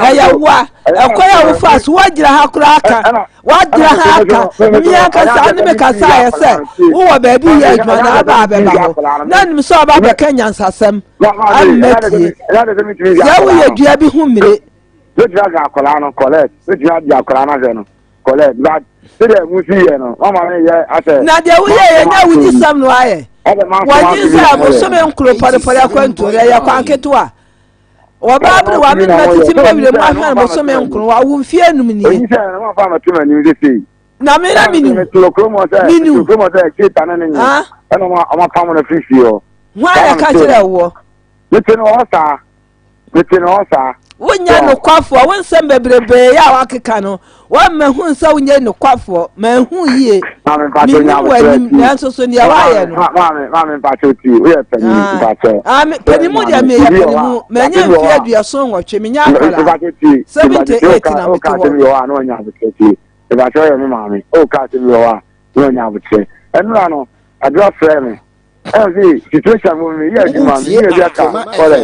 ɛyɛ wa ɛkwan a wofa so woagyina ha koraa ka woagyina ha aka mmea kasa ne me kasa ayɛ sɛ wowɔ baabi yɛ adwuma na aba abɛba hɔ na nim sɛ ɔba abɛka nyansasɛm amma tie sɛ woyɛ dua bi ho mmire. Mɛtumi ahwɛ akwadaa no collect mɛtumi agye akwadaa no ahwɛ no collect but sɛdeɛ mo si yɛ no mama no yɛ asɛ. Na deɛ woyɛ yɛ nyɛ awudi sɛm no ayɛ wɔnye sɛ bosome nkoro pɔrepɔre akwantuo no ɛyɛ kwan ketewa wɔbaa bere wa me nna tete mma wura mu ahwɛ no bosome nkoro wawo mfie anum nie. Oyi sɛ ɛna mafa ma tuma nim sese yi. Na me na menim. Menim. Ɛna ɔma pam no firi fie hɔ. Hwan na ɛka kyerɛ woɔ? Mete no hɔ saa. Mete no hɔ saa. Wonyɛ nokwafoɔ, wo nsɛm bebrebe yɛ a wakeka no, wɔmmahu sɛ wonyɛ nokwafoɔ, manhu yie. Menim w'anim, nanso so deɛ woayɛ no. Maame, maame mpakyɛw tie, woyɛ panin mpakyɛw. Ah, panimu deɛ meyɛ panimu, manya mfeɛ 78, menyɛ akwadaa. 78 na mete hɔ. Mpakyɛw yɛ me maame, o kaa sɛ bi wɔ hɔ a, na ɔnya abokyerɛ. Ɛnora no, Adwoa frɛ me, ɛna sɛ situation mu meyɛ adwuma, meyɛ bi aka kɔlɛ.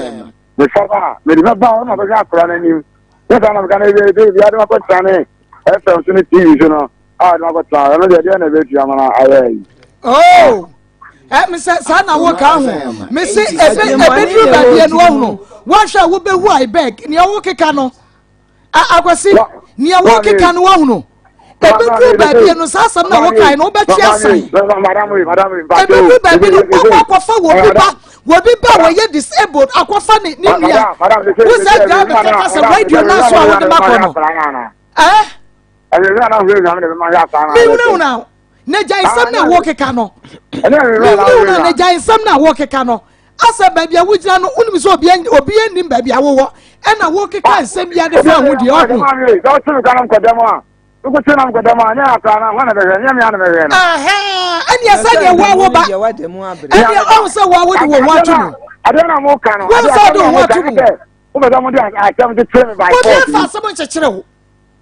Mefa ba a, mede bɛba hɔ na ɔbɛhwɛ akora no anim. Nyɛ saa na meka no ebi ebi ebi ade makɔtena ne FM so ne TV so no a ade makɔtena ɛno deɛ deɛ na ɛbɛtua ma no ayɛ yi. Oh, ɛ me sɛ saa na woka ho me se ebe ebeduru baabi ɛno ɔhono wɔhwɛ a wobɛhu I beg nea wokeka no. Akwasi, nea wokeka no wahunu. Ebeduru baabi no saa asɛm na wokae no wobɛtwe asan. Ebeduru baabi no wakɔ akɔfa wɔ bi ba wɔ bi ba wɔyɛ disabled akɔfa ne ne nua. Wosɛ gyaa bɛkeka sɛ radio no aso a wode ma kɔ no. Ɛɛ? Mehunahuna na gyae nsɛm na wokeka no. Mehunahuna na gyae nsɛm na wokeka no. Asɛ baabi a wogyina no wonim sɛ obi obi anim baabi a wowɔ ɛna wokeka nsɛm bi ade fa ho deɛ ɔho. Ɛneɛ sɛ deɛ woa wo ba ɛneɛ ɔho sɛ woa wode wo ho ato mu wohu sɛ wode wo ho ato mu obi afa asɛm nkyekyere wo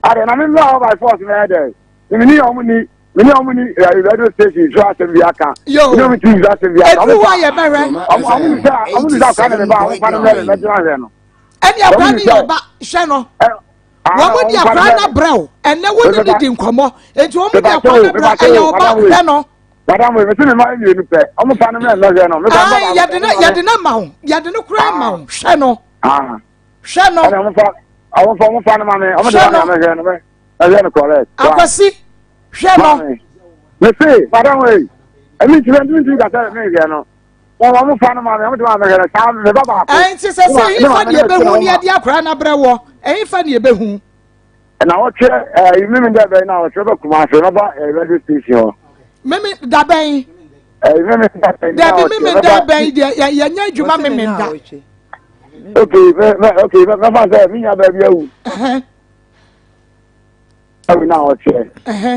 Ade na me mmra hɔ by force mɛyɛ dɛ. Me ne ɔmo ni me ne ɔmo ni radio station so asɛm bi aka. Yo. Me ne ɔmo TV so asɛm bi aka. Ebi hɔ ayɛ bɛhwɛ. Ɔmo ɔmo ni sɛ ɔmo ni sɛ akora ne me ba ɔmo fa no mmerɛ me mɛgyina hwɛ no. Ɛni akora ne yɛ ɔba hwɛ no. Wɔn di akora na brɛ o. Ɛnɛ wo ne ne di nkɔmɔ. Eti wɔn di akora na brɛ ɛyɛ ɔba hwɛ no. Madam wei mesi me ma mmienu pɛ. Ɔmo fa no mmerɛ mɛhwɛ no. Yɛde ne yɛde ne ma wo yɛde ne kura ma wo hwɛ no. Hwɛ no. Ɛna ɔmo fa ɔmo fa ɔmo fa no ma me ɔmo de ma me mɛhwɛ no mɛhwɛ no correct. Akwasi hwɛ no. Me se madam wei ɛmi ntumi ntumi ntumi kasa mi hwɛ no wɔn ɔmo fa no ma me ɔmo de ma me hwɛ no saa me ba baako. Ɛnti sɛ sɛ ɛyin fa ni ebehu ni ɛde akora n'abrɛ wɔ ɛyin fa ni ebehu. Na wɔtwe ɛɛ mímí dɛ bɛyi na wɔtwe bɛ Kumasi na ba ɛɛ radio station hɔ. Mímí dabɛn. Ɛɛ mímí dabɛn. Dabi mímí dabɛn deɛ yɛ yɛ nyɛ adwuma mímí da. Ok mɛ mɛ ok mɛ mɛ fa sɛ mi nya baabi awu. Awu na wɔtwe.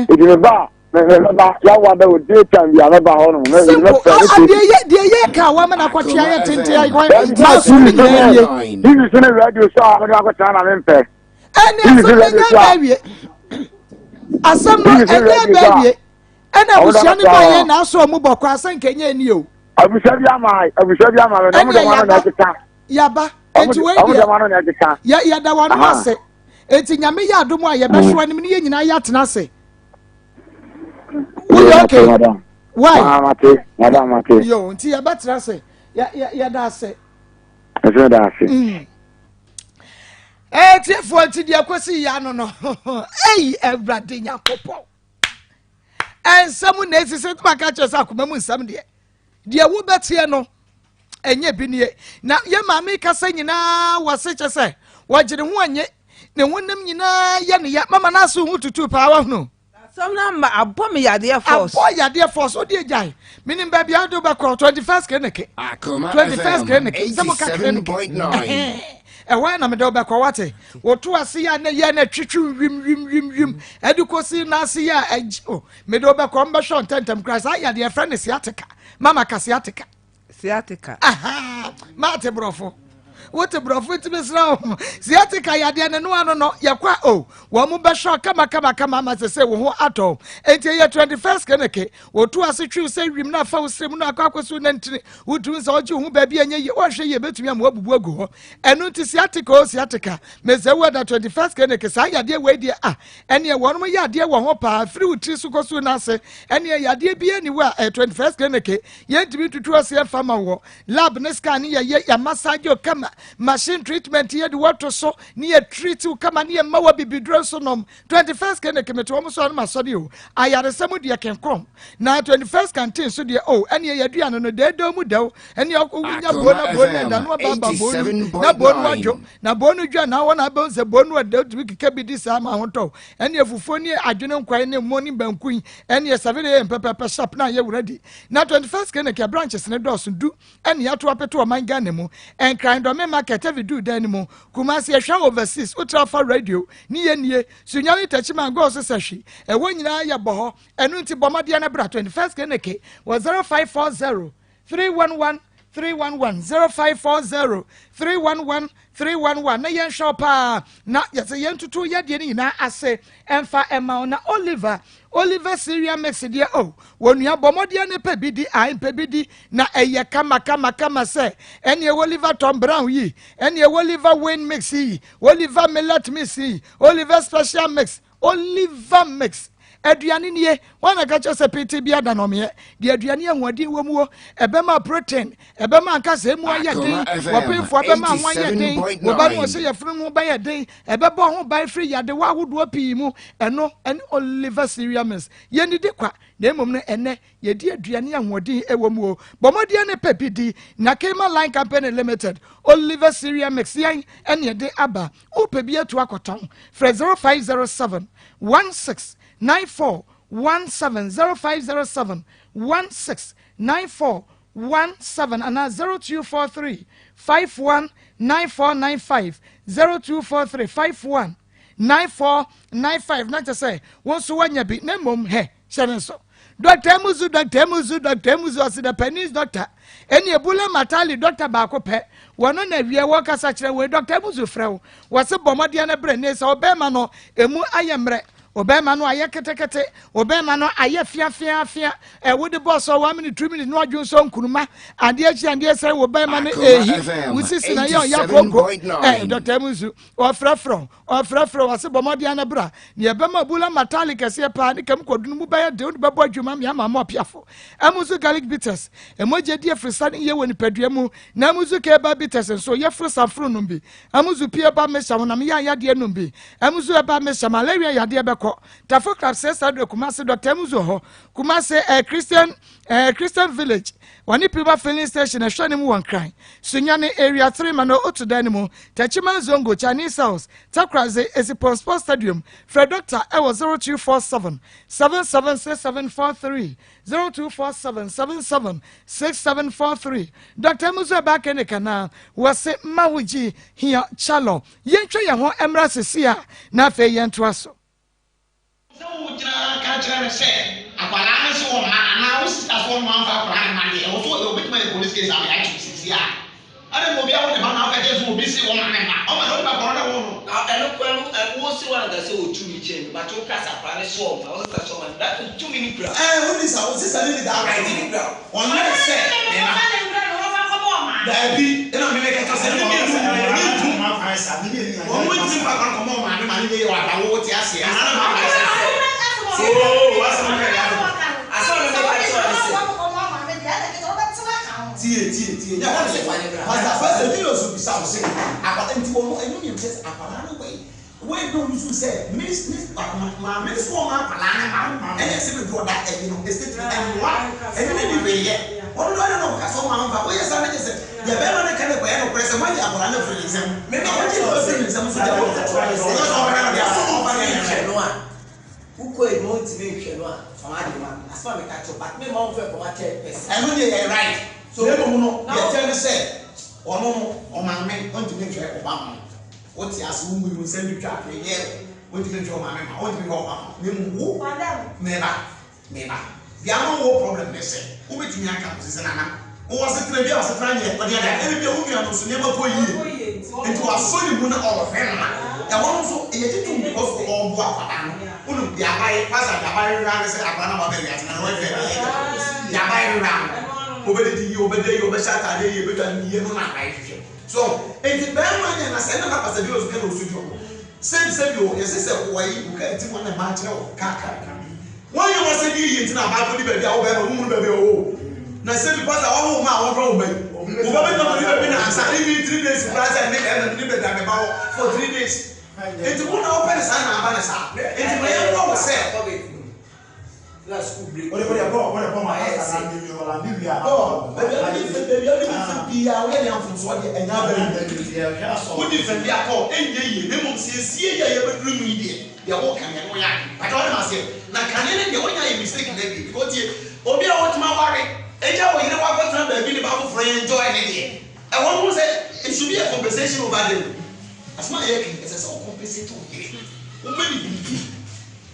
Eti mi ba. Mɛba yawa bɛ o day time bi a mɛba hɔ nom. Simple deɛ yɛ deɛ yɛ ka wa mana akɔtwe ayɛ tenten ayɛ kwan maa so ne nyinaa wie. TV so ne radio so a wɔde akɔtena na mempɛ. Ɛne asɛm no ɛnyɛ bɛ awie. Asɛm no ɛnyɛ bɛ awie. Ɛna abusua no ba yɛ na asɔ ɔmo bɔ kɔ asɛn kɛnyɛ ni o. Abusua bi ama abusua bi ama mɛ na ɔmo de wɔn ano na ɛkeka. Yaba eti wei deɛ yɛ yɛda wɔn ano ase. Eti nyame yɛ adom a yɛbɛhwɛ anim ne yɛn nyinaa yɛatena ase. Woyɛ okay? Why? Ah, mate, madam mate. Yo, nti yɛbɛtena ase. Yɛda ase. Ɛsɛ da ase. Ɛtiefoɔ nti deɛ kɔsi yɛ ano no. Ei, Awurade Nyankopɔn. Ɛnsɛm na esisi tuma ka kyerɛ sɛ akoma mu nsɛm deɛ. Deɛ wobɛteɛ no ɛnyɛ bi nie. Na yɛ maame kasa nyinaa wɔ se kyɛ sɛ wɔgye ne ho anye ne honam nyinaa yɛ ne ya mama no aso ho tutu paa wahunu. Asɛm no ama abɔ me yadeɛ force. Abɔ yadeɛ force o deɛ gyae menim baabi a wode wobɛkɔ 21st clinic 21st clinic sɛ moka clinic ɛhɔ na mede wobɛkɔ wate woto ase yɛ a na yɛ na twitwi wim wim wim wim ɛde kɔsi na ase yɛ a ɛgye o mede wobɛkɔ mbɛhwɛ ntɛntɛm koraa saa yadeɛ ɛfrɛ no sciatica mama ka sciatica sciatica maate borɔfo wote borɔfo ntumi sra wo sciatica yadeɛ ne no ano no yɛkɔ a o wɔn mo bɛhwɛ kama kama kama ama sɛ sɛ wo ho atɔ enti ɛyɛ 21st clinic wɔtu ase twiw sɛ wim no afa wo srɛ mu no akɔ akɔso nantini wotu nsa ɔgye wo ho baabi ɛnyɛ yie wɔnhwɛ yie bɛtumi ama wabubu agu hɔ ɛno nti sciatica o sciatica mesɛ wo ada 21st clinic saa yadeɛ wei deɛ a ɛneɛ wɔnom yɛ adeɛ wɔ ho paa firi wo tiri so kɔso no ase ɛneɛ yadeɛ bi ani wɔ a 21st clinic yɛntumi ntutu aseɛ mfa ma wɔ lab ne scan ne yɛyɛ yɛ massage o kama machine treatment yɛde wɔto so ne yɛ treat wo kama ne yɛ ma wɔ bibiduro nso nom 21st clinic mete wɔn so anom asɔre o ayaresa mu deɛ kenkɔm na 21st canteen so deɛ o ɛneɛ yɛaduane no dɛɛdɛw mu dɛw ɛneɛ wonya buo na buo no ɛda no aba aba buo no na buo no adwo na buo no dwa na wɔn abɛn sɛ buo no ɛdɛw tumi keka bi di saa ma ahotɔ ɛneɛ fufuo ne adwene nkwan ne mo ne banku yi ɛneɛ 7 am pɛpɛpɛ sharp na ayɛ wura di na 21st clinic yɛ branches ne dɔɔso du ɛne ato apete ɔman Ghana mu Nkran Dɔme market ɛvi du dan no mu Kumasi ɛhwɛ overseas wotra fa radio ne yɛ nie Sunyani Techiman Gold so sɛhwi ɛhɔ nyinaa yɛ bɔ hɔ ɛno nti bɔ mmɔdeɛ no bra 21st clinic wɔ 0540 311 311 0540 311 311 na yɛnhwɛ wo paa na yɛsɛ yɛntutu yɛdeɛ no nyinaa ase ɛmfa ɛma wo na Oliver Oliver Syria mix deɛ oh wɔnua bɔ mmɔdeɛ ne pɛ bi di ae mpɛ bi di na ɛyɛ kama kama kama sɛ ɛneɛ Oliver Tom Brown yi ɛneɛ Oliver Wayne mix yi Oliver Millet mix yi Oliver special mix Oliver mix aduane nie wɔn na ka kyerɛ sɛ pete bi ada nɔmeɛ deɛ aduane ahoɔden wɔ mu o ɛbɛma protein ɛbɛma ankasa emu ayɛ den wɔpemfoɔ ɛbɛma ho ayɛ den wɔba no ɔsɛ yɛfunu ho bɛyɛ den ɛbɛbɔ ho ban firi yadewa ahodoɔ pii mu ɛno ɛne Oliver cereal mix yɛnnidi kwa na mmom no ɛnɛ yɛdi aduane ahoɔden ɛwɔ mu o bɔ mmɔden ne pɛ bi di na Kema Line Company Limited Oliver cereal mix yɛn ɛne ɛde aba wopɛ bi atu akɔtɔn frɛ 0507 16 94 17 0507 16 94 17 anaa 0243 51 9495 0243 51 9495 na kyerɛ sɛ wo nso woanya bi na mmom hɛ hyɛ ne nso Dr. Muzu Dr. Muzu Dr. Muzu ɔse the Penis doctor ɛne Ebule Matali doctor baako pɛ wɔno na wie wɔkasa kyerɛ wei Dr. Muzu frɛ wo wɔse bɔ mmɔdeɛ no berɛ ne sɛ ɔbɛrima no ɛmu ayɛ mmerɛ ɔbɛrima no ayɛ ketekete ɔbɛrima no ayɛ fiafiafia ɛwo de bɔ sɔ 1 minute 2 minutes no adwo nso nkuruma adeɛ akyi adeɛ sɛ wo bɛrima no ɛhi wo sisi na yɛ ɔyɛ koko ɛ Dr. Muzu ɔfrɛfrɛ ɔfrɛfrɛ wɔ se bɔ mmɔden ana bra nea ɛbɛma bula matale kɛseɛ paa ne kam kɔdu no mu bɛyɛ de wode bɛbɔ adwuma mmea ma ma ɔpiafo ɛmu nso garlic bitters ɛmogya di afirisa ne yie wɔ nipadua mu na ɛmu nso keba bitters nso yɛ foro saforo nom bi ɛmu nso pie ba mehyɛ honam yɛ ayadeɛ nom bi ɛmu nso ɛba mehyɛ malaria yadeɛ bɛkɔ tafo crab sɛ saa do kumase dɔkta ɛmu nso hɔ kumase eh, christian eh, christian village wɔne pima filling station ɛhwɛ ne mu wɔ nkran sunyane area 3 ma no otu dan no mu Techiman Zongo Chinese House Takoradi Esipon Sports Stadium frɛ dɔkta ɛwɔ 0247 776743 0247 776743 Dɔkta Musu Ɛbaa Clinic anaa wɔse ma wo gyi hia chalo yɛntwa yɛn ho mmra sisi a na afei yɛntoa so. Sɛ wogyina ha ka kyerɛ no sɛ. akwadaa no so ɔmma anaa wo sista so ɔmma mfa akwadaa no mma deɛ, ɛwɔ so ɔbɛtumi ayɛ police case ama yɛakye wo sisi a. Adɛn na obi awo ne ba na woka kyerɛ no sɛ obi se ɔmma ne mma? Ɔma na wode ba akwadaa no a ɛwɔ no. Na ɛno koraa no ɛ wo se woanka sɛ wɔ tumi kyɛn me but wo ka sɛ akwadaa no se ɔmma, wo sista se ɔmma no that means tumi no kura wo. Ɛɛ wo ni sa wo sista no ni that right Tumi no kura wo. Ɔnyɛ sɛ ne ba. Daabi ɛna me meka kyerɛ sɛ ne mmienu nyinaa ne ntum wɔn mo ntumi mfa akwadaa no kɔma ɔmaame ma ne nyɛ yɛ wɔ aba wo te aseɛ anaa na ma sɛ oo wasɛm aka yɛ ado. Asɛm a meka kyerɛ wo ne sɛ. Tie tie tie nyɛ hɔ na yɛwɔ pastor pastor Julius bisa wo se akwadaa nti wɔn ɛno yɛ kyɛ sɛ akwadaa no wei wei na ɔno nso sɛ miss miss maame no so ɔma akwadaa no ma ɛna ɛsɛ bɛ du ɔda ɛyi no estate no ɛmoa ɛne ne ni hwee yɛ ɔno no ɛna na ɔka sɛ ɔma nfa woyɛ saa ne kyɛ sɛ deɛ bɛrima no ka ne kɔyɛ no korɛ sɛ moagye akwadaa no afiri ne nsam na wɔgye no afiri ne nsam nso deɛ wɔka kyerɛ no sɛ ɔbɛka no deɛ ɔmfa ne nhwɛ no a Wokɔ adwuma wontumi nhwɛ no a fa w'ade ma me asɛm a meka kyerɛ wo but me mma wo mfa nkɔma third person. Ɛno deɛ yɛ right na mmom no deɛ ɛteɛ ne sɛ ɔno no ɔmaame ɔntumi nhwɛ ɔba ma wo wote ase wo wui wo nsa ntwitwa hwee nyɛ wo wontumi nhwɛ ɔmaame ma wo wontumi nhwɛ ɔba ma wo na mmom wo meba meba deɛ ama wo problem ne sɛ wobɛtumi aka kɔsi sɛ nana Wowɔ asetena bi a asetena nyɛ ɔde ada. Ebia wo nua no nso nneɛma kɔ yie nti wasɔ ne mu na ɔrehwɛ no na ɛhɔ no nso yɛgye tom because ɔreboa akwadaa no. Wonim deɛ abaye pastor deɛ abaye hwehwɛ ara ne sɛ akwadaa no a waba wiase no ne welfare bɛyɛ adwuma. Deɛ abaye hwehwɛ ara no ɔbɛdidi yie, ɔbɛda yie, ɔbɛhyɛ ataadeɛ yie, ɔbɛdwa ne yie no na abaye hwehwɛ. So nti bɛrima nyɛ na sɛ ɛna na pastor bi wɔ so ka na ɔsu di ɔmo. Sɛbi sɛbi o yɛse sɛ wɔyi wo kaa ti mu a na mmaa kyerɛ wo kaa kaa. Wɔnyɛ w'asɛdeɛ yie nti na abaa kɔdi baabi a wo bɛɛma wo nhunu baabi a ɔwɔ o. Na sɛbi pastor wawo wo mma a wɔmfa wo mma yi. Wo ba bɛtumi akɔdi baabi nansa even three days koraa sɛ ne bɛɛma menni baabi a meba hɔ for 3 days. Nti wo na wopɛ no saa na aba no saa. Nti ma yɛnboa wo sɛ. Paul, baabi a wode fɛ baabi a wode fɛ biara woyɛ nea mfomsoɔ deɛ ɛnyɛ aba mu. Wode fɛ bi a Paul ɛnyɛ yie na mmom sɛ yɛsie yie a yɛbɛduru mu yi deɛ. Deɛ wo ka deɛ no yɛ ade mpakyɛ wate maseɛ na kane no deɛ wonya yɛ mistake na wie because tie obi a wotumi aware agya wo yere wakɔ tena baabi ne ba foforɔ enjoy ne deɛ ɛhɔ no sɛ it should be a compensation over there o asɛm a yɛka yi ɛsɛ sɛ wo compensate wo yere wo ma ne biribi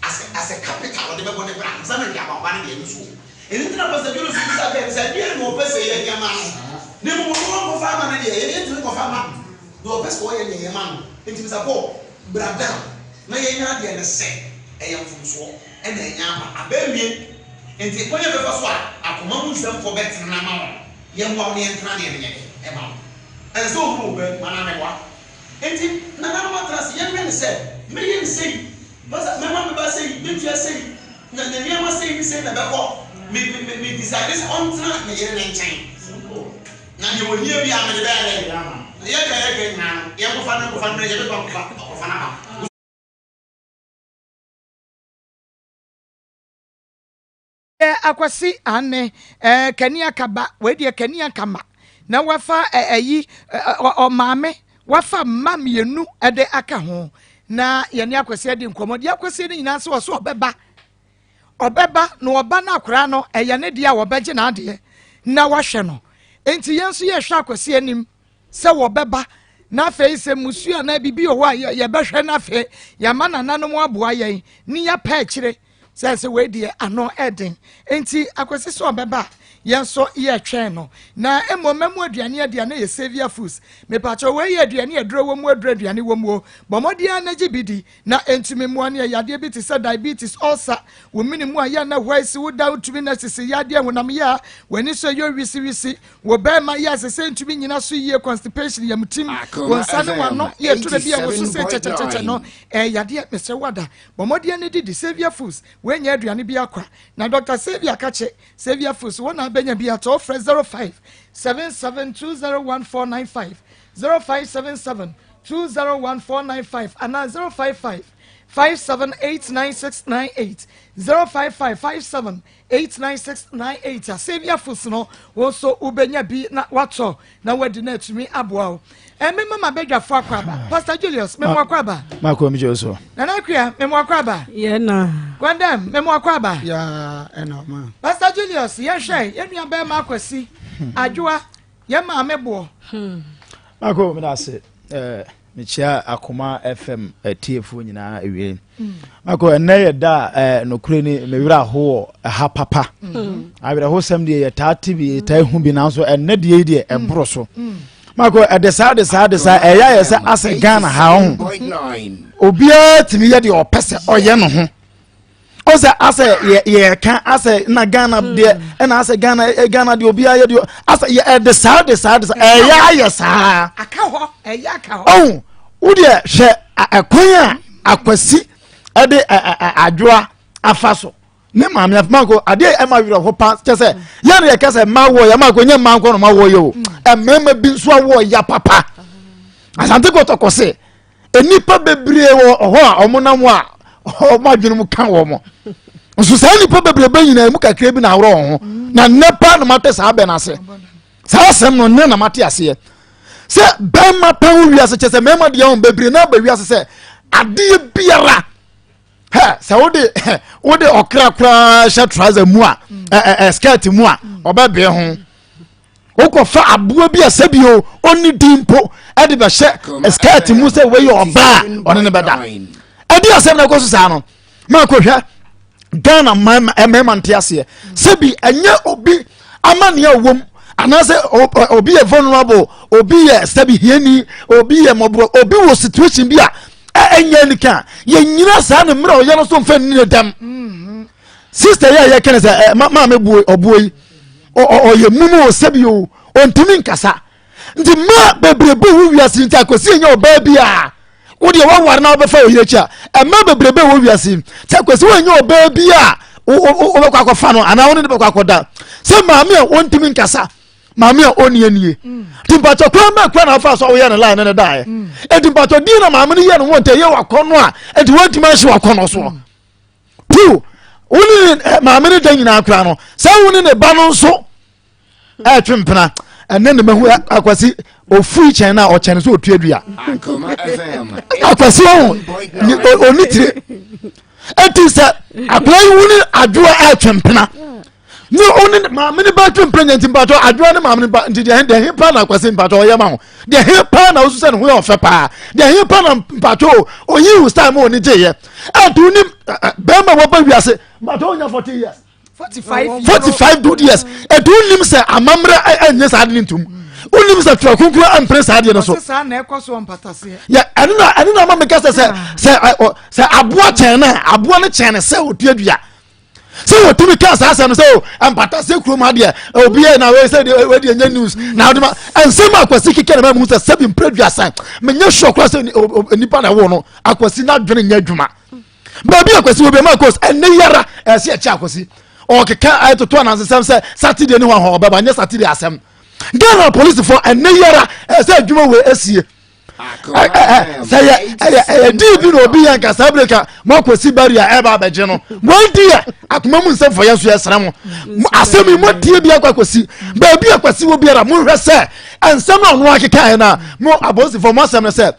as a as a capital ɔde bɛbɔ ne bra ansa na de aba ɔba ne deɛ no so o ɛno nti na Pastor Julius bisa bɛɛ sɛ ɛdeɛ na ɔpɛ sɛ yɛ nneɛma no na mmom ɔno wankɔfa ama no deɛ yɛn yɛntumi nkɔfa ma no deɛ ɔpɛ sɛ ɔyɛ deɛ yɛ ma no nti Mr Paul Bra down na yɛnyɛ adeɛ no sɛ ɛyɛ mfomsoɔ na ɛnyɛ aba. Aba awie. Nti kwan a yɛbɛfa so a akoma mu nsɛmfoɔ bɛtena no ama wo no, yɛmmoa wo na yɛntena adeɛ no nyɛ dɛn mma wo. Ɛnsɛ sɛ ɔhunu wo ba mu anaa meboa. Nti nananom atena ase, yɛnhwɛ no sɛ mɛyɛ no sei, mɛsa mɛma me ba sei, mɛtua sei, na ne nneɛma sei ne sei na ɛbɛkɔ. Me me me me decide sɛ ɔntena ne yere no nkyɛn. Na deɛ ɔhia biara mede bɛyɛ dɛn? Na yɛka yɛka nyinaa no, yɛnkɔfa no nkɔfa no mmerɛ, yɛbɛtumi akɔfa akɔfa no aba. Akwasi aane eh, kani aka ba, wei deɛ kani aka ma. Na wafa ɛyi ɔmaame, wafa mma mmienu de aka ho. Na yɛne Akwasi adi nkɔmmɔ. Deɛ Akwasi no nyinaa sɛ ɔsɛ ɔbɛba. Ɔbɛba na ɔba no akwaraa no ɛyɛ ne deɛ a wɔbɛgye n'adeɛ na wahwɛ no. Enti yɛn nso yɛhwɛ Akwasi anim sɛ wɔbɛba na afei sɛ mmusuo anaa biribi wɔ hɔ a yɛbɛhwɛ na afei yɛama nananom aboa yɛn ne yɛapɛ akyire sɛ sɛ wei deɛ ano ɛden. Enti Akwasi sɛ ɔbɛba a yɛn nso yɛtwɛn no. Na mmom mɛmu aduane adi a na yɛ Saviour Foods. Mepakyɛw wei yɛ aduane a aduro wɔ mu aduro aduane wɔ mu o. Bɔ mmɔden ara na gye bi di. Na entumi mmoa ne yadeɛ bi te sɛ diabetes, ulcer, wo mene mu a yɛ a na hɔ asi, wo da wotumi na sisi yadeɛ, honam yɛ a w'ani so yɛ wisiwisi, wo bɛrima yɛ a sɛ sɛ ntumi nyina so yie, constipation, yamtim, wo nsa ne w'ano yɛ ɛtɔ da bi a woso sɛ kyɛkyɛkyɛkyɛ no, ɛyɛ yadeɛ, mesrɛ wo ada, bɔ mmɔden ne didi, Saviour Foods, wei nyɛ aduane bi akwa, na Doctor Saviour ka kye, Saviour Foods, wo na abɛnya bi atɔ, wofrɛ 05 77 201 495, 0577 201495 anaa 055 5789698 055 5789698 a Saviour Foods no wo nso wobɛnya bi na watɔ na wadi na atumi aboa wo. Ɛme mama badwafo akɔ aba. Pastor Julius memo akɔ aba. Mako mi so. Nana Akua memo akɔ aba. Yɛ na. Gwandam memo akɔ aba. Ya ɛna ma. Pastor Julius yɛhwɛ yɛn nua bɛrima akwasi adwoa yɛn maame boɔ. Mako mi da ase. Eh, mekyia Akoma FM atiefoɔ nyinaa awie. Mako, ɛnnɛ yɛ da a eh, nokorɛ ni me werɛ aho wɔ ɛha papa. Awerɛhosɛm deɛ yɛtaa te bi, yɛtaa hu bi, nanso ɛnnɛ deɛ yi deɛ ɛboro so. Mako, ɛde saa de saa de saa, ɛyɛ ayɛ sɛ asɛ Ghana ha ho. Obiara tumi yɛ deɛ ɔpɛ sɛ ɔyɛ no ho. Ɔsɛ asɛ yɛ yɛka asɛ na Ghana deɛ ɛna asɛ Ghana ɛ Ghana deɛ obiara yɛ deɛ asɛ yɛ ɛde saa de saa de saa ɛyɛ ayɛ saa. Aka hɔ ɛyɛ aka hɔ. Ɔn wo deɛ hwɛ ɛkwan a akwasi ɛde ɛ ɛ adwoa afa so ne maame afa mako adeɛ ɛma werɛ ho pa kyɛ sɛ yɛn yɛ kɛ sɛ mma wɔ yɛ mako nyɛ mma nkɔ na ma wɔ yɛ o mmarima bi nso awɔ ya papa Asante Kɔtɔkɔ se. Nnipa bebree wɔ hɔ a wɔnam hɔ a wɔn adwene mu ka wɔn. Nso saa nnipa bebree bɛ nyinaa mu kakra bi na aworɔ wɔn ho. Na nnɛ paa na mate saa bɛ no ase. Saa asɛm no nnɛ na mate aseɛ. Sɛ bɛrima pɛn wo wiase kyɛ sɛ mmarima deɛ wɔn bebree na aba wiase sɛ adeɛ biara hɛ sɛ wode wode ɔkra koraa hyɛ trouser mu a ɛ ɛ skirt mu a ɔbɛbee ho. Wokɔfa aboa bi a sɛbio ɔnni din mpo de bɛhyɛ skirt mu sɛ wei yɛ ɔbaa a ɔne no bɛda. Ɛde asɛm na ɛkɔ so saa no maakɔhwɛ Ghana mmarima nte aseɛ sɛbi ɛnyɛ obi amanneɛ a ɔwom anaasɛ obi yɛ vulnerable, obi yɛ sɛbi hiani, obi yɛ mmɔborɔ, obi wɔ situation bi a ɛnyɛ anika yɛnyina saa ne mmerɛ ɔyɛ no so mfa nni ne dɛm. Sister yi a yɛka ne sɛ maame buo ɔbuo yi ɔyɛ mumu o sɛbi o ɔntumi nkasa nti mmaa bebrebe wɔ wiase nti akwasi nyɛ ɔbaa bi a wodeɛ waware na wobɛfa oyere akyi a mmaa bebrebe wɔ wiase nti akwasi wɔnyɛ ɔbaa bi a wobɛkɔ akɔfa no anaa wone ne bɛkɔ akɔda sɛ maame a ɔntumi nkasa maame a ɔnni anie nti mpakyɛ kwan bɛɛ kwan na afa so a woyɛ ne line ne ne daeɛ nti mpakyɛ din na maame no yɛ no wɔn nti ɛyɛ wakɔ no a nti wɔntumi ahye wakɔ no soɔ two wo ne eh, maame ne da nyinaa koraa no sɛ wo ne ne ba no nso ɛretwe mpena ɛnɛ ne mahu akwasi ofui kyɛn na ɔkyɛn so otua dua akwasi ɔho ɔni tire eti sɛ akwadaa yi wo ne adwoa ɛretwe mpena ne ɔne maame ne ba twe mpena nya nti mpatsɔ adwoa ne maame ne ba nti deɛ deɛ he paa na akwasi mpatsɔ ɔyɛ ma ho deɛ he paa na osu sɛ ne ho yɛ ɔfɛ paa deɛ he paa na mpatsɔ oyi wo style ma ɔni gye yɛ ɛnti wonim bɛrima wɔba wiase mpatsɔ onya 40 years 45 good years ɛnti wonim sɛ amammerɛ ɛnyɛ saa de ne ntom wonim sɛ twerɛ kronkron ampere saa deɛ no so yɛ ɛno na ɛno na ama meka sɛ sɛ sɛ sɛ aboa kyɛn no a aboa no kyɛn no sɛ ɔtua dua sɛ wɔtumi ka saa asɛm no sɛ o oh, mpata sɛ kurom adeɛ obi yɛ na wei sɛ wei deɛ nyɛ news na wode ma nsɛm a akwasi keka na ma mu sɛ sɛbi mpere duasa menyɛ sure koraa sɛ nipa na ɛwɔ no akwasi n'adwene nyɛ adwuma baabi akwasi wɔ bi ma kos ɛnɛ yara ɛsɛ ɛkyɛ akwasi ɔkeka ɛtoto anansesɛm sɛ saturday ne hɔ ahɔ ɔbɛba nyɛ saturday asɛm Ghana polisifoɔ ɛnɛ yara ɛsɛ adwuma wei asie sɛ yɛ ɛyɛ ɛyɛ dii bi na obi yɛ nka saa bere ka mo akɔsi bari a ɛba abɛgye no wɔn di yɛ akoma mu nsɛm fɔ yɛn so yɛsrɛ mo asɛm yi mo tie bi akɔ akɔsi baabi akɔsi wɔ biara mo nhwɛ sɛ nsɛm na ɔno akeka yɛ na mo abɔnsifo mo asɛm no sɛ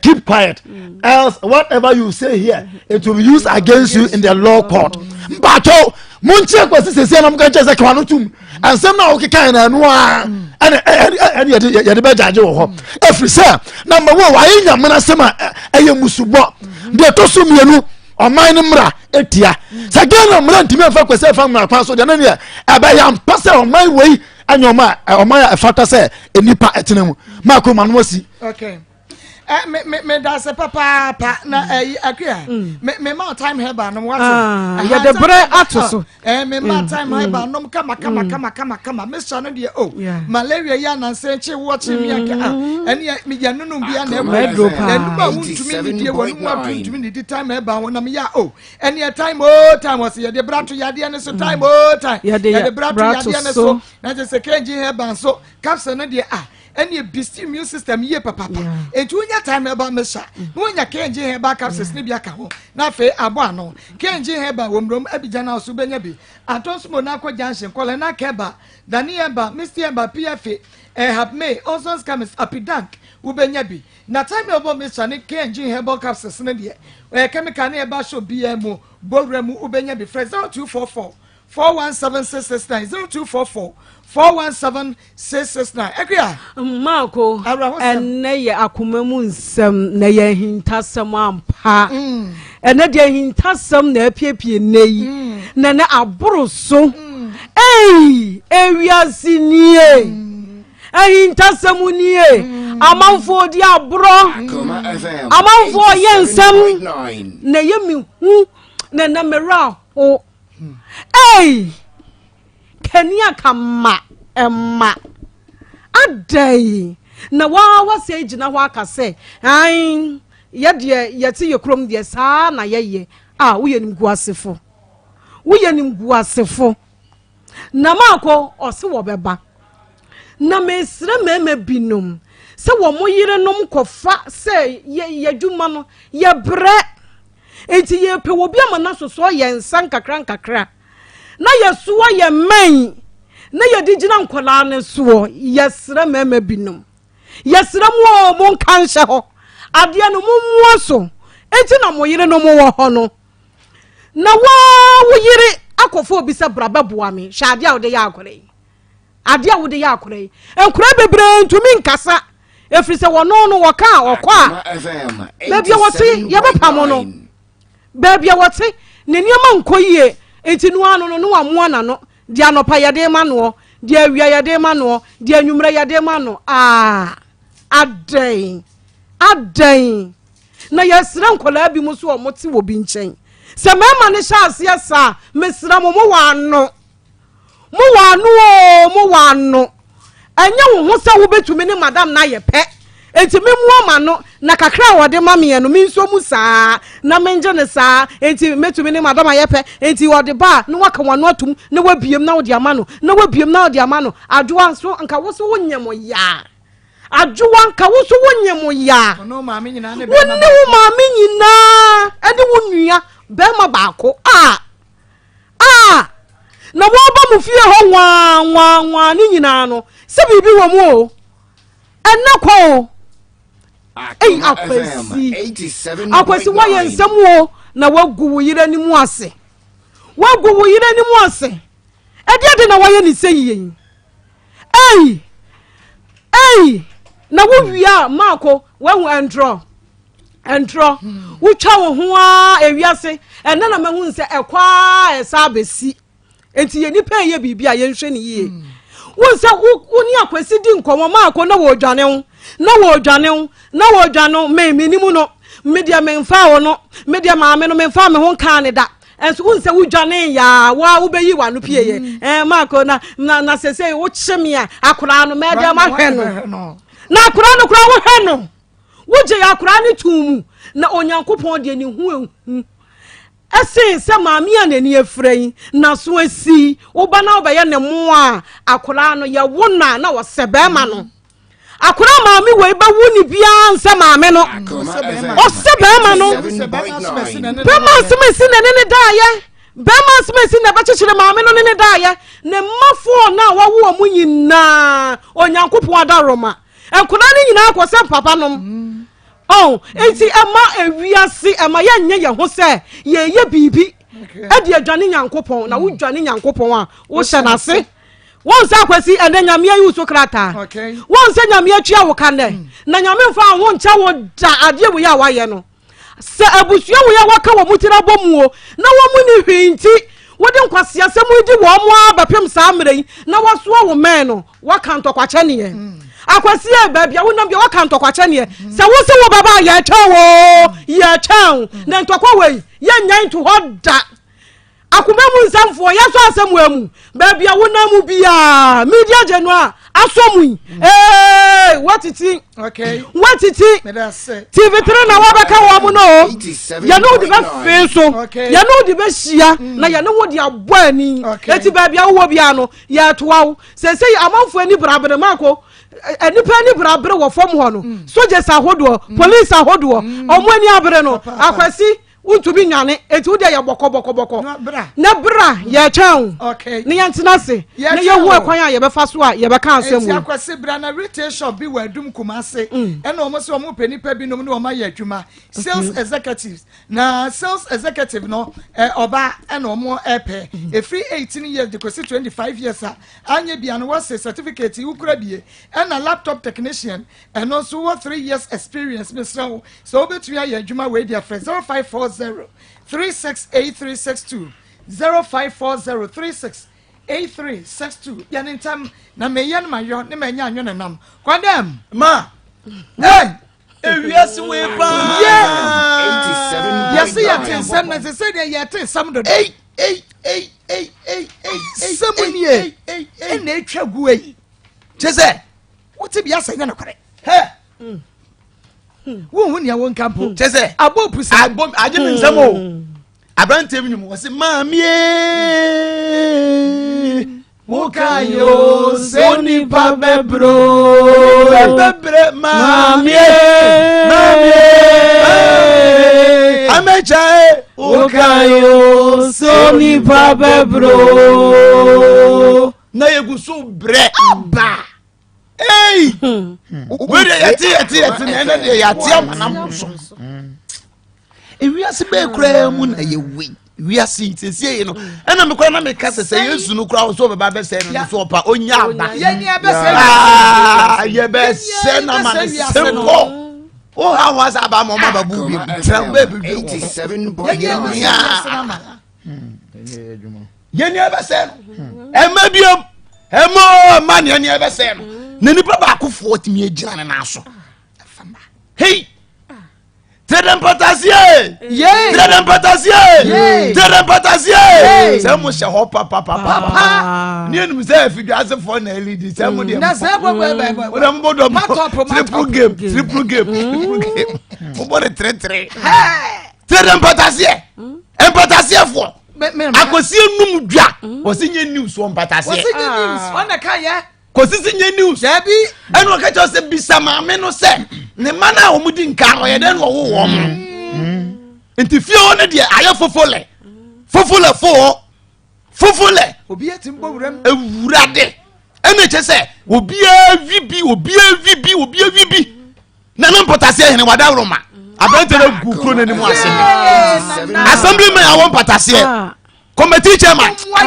keep quiet else whatever you say here it will be used against you in the law court mpatsɔ mo nkyɛn kɔsi sese na mo ka nkyɛn sɛ kawa no tum nsɛm na ɔkeka yɛn ɛno a ɛna ɛne yɛde yɛde bɛ gyagye wɔ hɔ efiri sɛ na mma wo wayɛ nyamena asɛm a ɛyɛ musubɔ deɛ ɛtɔ so mmienu ɔman no mmara etia sɛ Ghana mmara ntumi nfa kwasi ɛfa mmara kwan so deɛ ne deɛ ɛbɛyɛ ampa sɛ ɔman wei ɛnyɛ ɔman a ɔman a ɛfata sɛ nipa ɛtena mu maako ma no asi. Okay. Eh, me me me da se papaapa na ɛyi eh, akuya mm. me me ma time hɛba nom wate. Ah, yɛde brɛ ato so. Eh, me ma time hɛba nom kama kama kama kama kama me sɔ no deɛ o oh, malaria yi anansa akyi wɔ kyi mi aka ah ɛne yɛ me yɛ nunum bi ana ɛwɔ ɛnum a wuntumi ni die wɔ num a tuntumi ni di time hɛba ho nam ya o oh, ɛne yɛ time o oh, time wɔ se yɛde brɛ ato yadeɛ ne so time o time yɛde brɛ ato yadeɛ ne so na kyerɛ sɛ kenji hɛba nso capsule no deɛ ah. Ɛne ebisti immune system yie papaapa. Enti wonya time herbal mixture na wonya KNG herbal capsules ne bi aka ho na afei abɔ ano. KNG herbal wɔ Mmrom, Abidjan a so wobɛnya bi. Atɔ nso Monaco Junction, Kolenak Herbal, Dani Herbal, Misty Herbal, PFA, Ehab May, Onson's Chemist, Apidank wobɛnya bi. Na time herbal mixture ne KNG herbal capsules no deɛ ɛyɛ chemical ne herbal shop biara mu, bɔwura mu wobɛnya bi. Frɛ 0244. 417 669 0244 417 669 Akua. Mmaako, ɛnnɛ yɛ akoma mu nsɛm na ɛyɛ ahintasɛm ampa. Mm. Ɛnɛ deɛ ahintasɛm na apiepie nnɛ yi. Mm. Na ɛnɛ aboro so. Mm. Ei, ewiase nie. Mm. Ahintasɛm nie. Mm. Amanfoɔ di aborɔ. Amanfoɔ yɛ nsɛm. Na ɛyɛ me hu na ɛnɛ mmerɛ aho. Ei! Kani aka ma ɛma. Adɛn na waa wasɛ gyina hɔ aka sɛ ae yɛ deɛ yɛte yɛ kurom deɛ saa na yɛyɛ a woyɛ nimguasefo. Woyɛ nimguasefo. Na maakɔ ɔse wɔbɛba. Na mesrɛ mmarima binom sɛ wɔn yerenom kɔfa sɛ yɛ yɛadwuma no yɛbrɛ nti yɛpɛ obi ama no asosɔ yɛn nsa nkakra nkakra na yɛsoa yɛn mmɛn na yɛde gyina nkwadaa no soɔ. Yɛsrɛ mmarima binom, yɛsrɛ mo o, monka nhyɛ hɔ adeɛ no mommoa so nti na mo yerenom wɔ hɔ no. Na waa wo yere akɔfa obi sɛ bra bɛboa me, hwɛ adeɛ a wode yɛ akwadaa yi. Adeɛ a wode yɛ akora yi, nkora bebree ntumi nkasa ɛfiri sɛ wɔno no wɔka a ɔkɔ a baabi a wɔte yɛbɛpamo no, baabi a wɔte ne nneɛma nkɔ yie nti no ano no ne wamoa n'ano deɛ anɔpa yɛde ma noɔ, deɛ awia yɛde ma noɔ, deɛ anwummerɛ yɛde ma no. Aa adɛn adɛn na yɛsrɛ nkwadaa bi mu so wɔn te wɔ bi nkyɛn sɛ mmarima no hyɛ aseɛ saa, mesrɛ mo mo wɔ ano. Mo wɔ ano oo, mo wɔ ano. Ɛnyɛ wo ho sɛ wobɛtumi ne madam no ayɛ pɛ. Enti memmoa m'ano, na kakra a ɔde ma meɛ no, mensɔ mu saa, na mengye no saa. Enti mɛtumi ne madam ayɛ pɛ. Enti ɔde ba a, na waka w'ano atom, na wabiem na wode ama no, na wabiem na wode ama no. Adwoa nso, nka wo so wonyɛ mo yaa. Adwoa, nka wo so wonyɛ mo yaa. Wo ne wo maame nyinaa ne wo nua bɛrima baako a. A Na wɔreba mo fie hɔ nwaa-nwaa-nwaa no nyinaa no, sɛ biribi wɔ mu o, ɛnnɛ kɔ o. Ei, Akwasi, Akwasi, woayɛ nsɛm o, na woagu wo yere anim ase. Woagu wo yere anim ase. Ɛdeɛ de na woayɛ ne sɛ yie yi. Ei, ei, na wowie a, maako, woahu ɛntorɔ. Ɛntorɔ, wotwa wo ho ara ewiase, ɛnɛ na mahu sɛ ɛkɔ ara ɛsa abɛsi. Nti yɛ nipa ɛyɛ biribi a yɛnhwɛ ne yie. Wo sɛ wo ne akwasi di nkɔmmɔ maako na wɔredwane wo, na wɔredwane wo, na wɔredwane wo, me menim no, me deɛ memfaa wo no, me deɛ maame no memfaa me ho nkaa ne da. Ɛnso wo sɛ wodwane yaa, wo a wobɛyi w'ano pie yɛ. Ɛɛ maako na na na sese wokye me a akoraa no mɛdɛ mahwɛ no. Na akoraa no koraa wohwɛ no. Wogyee akwadaa no too mu, na Onyankopɔn deɛ ne ho ehu ɛsen sɛ maame a n'ani afira yi n'aso asi wo ba na wobɛyɛ ne mmoa a akwadaa no yɛwo no a na ɔsɛ bɛrima no. Akwadaa maame wei bɛwo ne biara nsɛ maame no, ɔsɛ bɛrima no. Bɛrima asɛm asi na ne ne daayɛ, bɛrima asɛm asi na ɛbɛkyekyere maame no ne ne daayɛ. Ne mma fɔɔ no a wawo wɔn nyinaa Onyankopɔn adaworoma. Nkwadaa no nyinaa kɔ sɛ papa nom. Mm. Oh, nti ɛma ewiase ɛma yɛnyɛ yɛn ho sɛ yɛyɛ biribi ɛde adwane Nyankopɔn na mm. wodwane Nyankopɔn a wohyɛ n'ase. Wɔn sɛ akwasi ɛnɛ nyame ayi wo so krataa. Wɔn sɛ nyame atua wo ka nnɛ mm. na nyame nfa ho nkyɛ wo da adeɛ wei a wayɛ no. Sɛ abusua wei a wɔaka wɔn tiri abɔ mu o, na wɔn nni hwee nti, wode nkwaseasɛm yi di wɔn ara bɛpem saa mmerɛ yi, na wɔasoa wo mmɛn no, woaka ntɔkwakyɛneɛ. Mm. Akwasi yɛ baabi a wonam bia woaka ntɔkwakyɛneɛ. Mm. Sɛ wo se wo bɛba a yɛtwɛn wo, yɛtwɛn wo. Mm. Na ntɔkwa wei, yɛnnya nto hɔ da. Akoma mu nsɛmfoɔ, yɛsɔ asɛm wɔ mu. Baabi a wonam mu biara, media gye no a, asɔ mu yi. Mm. Ee, watiti. Watiti. TV3 na wabɛka wɔn mu no. Yɛne wo de bɛfee so. Yɛne wo de bɛhyia. Mm. Na yɛne wo de abɔ ani. Eti baabi a wowɔ biara no, yɛtoa wo. Sɛsɛ amanfoɔ ani brabere maako. Nnipa ani brabere wɔ fam hɔ no. Mm. Soldiers ahodoɔ, police ahodoɔ, wɔn ani abere no. Akwasi. Wontumi nnwane, enti wo deɛ yɛ bɔkɔbɔkɔbɔkɔ. Na bra, yɛretwɛn wo. Na yɛntena ase, na yɛhu ɛkwan a yɛbɛfa so a yɛbɛka asɛm Enti wei. Akwasi, bra na retail shop bi wɔ Adum Kumasi, ɛna wɔn nso wɔn pɛ nipa binom ne wɔn ayɛ adwuma, sales executives. Na sales executive no, ɔbaa ɛna wɔn ɛpɛ. Efiri 18 years de kɔsi 25 years a, anyɛ bia no wɔse certificate yi wokura bie. Ɛna laptop technician, Ɛno nso wowɔ 3 years experience mesrɛ wo sɛ wobɛtumi ayɛ adwuma wei deɛ frɛ 0540 368362 0540 368362 yɛ ne ntɛm na meyɛ no mayɔ ne manya anwo ne nam kwadam ma hey! ewiase wei paa yɛse yɛte nsɛm na sɛ sɛdeɛ yɛte nsɛm dodo sɛm nie ɛna atwa gu yi kyɛ sɛ Wote bi asɛ nyɛ nokorɛ. Hɛ! Wonhu nea wonka mpo. Kyɛ sɛ. Abɔ pusa. Abɔ agye me nsɛm o. Aberanteɛ bi nwom wɔ se maame Woka yo sɛ nipa bɛbrɛ bɛbrɛ maame maame amɛkya e. Woka yo sɛ nipa bɛbrɛ na yɛgu so brɛ aba ei wei deɛ yɛte yɛte yɛte na ɛnɛ deɛ yɛate ama no aboro so ewiase bɛɛ koraa mu na yɛwei wiase siesie yi no ɛna mekora na meka sɛ sɛ yesu no koraa sɛ ɔbɛba bɛsɛe no no so ɔpa ɔnya aba yɛbɛsɛ no ama no simple woha ho asɛ aba ma ɔma babu bi tena bɛɛ bi dwe yɛn ni ɛbɛsɛɛ no ɛmɛ biom ɛmɛ ɛma ni ɛni ɛbɛsɛɛ no na nipa baako foɔ tumi egyina ne nan so hei tẹ̀lé mpataseɛ tẹ̀lé mpataseɛ tẹ̀lé mpataseɛ sɛ mo hyɛ hɔ papapapa ní enum sɛ efidwasefoɔ na elidi sɛ mo deɛ mo deɛ mo bɔ dɔm triple game triple game triple game mo bɔ de tere tere. Tẹ̀lé mpataseɛ mpataseɛfoɔ akwasi enum dwa wɔsi nye news wɔ mpataseɛ. Wɔsi nye news ɔna ka yɛ. Kòsi si nye news. Dɛbi. Ɛna ɔka kyerɛ sɛ bisa maame no sɛ ne mma no a wɔn di nka no ɔyɛ dɛ na ɔwo wɔn mo. Nti fie hɔ no deɛ ayɛ fofolɛ fofolɛ fo hɔ fofolɛ. Obi eti mbɔ wuram. Ewurade ɛna kyerɛ sɛ obiara wi bi obiara wi bi obiara wi bi. Na ne mpɔtaseɛ hene wadaworoma aberante no gu kuro no anim ase assembly man awɔ mpataseɛ ah. committee chairman wa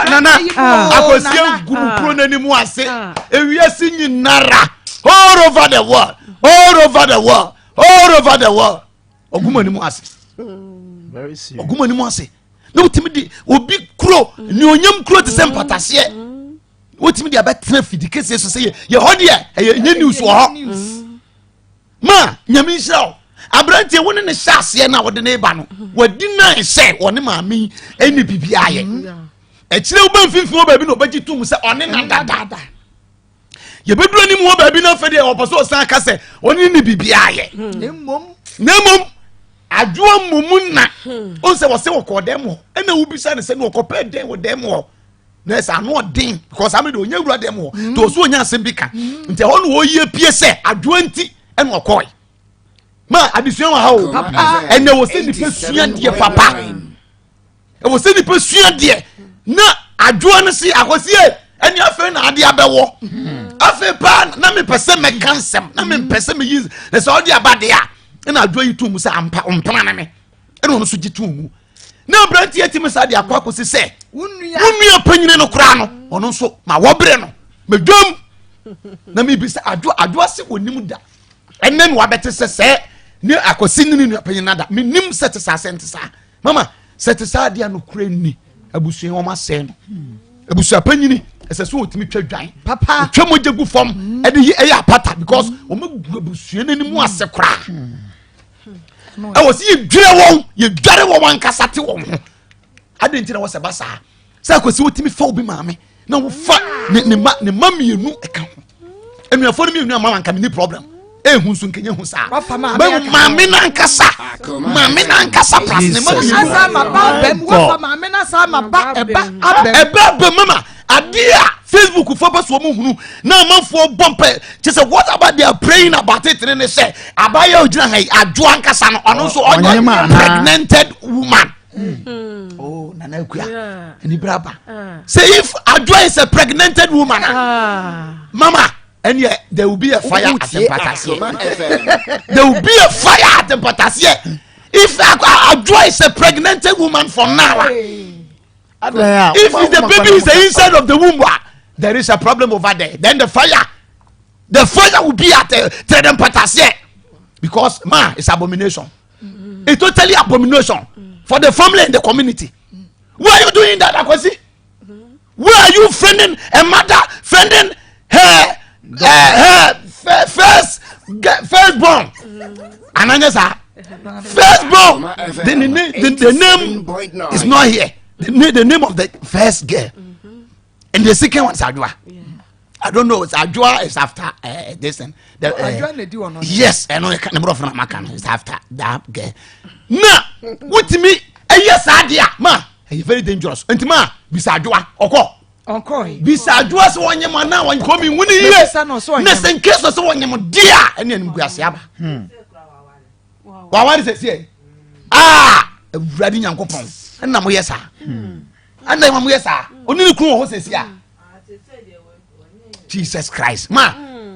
nana akɔsie gu mu kuro no anim ase ewiase nyinara all over the world all over the world all over the world ɔgu mu anim ase ɔgu mu anim ase na wotumi de obi kuro ne onyam kuro te sɛ mpataseɛ wotumi de abɛtena fidi kɛseɛ so sɛ yɛ hɔ deɛ ɛyɛ nyɛ news wɔ hɔ ma nyame nhyira wo aberanteɛ wo ne ne hyɛ aseɛ no a wɔde ne ba no wadi nan sɛ ɔne maame yi ɛne biribi ayɛ akyirɛ wobɛ mfimfini wɔ baabi na ɔbɛgye tom sɛ ɔne na dada yɛbɛduru anim wɔ baabi no afɛ deɛ ɔpɛ sɛ ɔsan ka sɛ ɔne ne biribi ayɛ na mmom adwoa mmomu na ɔn sɛ wɔsɛ wɔkɔɔ dɛm hɔ ɛna wobisa ne sɛ ne wɔkɔpɛ dɛn wɔ dɛm hɔ na ɛsɛ ano ɔden because ame de onye wura dɛm hɔ nti ɔso onya asɛm bi ka mm. nti ɛhɔ na ɔyie pie sɛ adwoa nti ɛna ɔkɔe ma adesua wɔ ha o ɛnna wɔ sɛ nipa sua deɛ papa ɛwɔ sɛ nipa sua deɛ na adwoa no se akɔsie ɛne afei na adeɛ abɛwɔ mm. afei paa na mepɛ sɛ mɛka nsɛm na mempɛ sɛ meyi na sɛ ɔde aba deɛ a ɛna adwoa yi tom sɛ ampa ɔmpena ne me ɛna ɔno nso gye tom mu na aberanteɛ tumi saa de akɔ akɔsi sɛ wo nua panyini no koraa no ɔno nso ma wɔbrɛ no medwam na mebisa adwo adwo ase wɔnim da ɛnɛ na wabɛte sɛ sɛ ne akɔsi ne ne nua panyin nada menim sɛ te saa sɛ nte saa mama sɛ te saa adeɛ nokorɛ nni abusua wɔn asɛe no abusua panyini ɛsɛ sɛ wɔtumi twa dwan papa twa mogya gu fam ɛde yi ɛyɛ apata because wɔn agu abusua n'anim ase koraa ɛwɔ sɛ yɛdwira wɔn yɛdware wɔn ankasa te wɔn ho adɛn nti na wɔ sɛ ba saa sɛ akwasi wotumi fa obi maame na wofa ne ne ma ne ma mmienu ɛka ho nnuafoɔ no mmienu ama wanka me ni problem ehu nso nkenya hu saa bɛ maame nankasa maame nankasa plus ne ma mmienu ɛba abɛm mama adeɛ a. Facebook fo pɛ so wɔn hunu na amanfoɔ bɔ mpɛ kyɛ sɛ what about they are praying about it ne sɛ abaayɛ ogyina ha yi adwo ankasa no ɔno nso ɔnyɛ pregnanted woman. Mm. Oh, Nana Akua, ɛni bere aba. Say if Adwoa is a pregnanted woman, ah. Mama, and yeah, there will be a fire at the Mpatasie. There will be a fire at the Mpatasie. If Adwoa is a pregnanted woman for now, ah. if the baby is the inside of the womb, ah, there is a problem over there. Then the fire will be at the Mpatasie because ma, it's abomination. Mm. It's totally abomination mm. for the family and the community. Mm. Why are you doing that, Akwasi? Mm. Why are you friending a mother, friending her, her first firstborn? Mm. Ananya sir, firstborn. The name is not here. The name of the first girl. Mm-hmm. And the second one is Adwa. Yeah. I don't know. It's Adwa is after this and the, yes, I know. The brother from Makan is after that girl. Na what me? Yes, idea ma. It's very dangerous. Nti ma bisa Adwa ɔkɔ. Ɔnkɔ. Bisa Adwa sɛ wɔnyɛ ma na wɔn kɔ mi wuni yie. Na sɛ nke sɔ sɛ wɔnyɛ mo dia ɛne ɛnum gu ase aba. Wawari sɛ sie. Aa Awurade Nyankopɔn ɛna mo yɛ saa. Ɛna mo yɛ saa. Oni ne kun wɔ hɔ sɛ sie a. Jesus Christ ma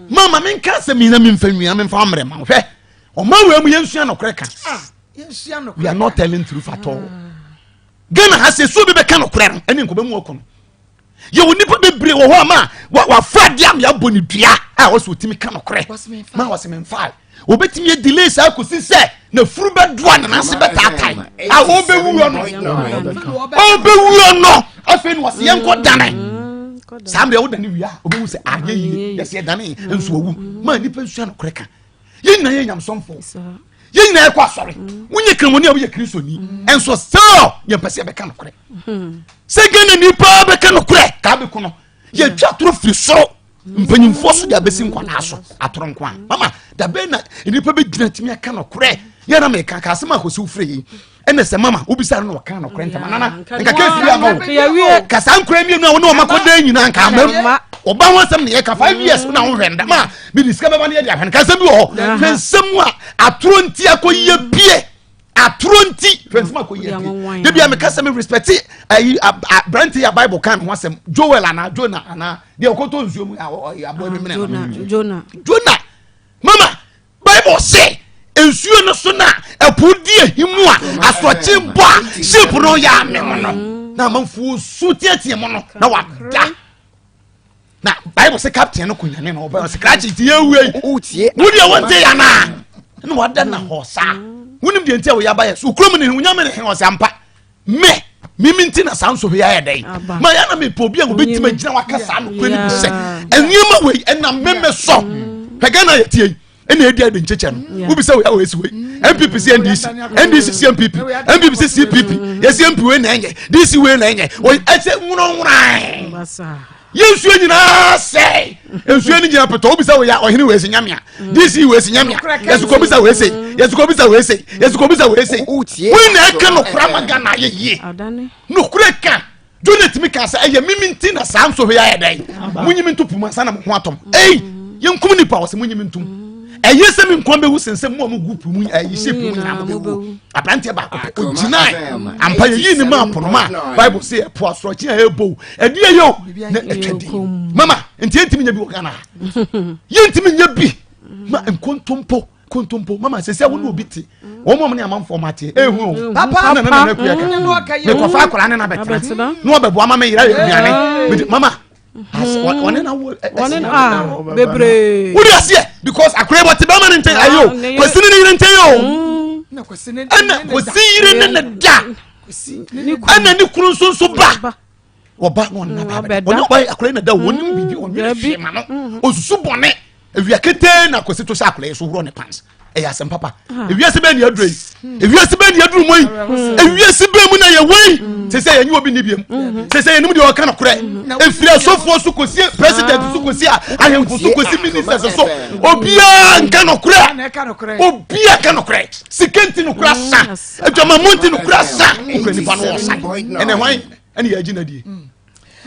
ma ma menka asɛm yi na memfa nwia memfa mmerɛ ma hwɛ ɔma wei mu yɛnsua nokorɛ ka ah, we are not telling truth at all Ghana ha sɛ suo bi bɛka nokorɛ no ɛne nkɔbɛ mu ɔkɔ no yɛwɔ nnipa bebree wɔ hɔ a ma wafa adeɛ ama yɛabɔ ne dua a wɔsɛ ɔtumi ka nokorɛ ma wɔsɛ memfae wɔbɛtumi adelay saa kɔsi sɛ na furu bɛdoa ne nase bɛtaatae a ɔbɛwuo no ɔbɛwuo no afei no wɔsɛ yɛnkɔ dane saa mmerɛ wodane wie a ɔbɛwu sɛ anyɛ yie yɛsɛ yɛdane nso awu ma nnipa nsua nokorɛ ka yɛn nyinaa yɛ nyamsɔmfoɔ yɛn nyinaa yɛkɔ asɔre wonyɛ kramoni a woyɛ kristoni ɛnso still yɛmpɛ sɛ yɛbɛka nokorɛ sɛ Ghana nipa bɛka nokorɛ kaa bɛku no yɛtwa toro firi soro mpanyimfoɔ so de abɛsi nkwadaa so atoro nko a mama dabɛn na nnipa bɛgyina tumi aka nokorɛ yɛ na meka ka asɛm a kɔsi wofrɛ yi ɛna sɛ mama wobisa no na ɔka nokorɛ ntɛm anana nka kɛsi bi ama wo ka saa nkora mmienu a wo ne ɔma kɔdan nyinaa nka amam ɔba ho asɛm ne yɛka 5 years na wohwɛ nda ma mede sika bɛba no yɛde ahwɛ no ka asɛm bi wɔ hɔ hwɛ nsɛm a atoro nti akɔyɛ pie atoro nti hwɛ nsɛm akɔyɛ pie da bia meka sɛ me respect ayi aberante yɛ bible kan ho asɛm Joel anaa Jonah anaa deɛ ɔkɔtɔ nsuo mu aboa bi mene Jonah Jonah mama Bible se nsuo no so na ɛpo di ahim a asorɔkye bɔ a ship no yɛ amem no na amanfoɔ su teatea mu no na wada na Bible se captain no konyane no ɔbɛn sɛ krakye ti yɛ wue wo deɛ wonte yɛ anaa na wada na hɔ saa wonim deɛ nti a wɔyɛ abayɛ so okurom ne wonyame ne he ɔsɛ ampa me mimi nti na saa nsɔhwɛ yi ayɛ dɛn ma yɛ na mepɛ obi a obɛtumi agyina waka saa nokorɛ no bi sɛ nneɛma wei ɛnam meme sɔ hwɛ Ghana yɛtie yi ɛna ɛdi ade nkyekyɛ no wobi sɛ woyɛ wɔsi wei npp si ndc ndc si npp npp si cpp yɛsi mp wei na ɛnyɛ dc wei na ɛnyɛ ɛsɛ nwononwonan yɛ nsuo nyinaa sɛe nsuo no nyina pɛtɔ wobisa wei a ɔhene wei se nyamea dc wei se nyamea yɛso kɔbisa wei se yɛso kɔbisa wei se yɛso kɔbisa wei se wei na ɛka nokora ma Ghana ayɛ yie nokora ka Jonah tumi ka sɛ ɛyɛ mimi nti na saa nso hwɛ ayɛ dɛn monyimi nto puma nsa na mo ho atɔm ei yɛnkum nipa wɔ sɛ monyimi ntom ɛyɛ sɛ me nkwa bɛwu sen sɛ mo a mogu po mu ɛyi hyɛ po mu nyinaa mobɛwu aberanteɛ baako pɛ ogyinae ampa yɛyii ne maa pono ma bible sɛ ɛpo asorɔkye a ɛbɔ ɛde ɛyɛ o na ɛtwa din mama nti yɛntumi nya bi wɔ Ghana yɛntumi nya bi ma nkontompo kontompo mama sɛ sɛ wo ne obi te wɔn mu ne amanfoɔ ma te ehu o papa na na na na kuya ka mekɔfa akwadaa ne na bɛtena na ɔbɛboa ma me yera aduane mama ɔne na wo ɔne na bebree wode aseɛ because akora yi wɔte bɛrima ne nkyɛn ayi o kwasi ne ne yere nkyɛn o ɛna kwasi yere ne ne da ɛna ne kunu nso nso ba ɔba na ɔne na ba bɛda ɔne ɔba akora yi na da o ɔne biribi ɔnwene hwee ma no osusu bɔne ewia ketee na kwasi to hyɛ akora yi so worɔ ne pants ɛyɛ asɛm papa ah. ewiase bɛɛ ni aduro yi hmm. ewiase bɛɛ ni aduro mu yi hmm. ewiase bɛɛ mu na yɛ wɔ yi hmm. sɛ sɛ yɛn nyi obi ni biem sɛ sɛ yɛn nimu deɛ ɔka no korɛ efiri asɔfoɔ so kɔsi president so kɔsi ahemfo so kɔsi ministers so obiara nka no korɛ obiara nka no korɛ sika nti no korɛ asa adwamamu nti no korɛ asa okura nipa no wɔ sa ɛnɛ hwan ɛne yɛ agyi na die.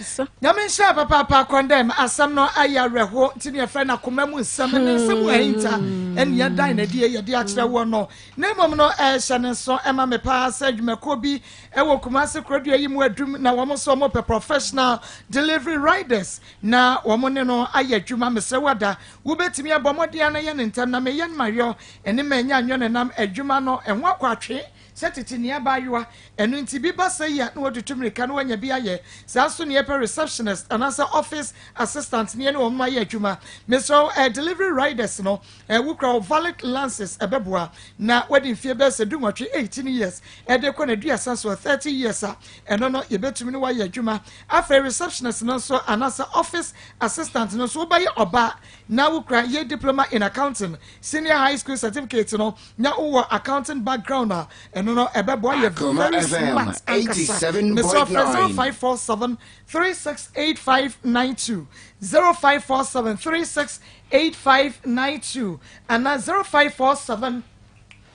Nyame nhyira papaapa kɔndɛm asɛm no ayɛ awerɛhoɔ nti ne yɛfrɛ no akoma mu nsɛm ne nsɛm ahinta ɛne yɛdan no adie yɛde akyerɛ woɔ no na mmom no ɛhyɛ ne nso ɛma me paa sɛ adwumakuo bi ɛwɔ Kumase kurodua yi mu adum na wɔn nso wɔn pɛ professional delivery riders na wɔn ne no ayɛ adwuma. Mesrɛ wo ada wobɛtumi abɔ mmɔden ana yɛ ne ntɛm na meyɛ no mayɔ ɛne manya nyɔ ne nam adwuma no ɛho akɔ atwe sɛ tete nea abaayewa. Ɛno nti bi ba sɛ yi a na watutu mmirika na wanya bi ayɛ. Saa nso na yɛpɛ receptionist anaasɛ office assistant ne yɛne wɔn ayɛ adwuma. Mesrɛ wo, delivery riders no, wokura wo valid lances ɛbɛboa na wadi mfeɛ bɛyɛ sɛ 18, 18 years, ɛde kɔ n'aduasa so, 30 years a, ɛno no yɛbɛtumi ne wayɛ adwuma. Afei receptionist no nso anaasɛ office assistant no nso, wobɛyɛ ɔbaa na wokura yɛ diploma in accounting, senior high school certificate no, na wowɔ accounting background a, ɛno no ɛbɛboa. Yɛ very smart ankasa. Mesrɛ, frɛ 0547 368592, 0547 368592 anaa 0547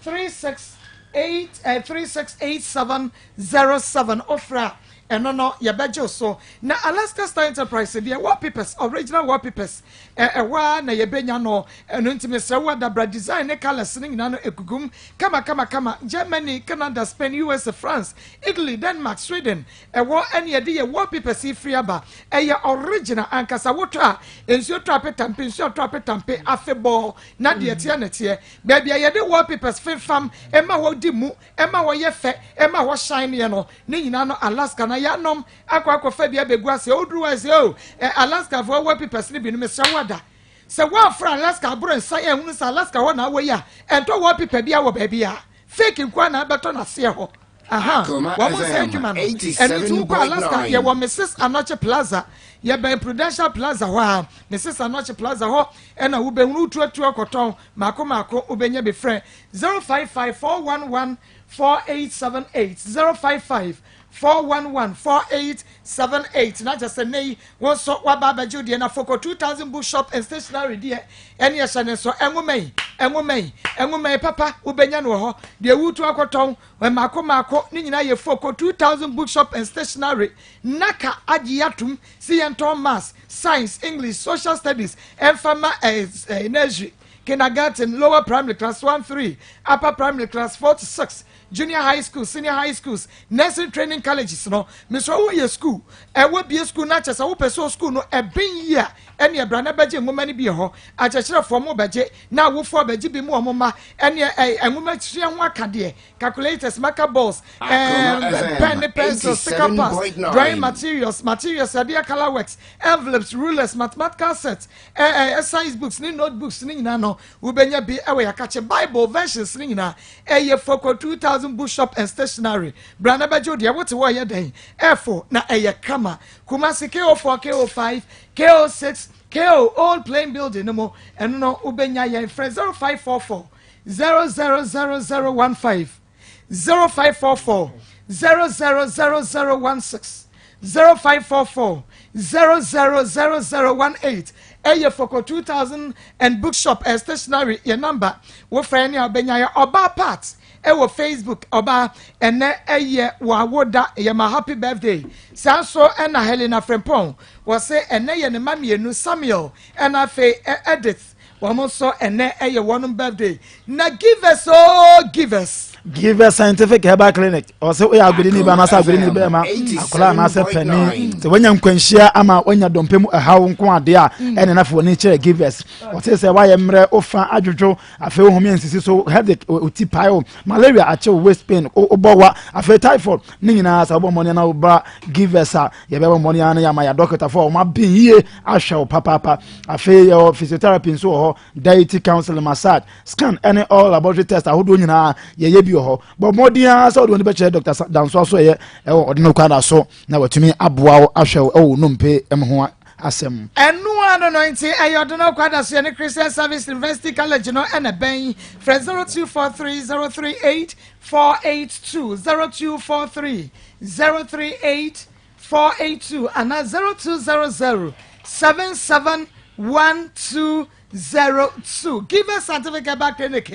368 368707. Ofra ɛno no yɛbɛgye so. Na Alaska Star Enterprise deɛ, wallpapers, original wallpapers, ɛhɔ a na yɛbɛnya no. Ɛno nti mesrɛ wo adabra design ne colours no nyinaa no egugum kama kama kama. Germany, Canada, Spain, USA, France, Italy, Denmark, Sweden, ɛwɔ ɛne yɛde yɛ wallpapers yi firi aba. Ɛyɛ original ankasa. Wotɔ a nsuo tɔ apetampe, nsuo atɔ apetampe afebɔɔ na deɛ teɛ ne teɛ. Baabi a yɛde wallpapers fefam ɛma hɔ di mu, ɛma hɔ yɛ fɛ, ɛma hɔ shine yɛ no ne nyinaa no Alaska na yɛanom akɔ akɔfa bi abɛgu ase. Oduru hɔ sɛ o Alaska foɔ wallpapers no bi no. Mesrɛ wo ada sɛ woafra Alaska aboro nsa yɛ ehunu sɛ Alaska hɔ na awɔ yi a, ɛntɔ wallpaper bi awɔ baabi a fake nkoa na abɛtɔ n'aseɛ hɔ. Aha wɔn nsa adwuma no. Ɛno nti wokɔ Alaska, yɛwɔ Mrs Anɔkye Plaza, yɛbɛn Prudential Plaza hɔ a, Mrs Anɔkye Plaza hɔ ɛna wobɛhunu. Wotuatua kɔtɔn maako maako, wobɛnya bi. Frɛ 055 411 4878, 055 411 4878. Na kyɛ sɛ nne yi wo nso waba abɛgye wo deɛ. Na Foko 2000 Bookshop and Stationery deɛ, ɛne ɛhyɛ ne nso ɛnwoma yi, ɛnwoma yi, ɛnwoma yi papa wobɛnya no wɔ hɔ. Deɛ wutu akɔtɔn mmaako mmaako ne nyinaa yɛ Foko 2000 Bookshop and Stationery. Naka agye atum si yɛntɔn maths, science, English, social studies ɛmfa ma nursery, kindergarten, lower primary class 1 3, upper primary class 4 to 6, junior high school, senior high schools, nursing training colleges no. Mesɛ woyɛ school ɛwɔ bie school na kyɛ sɛ wopɛ sɛ school no ɛbɛn yie a, ɛne ɛbra na bɛgye nwoma no bi hɔ. Akyerɛkyerɛfoɔ mo bɛgye na awofoɔ bɛgye bi mu wɔn ma ɛne nwoma sua ho akadeɛ, calculators, marker balls, pen ne pencil, sticker pads, drawing materials, adeɛ, colour works, envelopes, rulers, mathematical sets, science books ne notebooks ne nyinaa no wobɛnya bi ɛwɔ yɛakakye. Bible versions ne nyinaa ɛyɛ Foko 2000 Bookshop and Stationery. Bra na bɛgye wo deɛ. Wote hɔ yɛ dɛn ɛfo na ɛyɛ kama. Kumasi, KO4, KO5, KO6, KO old plain building no mu, ɛno no wobɛnya yɛn. Frɛ 0544 000015, 0544 000016, 0544 000018. Ɛyɛ Foko 2000 and Bookshop and Stationery yɛ number. Wofrɛ ne a wobɛnya yɛ. Ɔbaa Part ɛwɔ Facebook, ɔbaa, ɛnɛ ɛyɛ w'awoda, yɛ ma happy birthday. Saa nso ɛna Helena Frempɔn wɔsɛ ɛnɛ yɛ ne ma mmienu, Samuel ɛna afei Edith, wɔn nso ɛnɛ ɛyɛ wɔn birthday. Na Givers o, Givers. Givers Scientific Herbal Clinic ɔsɛ woyɛ agodini ba anaasɛ agodini bɛrima, akwadaa anaasɛ panin, sɛ woanya nkwanhyia ama woanya dɔmpe mu ɛhaw nko adeɛ a, ɛne nafo wɔne kyerɛ Givers. Ɔte sɛ woayɛ mmerɛ, wofa adwodwo, afei wohome nsisi so, headache, oti pae wo, malaria akye wo, waist pain, wobɔ wa, afei typhoid ne nyinaa, sɛ wobɔ mmɔne na woba Givers a, yɛbɛbɔ mmɔne a no yɛama yɛ dɔketafoɔ a wɔma ben yie ahwɛ wo papaapa. Afei yɛwɔ physiotherapy nso wɔ hɔ, dietary counseling, massage, scan ɛne all laboratory test ahodoɔ nyinaa yɛyɛ bi wɔ hɔ. Bɔ mmɔden ara sɛ wode wɔn bɛkyerɛ Dr Danso so ɛyɛ ɛwɔ ɔde no kwada so na watumi aboa wo ahwɛ wo ɛwɔ nnompe mu ho asɛm. Ɛno ano no nti ɛyɛ ɔde no kwada so. Yɛne Christian Service University College no ɛna bɛn. Frɛ 0243 038 482, 0243 038 482 anaa 0200 77 120. 02. Givers Scientific Herbal Clinic,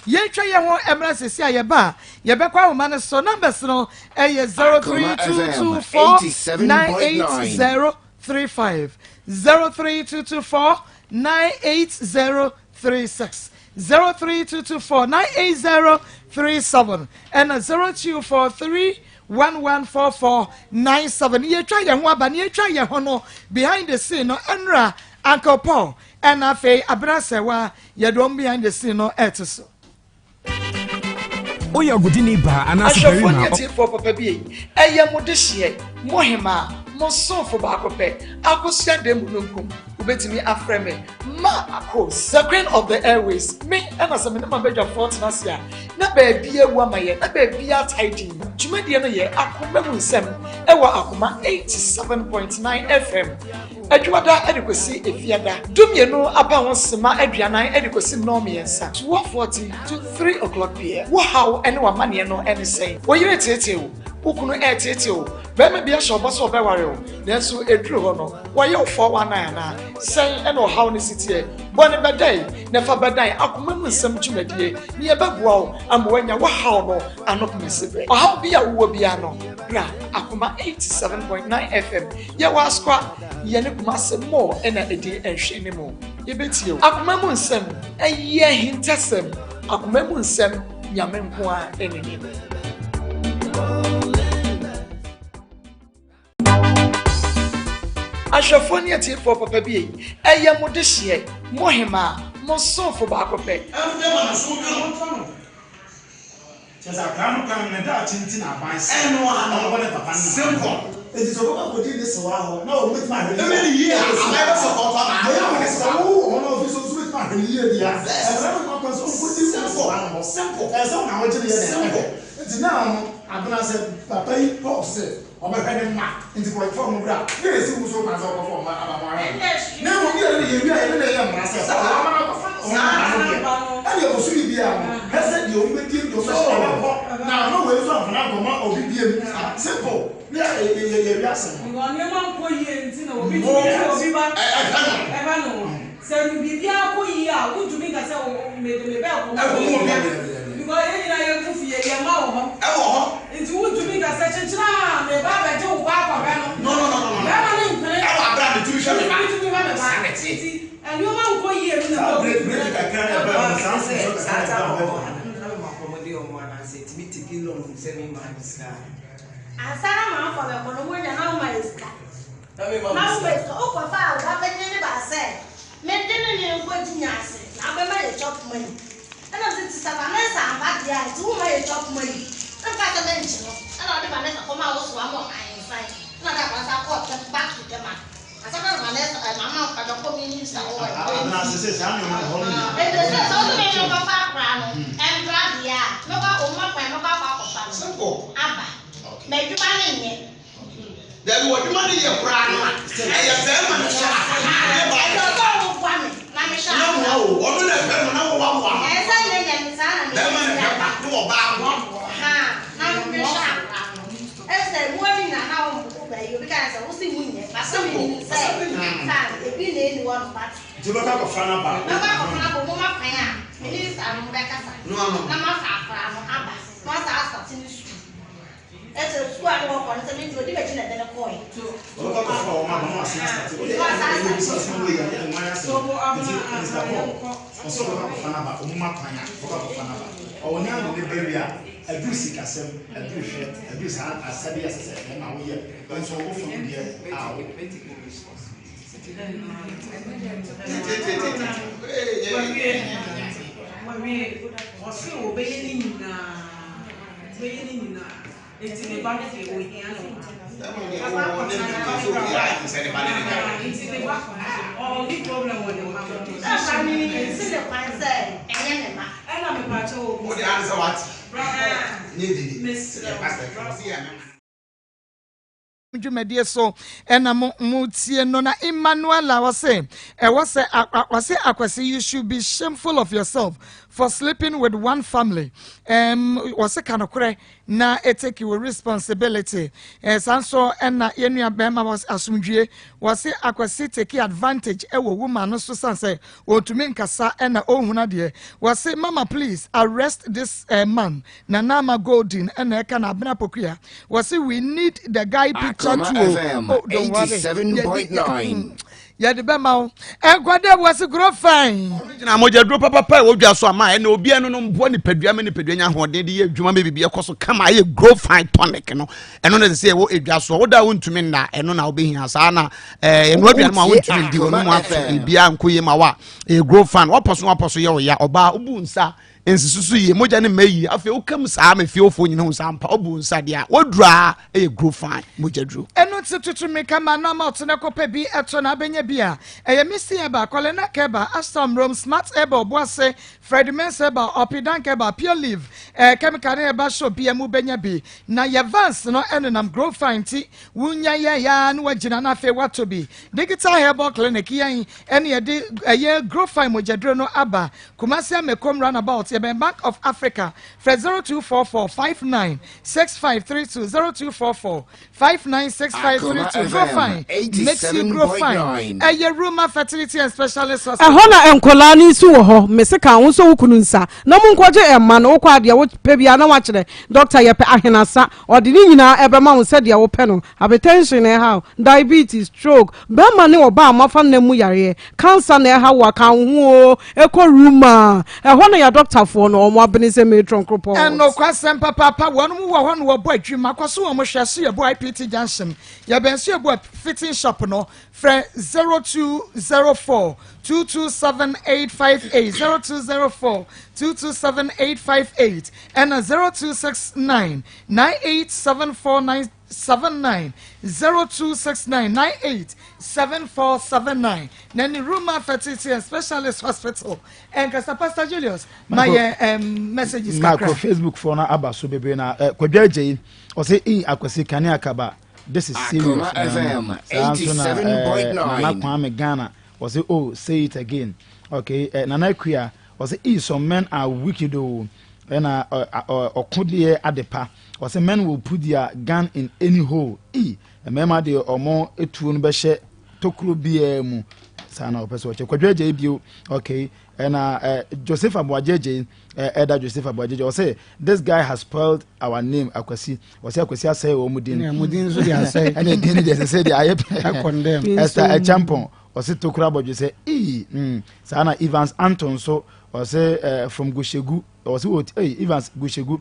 yɛntwa yɛn ho mmra sisi a yɛba a yɛbɛkɔ ahoma no so. Numbers no ɛyɛ 03224 98035, 03224 98036, 03224 98037 ɛna 0243 114497. Yɛtwa yɛn ho aba ne yɛtwa yɛn ho no behind the scene no, ɛnra Uncle Paul ɛna afei Abena Sɛwa yɛde wɔn behind the scene no ɛte so. Woyɛ ɔgodini baa anaasɛ Ahwɛfoɔ barima ne a atiefoɔ papa bi yi, ɛyɛ mo dehyeɛ, mo hemaa, mo somfo baako pɛ, Akosua Damununkum. Wobɛtumi afrɛ me Ma Akos, the queen of the airways. Me ɛna sɛ me ne mabadwafoɔ tena ase a, na baabi awu ama yɛ, na baabi atae din. Dwumadie no yɛ Akoma Mu Nsɛm ɛwɔ Akoma 87.9 FM. Adwumada de kɔsi Efiada, 12 aba ho sema 40 de kɔsi nnɔnmiɛnsa, 12:40 to 3 o'clock pm. Wo haw ne w'amanneɛ no ne sɛn? Wo yere reteetee wo? Wo kunu reteetee wo? Barima bi ahyɛ wo bɔ sɛ ɔbɛware wo, nanso ɛduru hɔ no, wayɛ wo 419 anaa? Sɛn na ɔhaw no si teɛ? Bɔ no bɛdae na fa bɛdan Akoma Mu Nsɛm dwumadie na yɛbɛboa wo ama woanya wo haw no ano pomasiberɛ. Ɔhaw bi a wowɔ biara no, bra Akoma 87.9 FM. Yɛwɔ Asokwa, yɛne Kumase Mall na ɛdi nhwɛanimu. Yɛbɛtie wo. Akoma mu nsɛm, ɛyɛ ahintasɛm. Akoma mu nsɛm, Nyame nko ara na nim. Ahwɛfoɔ ne atiefoɔ papa bi ei, ɛyɛ mo dehyeɛ, mo hemaa, mo somfo baako pɛ. Ɛmfa ma no so dwono. Kyerɛ sɛ akwadaa no kwan no ne daakye nti na aban sɛ Ɛno ara no. ɔnkɔ ne papa ne ne maame Simple. hɔ. Enti sɛ ɔbɛkɔ akɔdi ne sewaa hɔ na wɔn bɛtumi ahwɛ no Ɛbɛ ne yie a, aban bɛ support ama Na yɛ akwadaa a no sɛ sewaa. wo wɔ hɔ na ofi so nso bɛtumi ahwɛ no yie deɛ a, Yes. ɛmmara no mma kwan sɛ ɔnkɔdi ne Simple. sewaa no hɔ. Simple. Ɛyɛ sɛ wo na wogye no yɛ dɛn Simple. ɛhwɛ. Nti now no, Abena sɛ papa yi Paul sɛ ɔbɛhwɛ ne mma nti kɔfa wɔn bra ne yɛsi wo so kwan sɛ ɔkɔfa wɔn mma aba mo ara na mmom yɛne ne yɛwie a yɛne ne yɛ mmara sɛ sɛ ɔwɔ ama no akɔfa wɔn mma no deɛ ɛne bosome biara no hwɛ sɛ deɛ ɔmo bɛdie deɛ ɔmo bɛhyɛ ɛbɛkɔ na ama wei nso amfa no ankɔma obi biem simple ne yɛwie asɛm no. Because nneɛma nkɔ yie nti na obi tumi tu obi ba Ɛhwɛ no. ɛhwɛ no. Sɛ biribiara kɔ yie a, wontumi nka sɛ mede me ba rekɔma Ɛkɔma obi. Because yɛn nyinaa yɛgu fie, yɛn mma wɔ hɔ. Ɛwɔ hɔ. Nti wontumi nka sɛ kyekyere a me ba abɛgye wo ba akɔhwɛ no. No, no, no, no, no. Bɛrima no mpene. Ɛwɔ abere a metumi hwɛ me ba. Metumi hwɛ me ba. Saa na ɛteɛ. Nti nneɛma nkɔ yie no na Saa ɛma break obi break tumi kakra na ɛbaa mu saa mfomsoɔ Saa kakra na time ɛbaa mu. wɔ hɔ a na mema kɔmɔde wɔn anaasɛ tumi take loan sɛ me maa me sika. Ansa na manfo bɛkɔ no, wonya na woma yɛ sika. Na me ma Na mo woma sika. yɛ sika. Wokɔfa a wo ba bɛgye ne ba sɛ mede ne ne nkɔgye nyaase na wobɛma yɛ chop money. Ɛna mese nti sɛ Vanessa amba deɛ a nti womma yɛ chop money. Ɛna meka sɛ menkye no. Ɛna ɔde Vanessa kɔmaa wo soa ma ahensan. Ɛna ɔde akwadaa san kɔɔ Tema back to Tema. Ansa na Vanessa ɛɛ mama ɔfa bɛkɔ me minister hɔ wɔ Abena sɛ sɛ saa nneɛma no ɛhɔ no nyinaa. Nti sɛ sɛ wode me nkɔfa akwadaa no mbra deɛ a mɛkɔ akɔ woma kwan mɛkɔ akɔ akɔfa no Simple. aba. M'adwuma no nyɛ. Dabi w'adwuma no yɛ koraa no a ɛyɛ bɛrima no hyɛ akwadaa ne ba Ɛsɛ sɛ woboa me na mehwɛ na akwadaa moa wo ɔno na ɛhwɛ no na wo waboa no Ɛsɛ sɛ nyɛ nyɛ me saa na meyɛ bɛrima na si hwɛ ba aba. ne ɔbaa boa Ha na mehwɛ akwadaa no. Ɛsɛ sɛ mmoa no nyinaa na wo wo bɛyi obi ka sɛ wo se mu nyɛ but sɛ menim sɛ saa ebi na ɛni hɔ no but Nti wobɛkɔ akɔfa no aba. Mɛkɔ akɔfa no aba ɔmo ma kwan a me ne saa no bɛkasa No ano. na mafa akwadaa no aba na wasa asate ne sukuu. Ɛsɛ sukuu a ne wɔkɔ no sɛ me nti odi m'akyi na ɛde no kɔɛ. Ɔbɛkɔ akɔfa wɔn aba na wasan asate. Wode ɛyɛ bisa asɛm wei yɛ nwan asɛm. Nti Mr. Paul ɔsɛ ɔbɛkɔ akɔfa no aba ɔmo ma kwan a ɔbɛkɔ akɔfa no aba. Ɔwɔ ne ade ne ba wie a aduru sikasɛm aduru hwɛ aduru saa asɛde a ɛsɛ sɛ ɛma woyɛ nso wo fam deɛ a wo. Wawie, ɔse ɔbɛyɛ ne nyinaa, ɔbɛyɛ ne nyinaa. Nti ne ba no deɛ ohia no. Bɛrima deɛ wo ne ne mfa so obiara nnim sɛ ne ba ne ne ba. Nti ne ba ɔnni problem wɔ ne mma ho. Sɛ ba no nsi ne kwan sɛ ɛnyɛ ne ba. Ɛna mepakyɛ wɔ Wo deɛ ane sɛ wate. Nyɛ dede. Mesrɛ Yɛ pastor ka ɔse yɛ mema. Dwumadie so ɛna mo mo tie no na Emmanuela ɔse ɛwɔ sɛ ɔse Akwasi, you should be shameful of yourself. for sleeping with one family. Um, wɔse ka nokorɛ na take wo responsibility. Eh, saa nso ɛna yɛn nua bɛrima wɔ asomdwie wɔse Akwasi take advantage ɛwɔ woman no so san sɛ ɔntumi nkasa ɛna ɔnhunu adeɛ. Wɔse mama please arrest this uh, man. Nana Ama Golden ɛna ɛka na Abena Pokuya. Wɔse we need the guy picture Akoma too. o. FM Oh, don't worry. 87.9. Yɛde bɛma wo. Nkwadaa wɔse grow fine. Gyina mogyaduro papapa a ɛwɔ dwa so ama ɛna obiara no no mboa nipadua ma nipadua nya ahoɔden de yɛ adwuma ma biribi ɛkɔ so kama ayɛ grow fine tonic no ɛno na ɛsɛ sɛ ɛwɔ edwa so woda a wontumi nna ɛno na wobɛhia saa na ɛɛ ɛno aduane mu a wontumi ndi wɔn mu ato biribiara nkɔ yie ma wa ɛyɛ grow fine wɔpɔ so wɔpɔ so yɛ ɔya ɔbaa wobu nsa nsisi so yie mogya ne mma yie afei wokam saa ma fiefoɔ nyina hu saa mpa wobu nsa deɛ a woaduru a ɛyɛ grow fine mogya duro. Ɛno nti tutu mmirika ma na ma ɔto na kɔpɛ bi ɛtɔ na abɛnya bi a ɛyɛ Misty Herbal, Kɔlena Herbal, Astom Rome, Smart Herbal, Obuase, Fred Mensah Herbal, Ɔpidank Herbal, Pure Leaf, eh, Chemical ne Herbal Shop bia mu bɛnya bi. Na yɛ vans no ɛnenam Grow Fine nti wonya yɛ ya na wagyina na afei watɔ bi. Digital Herbal Clinic yɛn ɛne yɛde ɛyɛ Grow Fine mogyaduro no aba Kumasi Amekom Runabout yɛbɛn Bank of Africa frɛ 0244 59 6532 0244 596532 Grow Fine makes you grow fine ɛyɛ Ruma Fertility and Specialist Hospital. Ɛhɔ na nkwadaa no nso wɔ hɔ. Mese ka wo nso wo kunu nsa na monkɔgye mma no. Wokɔ a deɛ wopɛ biara na woakyerɛ dɔkta yɛpɛ ahenasa. Ɔde ne nyinaa ɛbɛma wo sɛdeɛ wopɛ no. Hypertension na ɛha wo, diabetes, stroke, bɛrima ne ɔbaa a moafa nna mu yareɛ, cancer na ɛha wo a, ka wo ho oo, ɛkɔ Ruma. Ɛhɔ na yɛadɔktafoɔ no wɔn abene sɛ matron koropɔn. Ɛnokwasɛm papaapa, wɔnom wɔ hɔ na wɔbɔ adwuma, kɔ so wɔn hwɛ so yɛbɔ IPT junction, yɛbɛn so yɛbɔ fitting shop no, frɛ 0204 227 858, 0204 227 858, ɛna 0269 9874 79, 0269 987479 na ne Ruma Fertility and Specialist Hospital. Ɛnkasa Pastor Julius ma yɛ messages kakra. Marco Facebook foɔ no aba so bebree na Kwadwo Agye yi ɔsɛ i Akwasi Kane Akaba, this is serious. Akoma FM Saa nso na Nana 87.9. Kwame Ghana ɔsɛ, oh, say it again. Okay, Nana Akua ɔsɛ, i some men are wicked o. Ɛna ɔko deɛ adepa ɔsɛ, men will put their gun in any hole. I mmarima deɛ ɔmo etuo no bɛhyɛ tokuro biara mu saa na ɔpɛ sɛ ɔkyɛ. Kwadwo Agye yi bio, okay, ɛna Joseph Aboagye Agye, ɛda Joseph Aboagye Agye ɔsɛ, this guy has spoiled our name Akwasi. Ɔsɛ Akwasi asɛe wɔn mu din. Ne, mo din nso de asɛe. Ɛna din no deɛ sɛ sɛ deɛ ayɛ pɛ. Ɛkɔndɛm. Esther Ɛkyɛmpɔn ɔsɛ tokuro abɔdwe sɛ ii saa na Evans Anton nso ɔsɛ from Gushegu ɔsɛ wɔ ɛy Evans Gushegu,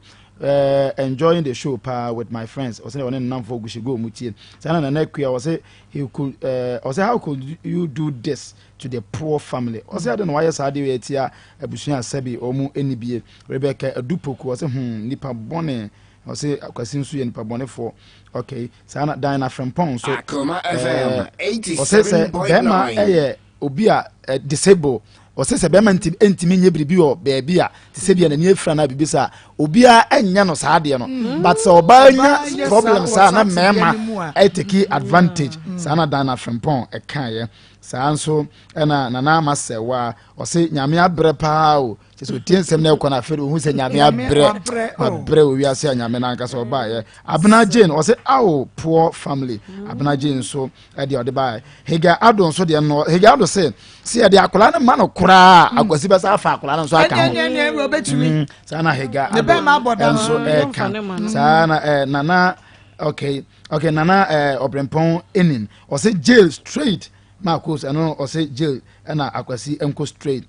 enjoying the show paa with my friends. Ɔsɛ ɔne nnamfo Gushegu ɔmo tie. Saa na Nana Akua ɔsɛ he could ɔsɛ, how could you do this to the poor family? Ɔsɛ ade na wayɛ saa de atia abusua sɛbi ɔmo ani bie. Rebecca Adupoku ɔsɛ nipa bɔne. Ɔsɛ Akwasi nso yɛ nipa bɔnefoɔ. Okay, saa na Diana Frempɔn nso Akoma FM ɔsɛ sɛ bɛrima 87.9. ɛyɛ obi a disable. Ɔsɛ sɛ bɛrima ntumi nyɛ biribi wɔ baabi a te sɛ bia n'ani afira na biribi saa obiara ɛnyɛ no saa adeɛ no, but sɛ ɔbaa Ɔbaa nya nyɛ problem saa saa na wɔ saa mmarima tebea no mu a. ɛtake advantage. Saa na Diana Frempɔn ɛkaeɛ. Saa nso ɛna Nana Ama Sɛwa ɔsɛ Nyame abrɛ paa o. Kyɛ sɛ otie nsɛm no ɛkɔ no afei de ohu sɛ Nyame Nyame abrɛ wabrɛ, oh. wabrɛ wɔ wiase a Nyame no ankasa ɔbaeɛ. Abena Jane ɔsɛ ao, poor family. Abena Jane nso ɛdeɛ ɔde baeɛ. Hega Ado nso deɛ no, Hega Ado sɛ sɛ yɛde akwadaa no ma no koraa, Akwasi bɛsa afa akwadaa no nso aka ho. Ɛne ɛne ɛne ɔbɛtumi. Saa na Hega Ne Ado bɛrima abɔ dam. nso yɛmfa ne ma no. ɛka saa na Nana, okay, Nana Ɔbrɛmpɔn enin ɔsɛ jail straight. Marcos ɛno ɔsɛ jail ɛna Akwasi nkɔ straight.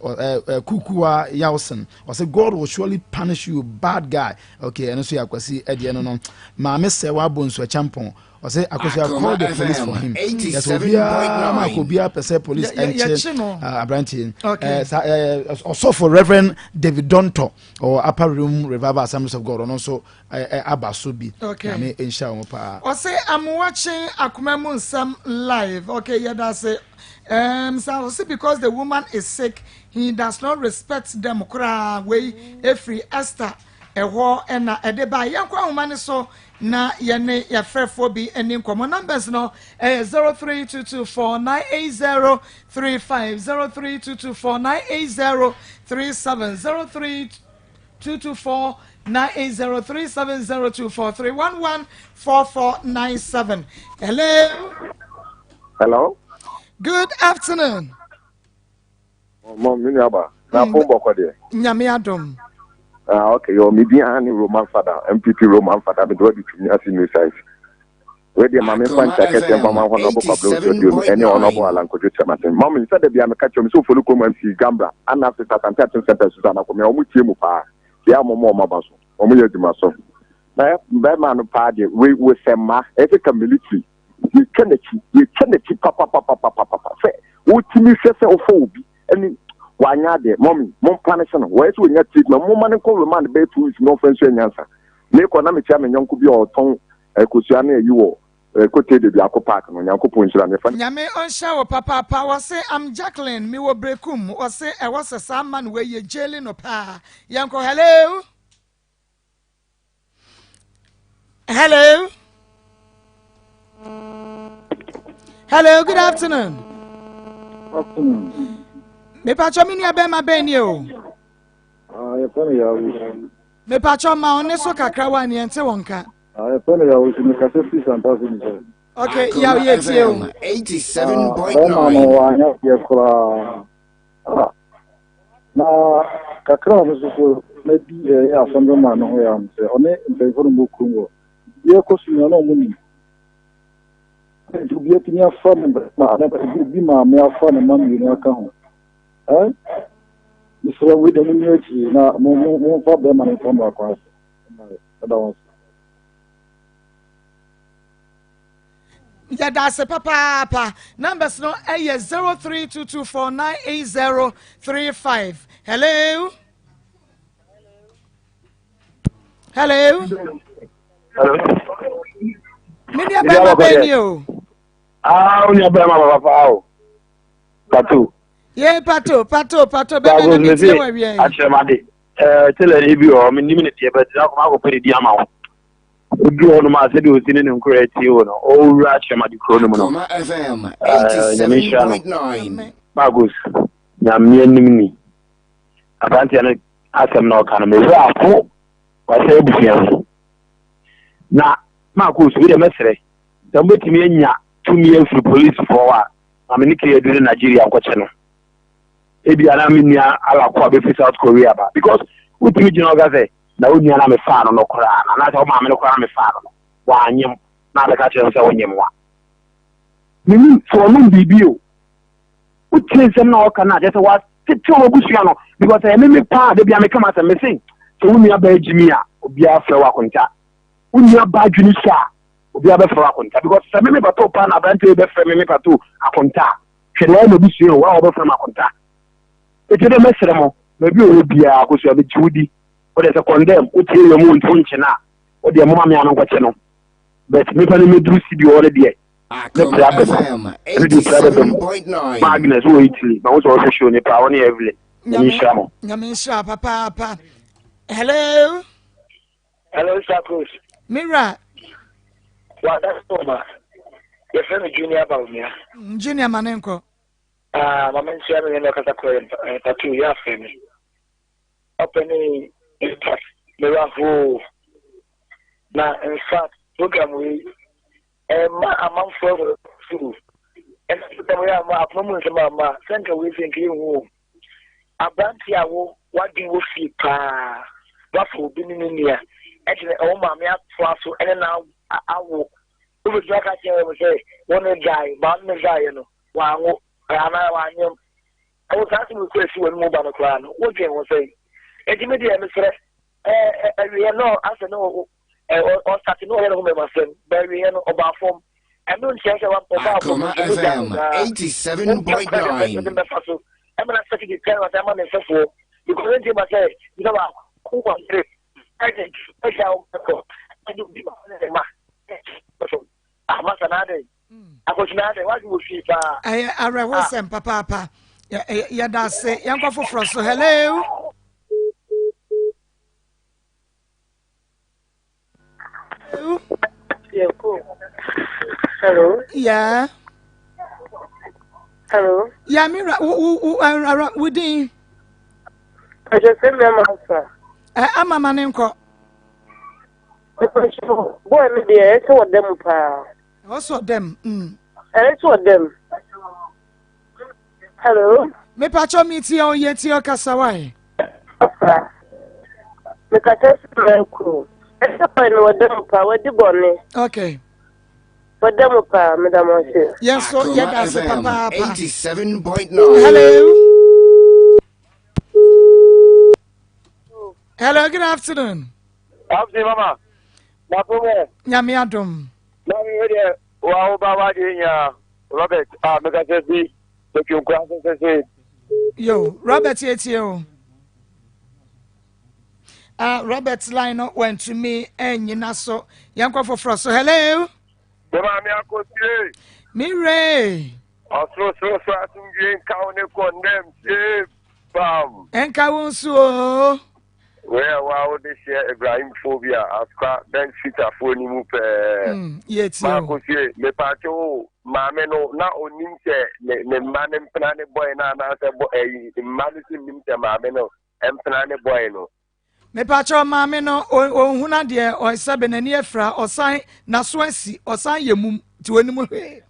Kukuwa Yawson ɔsɛ God will surely punish you, bad guy. Okay, ɛno nso yɛ Akwasi ɛdeɛ no. Maame sɛ wabɔ nsu ɛkyɛmpɔn ɔsɛ Akwasi, I call the police for him. Yɛsɛ obiara ma akɔ obiara pɛ sɛ police ɛnkyɛ yɛkye no. Aberanteɛ Okay. Ɔsɔfo Reverend David Donto ɔwɔ Upper Room Revival Assemblies of God, ɔno nso aba so bi. Okay. Nyame nhyira wɔn paa. Ɔsɛ I'm watching Akoma Mu Nsɛm live. Okay, yɛda ase. Sa ɔsɛ because the woman is sick, he does not respect them koraa. Wei efiri Esther. Ɛhɔ na ɛde ba. Yɛnkɔ ahoma no so na yɛne yɛfrɛfoɔ bi ani nkɔmmɔ. Numbers no ɛyɛ 0322498035, 0322498037, 0322498037 0243114497. Hello. Hello. Good afternoon. Mɔ me nua ba. Na fo bɔkɔ deɛ. Nyame adom. Ah okay, yo me din ara ne Roman Fada, MPP Roman Fada, me de wadi twum ase new site. Wei deɛ ma memfa nkyɛ kɛseɛ mfa ma Honorable Kwabena Osuo Aduonu ɛne Honorable Alan Kwadwo Kyerematen. Mummy, sɛ da biara meka kyerɛ wɔn sɛ Ofori Kurom MC, Gambra, Anna Sister Asante Akyem Center Susanna Akomea, wɔn tie mu paa. Deɛ a wɔn wɔn aba so, wɔn yɛ adwuma so. Na bɛrima no paa deɛ, wei wɔ sɛ mma, ɛsɛ ka military. Yɛtwa n'akyi, yɛtwa n'akyi papapapapapa sɛ wotumi hwɛ sɛ wofa obi ɛne wanyɛ adeɛ. Mummy, mompa ne se no, wɔyɛ sɛ wɔnya treatment, momma no nkɔ remand bɛyɛ 2 weeks na ɔmfa nsua nyansa. Mekɔ na mekyia me nyɔnko bi a ɔtɔn kosua ne ayi wɔ Kotee de Biako Park no. Nyankopɔn nhyira no. Yɛfa Nyame ɔnhyira wo papaapa. Wɔse I'm Jacqueline mewɔ Brekum wɔse ɛwɔ sɛ saa man wei yɛ jaili no paa. Yɛnkɔ hello. Hello. Hello, good afternoon. Afternoon. Mepatwa me nua bɛrima bɛn ni o. Ah, yɛfrɛ no Yawo. Mepatwa ma ɔne so kakra wa neɛ nte wɔn nka. Ah, yɛfrɛ no Yawo so mekasa firi Santase ni sɛ. Okay, Yawo yɛ tie o. Ah, bɛrima no wanyɛ adeɛ koraa. Ah, na kakra a me nso so madi ɛyɛ asɛm bɛma ne ho yɛ am sɛ ɔne mpanyinfoɔ no mmɔ kurom hɔ. Deɛ ɛkɔ so nyinaa na ɔmo nim. Nti obi atumi afa ne ma obi maame afa ne ma mmienu aka ho. Eh? Mesrɛ mo deɛ monni akyiri na mo mo momfa bɛrima no mfa mmra kwan so. Ɛda wɔn ase. Yɛda ase papaapa. Numbers no ɛyɛ 0322498035. Hello. Hello. Hello. Me nua bɛrima bɛn ni o. Ah, o nua bɛrima papa paa o. Pato. Ye pato pato pato bɛrima na mi tie wɔ awia yi. Akyerɛmade. Ɛɛ tɛlɛ ni bi wɔ hɔ mi nim ne deɛ bɛti na akɔmɔ akɔpɛ ne di ama wo. Odu hɔ nom a sɛdeɛ osi ne ne nkora tie wo no ɔwura akyerɛmade kuro no mu no. Ɛɛ nyame nhyira no. Marcus nyame anim ni. Aberanteɛ no asɛm na ɔka no mewura afo wasɛ abusua ho. Na Marcus wo deɛ mɛsrɛ sɛ mobɛtumi anya tumi afiri polisifoɔ hɔ a ma me ne Keyadu ne Nigeria nkɔkyɛ no. Ebia na me nua Alako a bɛfiri South Korea ba because wotumi gyina hɔ ka sɛ na wo nua na mefaa no no koraa no anaasɛ wo maame no koraa na mefaa no no wanyem na abɛka kyerɛ me sɛ wonyem wa. Menim sɛ ɔnom biribi o. Wotie nsɛm na ɔka no a kyerɛ sɛ watete wɔn abusua no because ɛyɛ meme paa da bia meka m'asɛm mese sɛ wo nua baa gyimi a obiara frɛ wo akonta. Wo nua baa adwene su a obiara bɛfrɛ wo akonta because sɛ meme pato paa na aberanteɛ yi bɛfrɛ meme pato akonta a hwɛ deɛ ɔyɛ m'abusua o wo a wɔbɛfrɛ me akonta. Eti dɛ mɛsrɛ mo baabi a ɔwɔ biara akosua megye wo di wo deɛ sɛ condemn wotie yɛ mu nti wonkye no a wo deɛ moma me ano nkɔkye no but mefa no mɛduru sibi hɔ no deɛ ne pra bɛba mu ɛno deɛ pra bɛba mu ma Agnes wɔ Italy ma wo sɛ ɔhwɛ show ne paa wo ne Evelyn nyame nhyira mo. Nyame nhyira papaapa. Hello. Hello, Sakos. Mira. Wada soma. Yɛfrɛ me Junior Bawumia. Junior ma ne nkɔ. Ah, ma menkyia me ne ɔkasa korɔ yɛ patu yɛ afrɛ me. Ɔpɛ ne impact mewura hoo. Na in fact, program wei ɛma amanfoɔ ahunu sukuu. Ɛna program wei ama akoma mu nsɛm ama sɛ nka wei sɛ nka yɛnhu o. Aberante a wo w'adwene wɔ fie paa, wafa obi ne ne nua ɛde ne ɛwɔ maame atoa so ɛne na awo. Wobɛtumi aka kyerɛ wɔn sɛ wɔn ne gyae, baa no ne gyaeɛ no, wɔanwo anaa wɔanyem. Ɛwɔ saa asɛm kura si wɔn mu ba no koraa no, wodwen ho sɛn? Enti me deɛ mesrɛ, awieɛ no asɛ no ɔsate no ɔyɛ ne ho mɛmasɛm, ba awieɛ no ɔbaa fam. Ɛno nkyerɛ sɛ ɔbaa fam Akoma FM 87.9. bɛfa so ɛma na sɛkiti tɛn wasa ama ne mfɛfoɔ because ɛnti ma sɛ nipa baako wɔ yere ɛde ɛgya wɔn kɔ ɛde obi ma ne ma amasa na adɛ akɔsi na adɛ wadi wɔ fie paa. Ɛyɛ awerɛhosɛm papaapa. Yɛda ase. Yɛnkɔ foforɔ so. Hello. Hello. Yeah. Hello. Yeah, me ra wo wo wo ara wo din. Ɛhyɛ sɛ mɛma nsa. Ɛ ama ma ne nkɔ. Boy no deɛ ɛyɛ sɛ ɔda mu paa. Ɛwɔ sɛ ɔda mu. Mm. Ɛyɛ sɛ ɔda mu. Hello. Mepakyɛ mi tie o yɛ tie ɔkasa wae. Papa. Mekasa sɛ mɛkuro. Ɛsɛ boy no ɔda mu paa wadi bɔne. Okay. Ɔda mu paa meda mo ase. Yɛn so yɛda ase papaapa. 87.9. Hello. Hello, good afternoon. Afternoon, mama. Mapo Nyame adom. Mami, we deɛ wa wo ba wa deɛ nyinaa Robert a meka sɛ fi Tokyo nkura sɛ sɛ sɛ. Yo, Robert yɛtie o. Uh, Robert line no wantumi anyina so. Yɛnkɔ foforɔ so. Hello. Me maame akosie. Me wura. Ɔsorosoro so asomdwie nka wo ne kɔndɛm sie bam. Nka wo nso o. Wei a wa wode hyɛ Ibrahim phobia askwa Ben fitafoɔ ni mu pɛɛ. Mm, yɛtie o. Maakosie, mepaakyɛ o, maame no na onim sɛ ne ne mma ne mpena ne bɔe no anaasɛ bɔ ɛyi mma no so nnim sɛ maame no mpena ne bɔe no. Mepakyɛw maame no ɔnhunu adeɛ ɔsɛbe n'ani afira ɔsan n'aso asi ɔsan yɛ mum nti ɔnim hwee.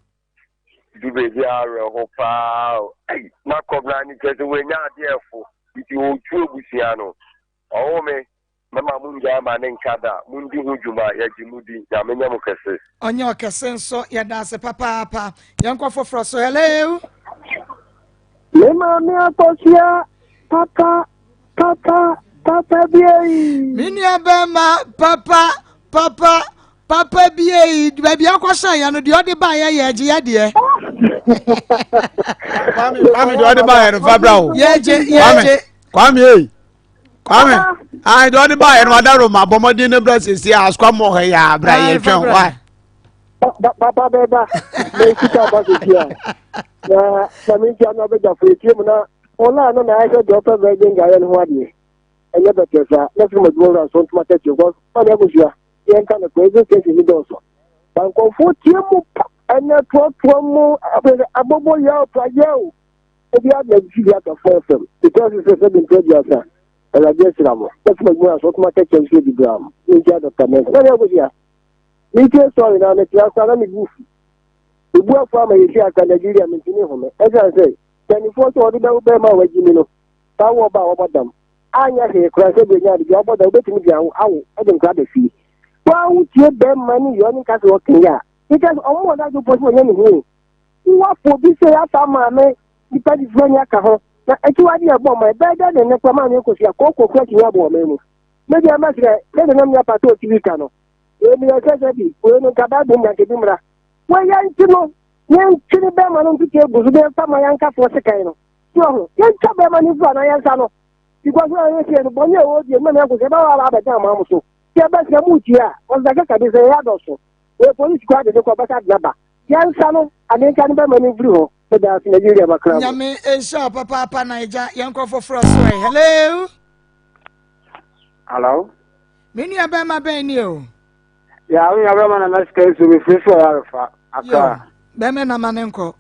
Du baabi a awerɛho paa o. Ei, na kɔbena ne kyerɛ sɛ wanya adeɛ ɛfo nti ɔretu abusua no. Ɔwo me, mɛma mo ngyae ma ne nka da, mondi ho dwuma, yɛgye mo di, Nyame nyɛ mo kɛse. Ɔnyɛ ɔkɛse nso, yɛda ase papaapa. Yɛnkɔ foforɔ so, hello. Me maame akɔsua papa papa papa biei. Me nua bɛrima papa papa papa biei baabi akɔhyɛ yɛ no deɛ ɔde ba yɛ yɛ gye yɛ deɛ. Kwame deɛ ɔde ba yɛ no fa bra o. Yɛ gye yɛ gye. Kwame ei Kwame ayi deɛ ɔde ba yɛ no wada roma bɔmɔden ne bra sisi a asukwa mɔ hɛ yɛ abira yɛ twɛn wa. Papa bɛba na sika ba sisi a na na mi ntia na ɔbɛgya fo etie mu na ɔlaa no na ayɛ sɛ deɛ ɔpɛ virgin guy yɛ ne ho adeɛ ɛnyɛ bɛtɛ saa na firi mu adwuma wura nso ntoma kɛkyɛ kɔ ɔne akosua yɛn ka no kɔ ebi kɛse ni dɔɔso na nkɔfoɔ tie mu pa ɛnɛ toatoa mu abobo yɛ ɔpa yɛ o ebi adi adi bi aka fɔn fam because sɛ sɛ bi mpɛ aduasa awurade ahyira mo na firi mu adwuma wura nso ntoma kɛkyɛ nso edi bra mo ne ntia dɔkta mɛnsa na ne akosua metie sɔre na metra koraa na mebu fu mebu afu ama yɛsi aka Nigeria mentumi home ɛsiane sɛ mpanimfoɔ sɛ wɔde bɛwo bɛrima a wagyi mi no saa wɔ ɔba a wɔbɔ dam anyɛ hwee koraa sɛ deɛ nya ade bi a wɔbɔ dam wobɛtumi de awo awo de nkora ba fie woa wotie bɛrima ne yɛ ɔne nka sɛ wɔkɛn a nka sɛ ɔmo wɔ n'adwo pɔ sɛ wɔnyɛ ne ho woafo bi sɛ yɛafa maame nipa de fura ni aka ho na akyiwade yɛ bɔ ɔman ɛbɛyɛ dɛ ne ne kora maame nkosua kɔkɔ kura tumi abɔ ɔman mu mebi ama srɛ sɛ de nam ne apatɔ ɔtumi ka no Wei meyɛ sɛ sɛ bi, wei no nka Bible mu anka bi mmra. Wei yɛnkye no, yɛntwene bɛrima no nto table so na yɛmfa ma yɛnkafoɔ sekan no. So ɔho, yɛntwa bɛrima no mfiri anaa yɛnsa no. Because wɔn a yɛsie no, bɔne a ɛwɔ die no, mɛmɛ nko sɛ ɛbɛwɔ aba abɛda amaa mo so. Sɛ ɛbɛsrɛ mo tie a, ɔsɛ kaka bi sɛ yɛyɛ adɔso. Wei polisi kɔ ade de kɔ bɛsa de aba. Yɛnsa no, ade nka no bɛrima no mfiri hɔ. Meda ase Nigeria makra mo. Nyame nhyira wo papaapa Naija. Yɛnkɔ foforɔ so ɛ. Hello. Hello. Me nua bɛrima bɛn ni o. Ya wo nua bɛrima na sika nso me firi so ɔyarefa akra. Bɛrima na ma ne nkɔ.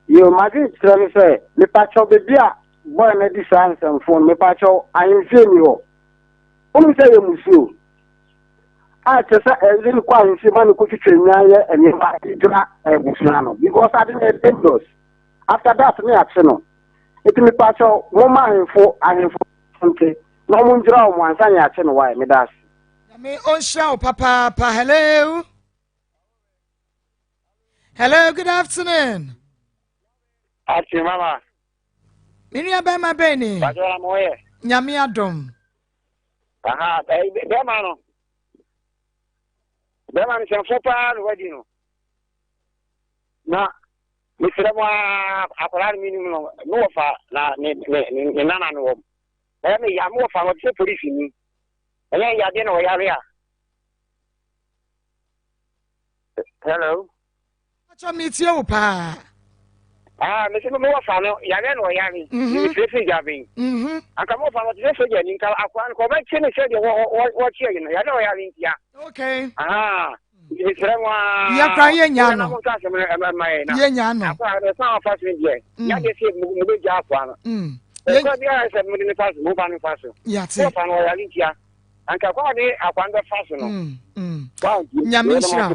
Yo madwe kyerɛ me sɛ mepakyɛw bebi a boy no di saa nsɛmfo no mepakyɛw ahemfie ni hɔ. Wonim sɛ yɛ musuo a kyerɛ sɛ ɛyere no kɔ ahemfie ma no kɔtwitwa nnwan yɛ nneɛma de dwira abusua no because ade no yɛ dangerous after that ne akye no nti mepakyɛw momma ahemfo ahemfo nte na ɔmo ndwira ɔmo ansa na yɛakye no wae meda ase. Nyame ɔnhyira wo papaapa hello hello good afternoon. Afternoon mama. Me nua bɛrima bɛn ni. Bàtɛ na mo yɛ. Nyame adom. Aha bɛrima no bɛrima no sɛnfo paa na wadi no na mesrɛ mo aa akwadaa no menim no me wɔfa na ne ne ne nana no wɔm. Ɛyɛ me ya, me wɔfa no ɔte sɛ polisini. Ɛyɛ yadeɛ na ɔyare a. Hello. Akyɛ mi tie wo paa. Ah, me se me wɔfa no yareɛ na ɔyare. Mhm. Me firi gyaben. Mhm. Anka me wɔfa no ɔte sɛ sogya ni nka akoa no kɔ ɔbɛkye no sɛ deɛ wɔkye yi no yareɛ na ɔyare ntia. Okay. Ah. Mesrɛ mo aa. Yɛ kora yɛ nya no. Mo nka asɛm no ɛma yɛn na. Yɛ nya no. Akoa no ɛsan afa so deɛ. Mm. Yɛ sɛ mo bɛ gya akoa no. Mm. Ɛkɔ bi a sɛ mo de ne fa so mo fa ne fa so. Yate. Mo fa no ɔyare ntia. Anka kɔ de akoa no bɛ fa so no. Mm. Mm. Nyame nhyira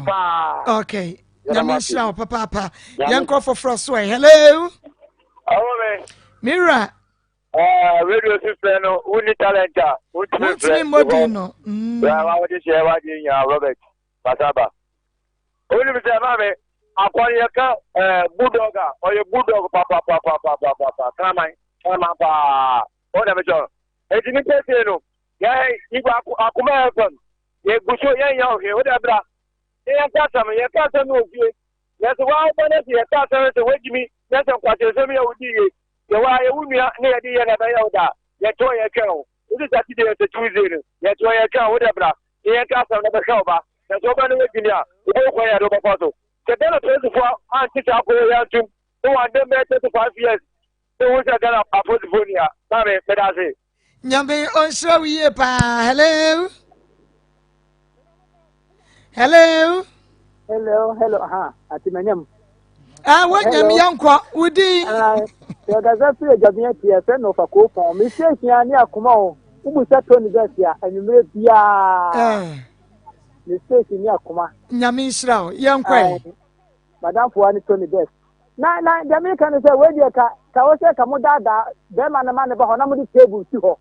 wo. Okay. Nyame nhyira wo papaapa. Yɛn kɔ foforɔ so ɛ. Hello. Awo me. Mira. Ah, radio so frɛ no wonni talent a wontumi mfrɛ wontumi mmɔ din no mm. wa wode hyɛ wagye nyinaa Robert Masaba wonim sɛ ma me akɔre yɛka eh, bulldog a ɔyɛ bulldog papapapapapapa kraman kraman paa wo na mekyɛ no enti ne pɛsie no yɛ akoma fm yɛgu so yɛnyɛ ɔhwee wode bra yɛnka asɛm yɛka asɛm no wɔ fie yɛsɛ woaba no sɛ yɛka asɛm sɛ woagyimi na sɛ nkwakyerɛsɛm yɛ wodi yie Yɛ waa yɛ wo nua ne yɛde yɛ na ɛbɛyɛ wo da a, yɛte hɔ yɛtwɛn wo. Wose Saturday yɛ sɛ Tuesday no, yɛte hɔ yɛtwɛn wo, wode bra ne yɛnka asɛm na bɛhwɛ wo ba. Na sɛ woba na woagyimi a, wobɛhu kwan a yɛde wo bɛfa so. Sɛ Ghana apolisifoɔ ante saa kɔ wei antom na wɔandam bɛyɛ 35 years na wɔhu sɛ Ghana apolisifoɔ ni a, maame, meda ase. Nyame ɔnhyira wo yie paa. Hello. Hello. Hello, hello, ha, ati manyam. Ah, wanyam yɛnkɔ, wo din. Ah, yɛkasa firi adwabea ti ɛfɛ no fa koo pɔn. Mehyia hia ne akoma o. Wobu sɛ Tony Best a, anwummerɛ biara. Eh. Me station ne akoma. Nyame nhyira wo, yɛnkɔ ɛ. Madamfoa ne Tony Best. Na na deɛ meka ne sɛ wei deɛ ka ka wɔ sɛ ka mo daadaa bɛrima no ma ne ba hɔ na mode table si hɔ.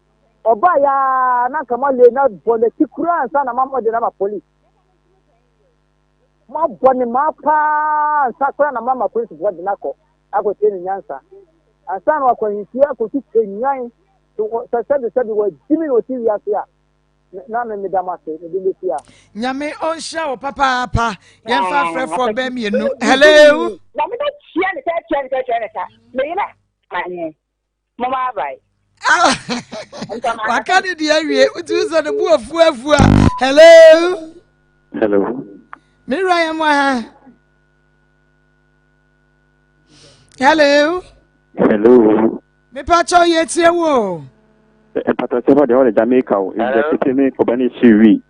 Ɔbaa ya na nka mo ale na bɔ n'akyi koraa ansa na mo de no ama police. Mo abɔ ne maa paa ansa koraa na mo ama polisifoɔ de no akɔ akɔtie ne nyansa. Ansa na wakɔ ahemfie akɔtwitwa nnwan sɛ sɛbi sɛbi wagyimi na ɔte wiase a. Na me meda mo ase mede bɛsi a. Nyame ɔnhyira wo papaapa yɛmfa afrɛfoɔ bɛ mmienu hello. Na me bɛkyia ne sɛ kyia ne sɛ kyia ne sa me yere amaneɛ moma abae. Waka ne deɛ awie wotumi sɛ ne bu afuafua hello. Hello. Me wura yɛ mo ha. Hello. Hello. Mepakyɛw yɛtie wo o. Mpatakyɛ hɔ deɛ ɔde Jamaica o nti tete ne kɔba ne hyɛ wi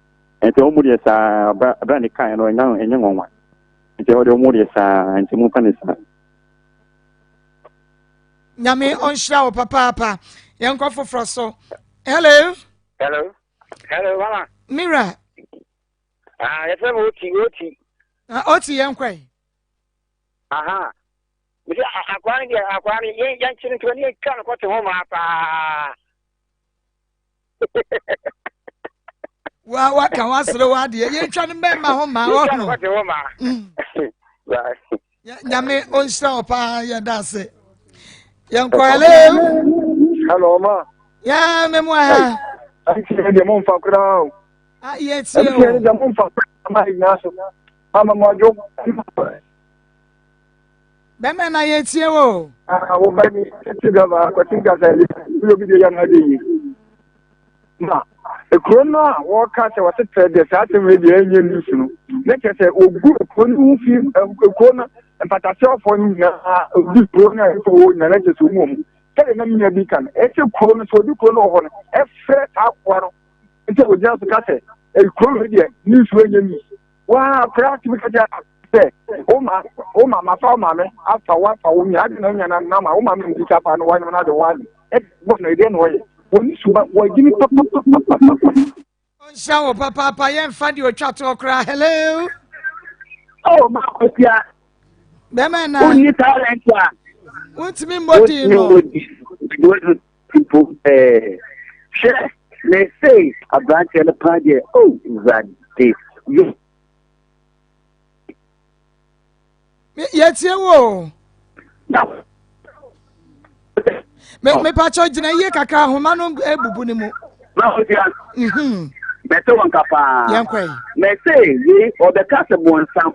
nti wɔn mu deɛ saa abira ne kan no ɛnya ɛnyɛ nwanwa nti ɛhɔ deɛ wɔn mu deɛ saa nti mo nfa ne saa. Nyame ɔnhyira wo papaapa yɛnkɔ foforɔ so hello. Hello hello mama. Mira. Ah yɛfrɛ me Oti Oti. Ah Oti yɛnkɔ yi. Aha. Mese akwaa no deɛ akwaa no yɛn yɛnkyere ntoa ne yɛntwa no kɔte ho maa paa. Wa waka wasere wadeɛ yɛntwa no mɛma ho maa ɔno. Yɛntwa no kɔte ho maa. Mm. Nyame ɔnhyira wo paa yɛda ase. Yɛnkɔ hello. Hello ma. Yɛ me mu aha. Ɛnti deɛ mo nfa koraa o. Ah yɛ tie o. Ɛnti deɛ mo nfa koraa ma nyinaa so. Ama mo adwo. Bɛmɛ na yɛtie wo. Ah, wo ba ni tete gaba kwati gasa yi bi obi de ya na de yi. Na ekuro no a wɔka sɛ wɔte tɛ deɛ saa asɛm yi deɛ ɛnyɛ news no ne kyerɛ sɛ ogu ekuro no ho fi ekuro no mpataseɛfoɔ no nyinaa ogu kuro no a ɛfɔ wɔ nyinaa ne kyerɛ sɛ ɔmu ɔmu sɛdeɛ na mmea bi ka no ɛsɛ kuro no sɛ ɔdi kuro no wɔ hɔ no ɛfrɛ saa akoa no nti ogyina so ka sɛ ekuro no deɛ news wɔ ɛnyɛ news Waa koraa tumi ka kyerɛ sɛ wo ma wo ma mafa wo maame afa wo afa wo nua adi na onya na na ma wo maame mu sika fa no wanyam na de wo adi ɛbɔ no ɛdeɛ na ɔyɛ wɔn ni suba wɔgyimi papapapapapa. Ɔnhyɛ wo papaapa yɛmfa deɛ ɔtwa toɔ koraa hello. Oh, Makwasia. Bɛmɛ na. Wonni talent a. Wontumi mmɔ din no. Mpo ɛɛ hwɛ mese aberanteɛ no paa deɛ o oh, Awurade yɛ. Yɛtie wo o. Mepakyɛ gyina yie kakra ahoma no ebubu ne mu. Mhm. Mɛte wɔn ka paa. Yɛnkɔ yi. Mɛse yei ɔbɛka sɛ bɔnsam.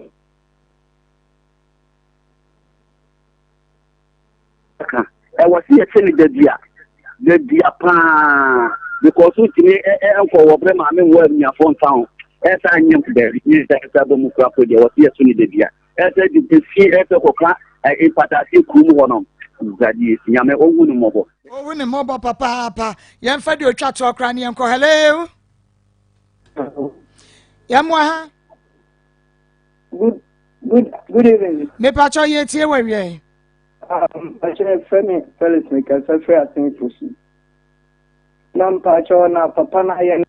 ka ɛwɔ se yɛkyɛ no dadua dadua paa because wotumi nkɔ wɔ berɛ maame wɔ anuafoɔ mfa ho ɛsɛ anyɛ daabi ne sɛ ɛsɛ abɔ mu kura po deɛ wɔ se yɛso no dadua ɛsɛ de efi ɛsɛ kɔka mpataase kurom hɔ no wurade yɛsi nyame ɔhu no mmɔbɔ ɔhu ne mmɔbɔ papaapa yɛmfa deɛ ɔtwa toɔ koraa ne yɛnkɔ hello yɛmmoa ha. Good good good evening. Mepakyɛw yɛtie wɔ awia yi. Mpakyɛw yɛfrɛ me Felix mekasa firi Asenfo so. Na mpakyɛw na papa no ayɛ no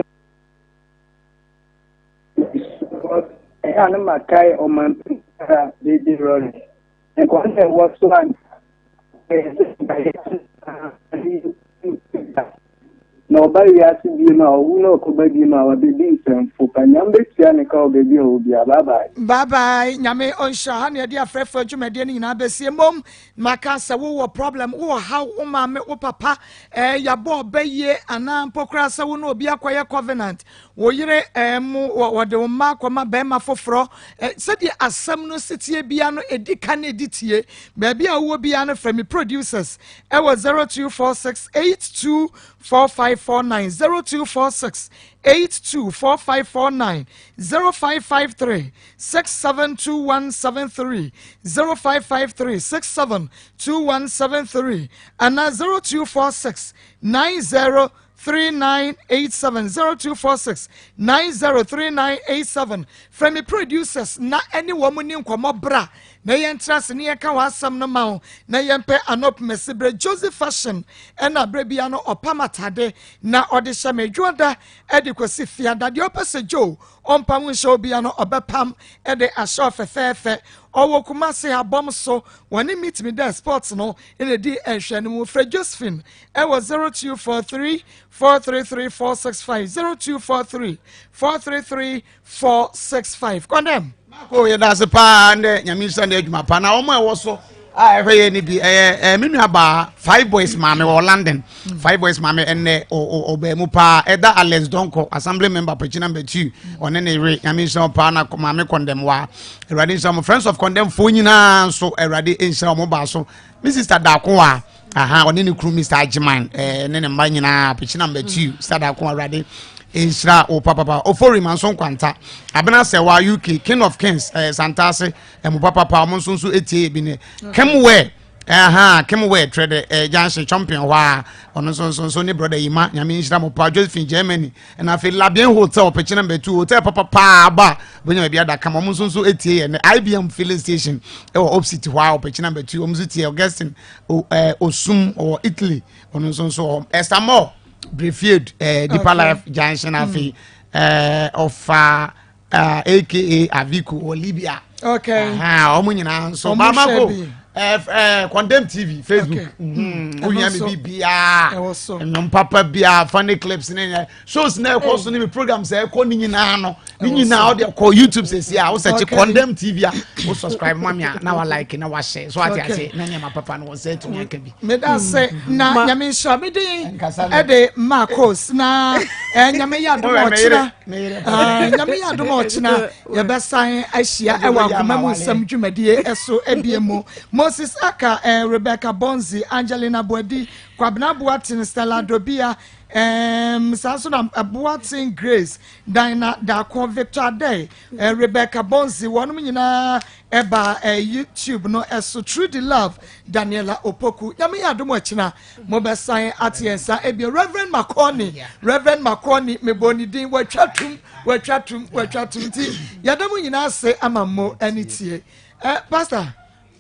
ɛyɛ a ne makae ɔmanpanyin a JJ Rawlings. Nkwa na ɛwɔ so a ɛyɛ sɛ nka yɛte Na ɔba wiase biom a, ɔwu na ɔkɔba biom a, wabɛdi nsɛmfo pa. Nyame bɛtua ne ka wɔ baabi a ɔwɔ biara. Bye bye. Bye bye Nyame ɔnhyira ha na yɛde afrɛfoɔ dwumadie no nyinaa bɛsie mmom maka sɛ wowɔ problem wowɔ haw wo maame wo papa eh, yɛabɔ ɔbɛ yie anaa mpo koraa sɛ wo ne obi akɔyɛ covenant wo yere eh, mo wɔde wo mma akɔma bɛrima foforɔ eh, sɛdeɛ asɛm no sitie bia no ɛdi ka ne ɛdi tie baabi a wowɔ bia no frɛ me producers ɛwɔ 0246 82 4549 0246 82 4549 0553 672173 0553 672173 anaa 0246 90 3987 0246 903987 Frɛ me producers na ɛne wɔn ni nkɔmmɔ bra na yɛntra ase ne yɛnka w'asɛm no ma wo na yɛmpɛ anɔpmɛsi berɛ Josie Fashion ɛna berɛ bia no ɔpam atade na ɔde hyɛ me adwuada ɛde kɔsi fiada deɛ ɔpɛ sɛ Joe ɔmpam nhyɛ obia no ɔbɛpam ɛde ahyɛ ɔfɛfɛɛfɛ ɔwɔ Kumase abɔm so wɔne Meet Me There Sports no ɛna ɛdi nhwɛ no mu frɛ Josephine ɛwɔ 0243 433 465 0243 433 465 kɔndɛm. Mako yɛda ase paa ndɛ nyame nhyira ne adwuma pa na wɔn a ɛwɔ so a ɛhwɛ yɛ no bi ɛyɛ ɛɛ me nua baa five boys maame wɔ London five boys maame ɛnɛ ɔbɛn mu paa ɛda Alex Donko assembly member pɛkyi number two ɔne ne yere nyame nhyira wɔn paa na maame kɔndɛm wa awurade nhyira wɔn friends of kɔndɛm foɔ nyinaa nso awurade nhyira wɔn baa so me sister daako wa aha ɔne ne kunu mr agyeman ɛɛ eh, ne ne mma nyinaa pɛkyi number two mm. sister daako awurade nhyira wo papapa ofori manso nkwanta abena sɛwa uk king of kings ɛɛ eh, santase ɛmo papapa ɔmo nso nso etie ebi ne kemwɛ ɛha kemwɛ trɛ dɛ ɛɛ junction champion hɔ a ɔno nso nso nso ne brother yi ma nyame nhyira mo pa josephine germany ɛna afei labien hotel pɛkyi number two hotel papapa aba bonya baabi ada kama ɔmo nso nso etie yɛ ne ibm filling station ɛwɔ opposite hɔ a ɔpɛkyi number two ɔmo nso tie augustine o ɛɛ osum ɔwɔ italy ɔno nso nso ɔwɔ esther moore brefield ɛɛ deeper life junction afei ɛɛ ɔfa ɛɛ aka aviko wɔ libya okay ɔmo nyinaa nso bamako ɛɛ ɛɛ condemn tv facebook wohia mi bi biara nnwom papa biara funny clips ne nyɛ shows na ɛkɔ so ne mi programs a ɛkɔ ne nyinaa no ne nyinaa ɔde ɛkɔ youtube sɛsi a wosɛ kye condemn tv a wo subscribe ma mi a na wa like na wa share so ate ase na nneɛma papa no wɔn sɛ ɛtumi aka bi. meda ase na nyame nhyira me din ɛde marcos na eh, nyame yɛ adom ɔkyena eh, nyame yɛ adom ɔkyena yɛbɛsan ahyia ɛwɔ akoma mu nsɛm dwumadie ɛso ebie mu moses aka eh, rebecca bonzi angelina boadi kwabena boaten stella dobia um, saa nso na boaten grace dina dako victor adei eh, rebecca bonzi wɔnom nyinaa ɛba eh, youtube no ɛso true the love daniela opoku nyame yɛ adom akyina mobɛsan ate yɛn nsa ebio reverend makɔni reverend makɔni mebɔ ne din watwa tum watwa tum watwa tum nti yɛda mo nyinaa ase ama mo ani tie eh, pastor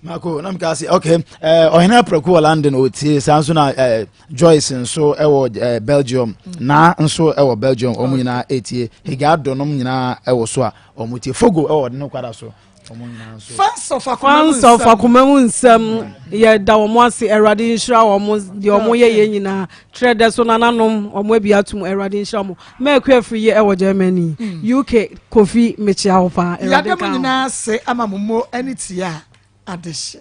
mako na meka se okay eh, ɔhene aprɛko wɔ london ɔtie saa nso na eh, joyce nso ɛwɔ eh, belgium mm. na nso ɛwɔ belgium wɔn nyinaa ɛtie higado nom nyinaa ɛwɔ so a wɔn tie fogo ɛwɔ ɔde no kwada so Fans of akoma mu nsɛm yɛda wɔn ase awurade nhyira wɔn deɛ wɔn yɛ yɛ nyinaa trɛ dɛ so nananom wɔn abi atum awurade nhyira wɔn mɛɛku afiri yɛ ɛwɔ Germany mm. UK Kofi mekyia wo paa awurade ka ho. Yɛda mo nyinaa ase ama mo mo ɛne tia adehye.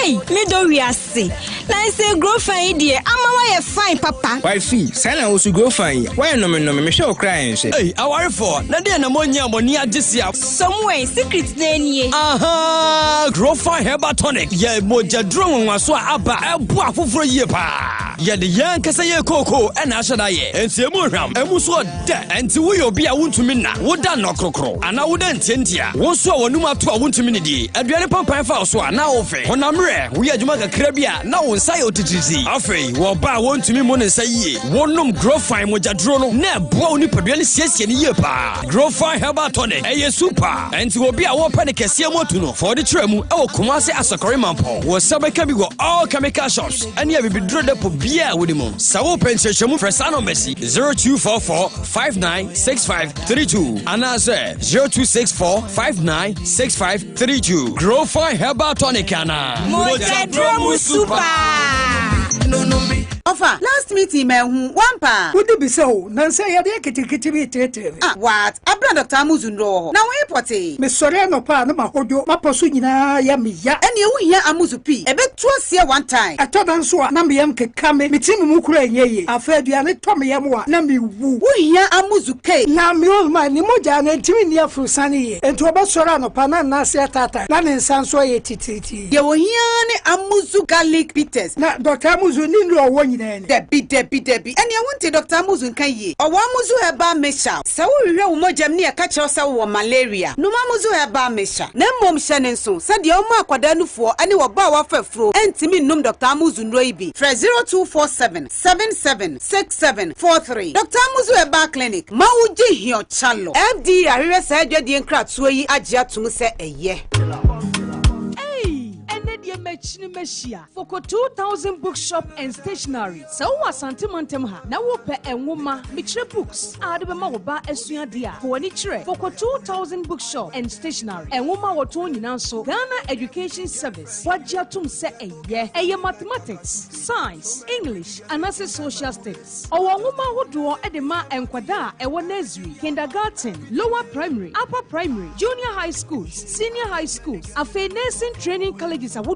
Ei, me dɔ wiase. Na nsɛ grofan yi deɛ ama wayɛ fine papa. Wifey, saa na wo so grofan yi, wayɛ nɔmenɔme, mehwɛ wo koraa ɛnhwɛ. Ei, awarefoɔ, na deɛ na moanya a mo ani agye sia? Samuel, secret no anie. Ahaa, Grofan Herbal Tonic yɛ mogyaduro nwonwaso a aba ɛboa afoforɔ yie paa. Super. Yɛde yɛn ankasa yɛn kookoo ɛna ahyɛ da yɛ. Enti emu hwam, emu nso ɔdɛ. Enti woyɛ obi a wontumi nna, woda nnɔkorokoro anaa woda ntiantia. Wo nso a w'anum ato a wontumi nnidi, aduane pampan fa wo so a na wofe. Honam mmerɛ, woyɛ adwuma kakra bi a na wo nsa yɛ otitiritii. Afei, wɔ ɔbaa a wɔntumi mmu ne nsa yie, wonom Grofine mogyaduro no na ɛboa wo nipadua no siesie no yie paa. Grofine Herbal Tonic, ɛyɛ super. Enti obi a wɔpɛ ne kɛseɛ mu atu no, fa ɔde kyerɛ mu wɔ Kumasi Asɔkɔre Mampɔn. Wo nsa bɛka bi wɔ all chemical shops ne abibiduro depot biara a wode mu. Sɛ wopɛ nkyerɛkyerɛmu frɛ saa nɔmba yi 0244 596532 anaasɛ 0264 596532. Grofine Herbal Tonic anaa? Mogyaduro mu super. Ɔfa, last meeting manhu, wampa a? Wodi bisa o, nansa yi adeɛ ketekete bi reteetee me. Ah, what? Abena Doctor Amuzu nnuro wɔ hɔ, na wo he pɔtee? Mesɔre anɔpa a na mahodwo, m'apɔ so nyinaa yɛ me ya. Ɛneɛ wohia Amuzu pii, ɛbɛtu aseɛ one time. Ɛtɔ da nso a na me yam keka me, me tirim mu koraa nyɛ yie. Afei aduane tɔ me yam a na mewu. Wohia Amuzu K. Na me old man ne mogya no ntumi nni aforosiane yie, enti ɔbɛsɔre anɔpa na ne nan ase ataatae na ne nsa nso ayɛ titiritii. Deɛ ohia ara ne Amuzu Garlic Bitters. Na Doctor Amuzu ne nnuru a ɔwɔ nyinaa ni. Dabi dabi dabi, ɛneɛ wonte Doctor Amuzu nka yie. Ɔwɔ Amuzu Herbal Mixture. Sɛ wohwehwɛ wo mogyam ne ɛka kyerɛ wo sɛ wowɔ malaria, nom Amuzu Herbal Mixture. Na mmom hyɛ no nso sɛ deɛ ɔma akwadaa nufoɔ ne ɔbaa a wafa afuro ntumi nnom Doctor Amuzu nnuro yi bi. Frɛ 0247 77 67 43. Doctor Amuzu Herbal Clinic ma wo gye hiɔ kyalo. FDA ahwehwɛ saa adwadie nkratoɔ yi agye atom sɛ ɛyɛ. Ei! Ɛnnɛ deɛ makyini mahyia Foko 2000 Bookshop and Stationery. Sɛ wowɔ Asante mantam ha na wopɛ nwoma, mekyerɛ books, a wode bɛma wo ba asua adeɛ a, fa w'ani kyerɛ Foko 2000 Bookshop and Stationery. Nwoma a wɔtɔn nyinaa nso, Ghana Education Service wɔagye atom sɛ ɛyɛ. Ɛyɛ Mathematics, Science, English anaasɛ Social Studies. Ɔwɔ nwoma ahodoɔ de ma nkwadaa a ɛwɔ nursery, kindergarten, lower primary, upper primary, junior high schools, senior high schools, afei nursing training colleges ahodoɔ.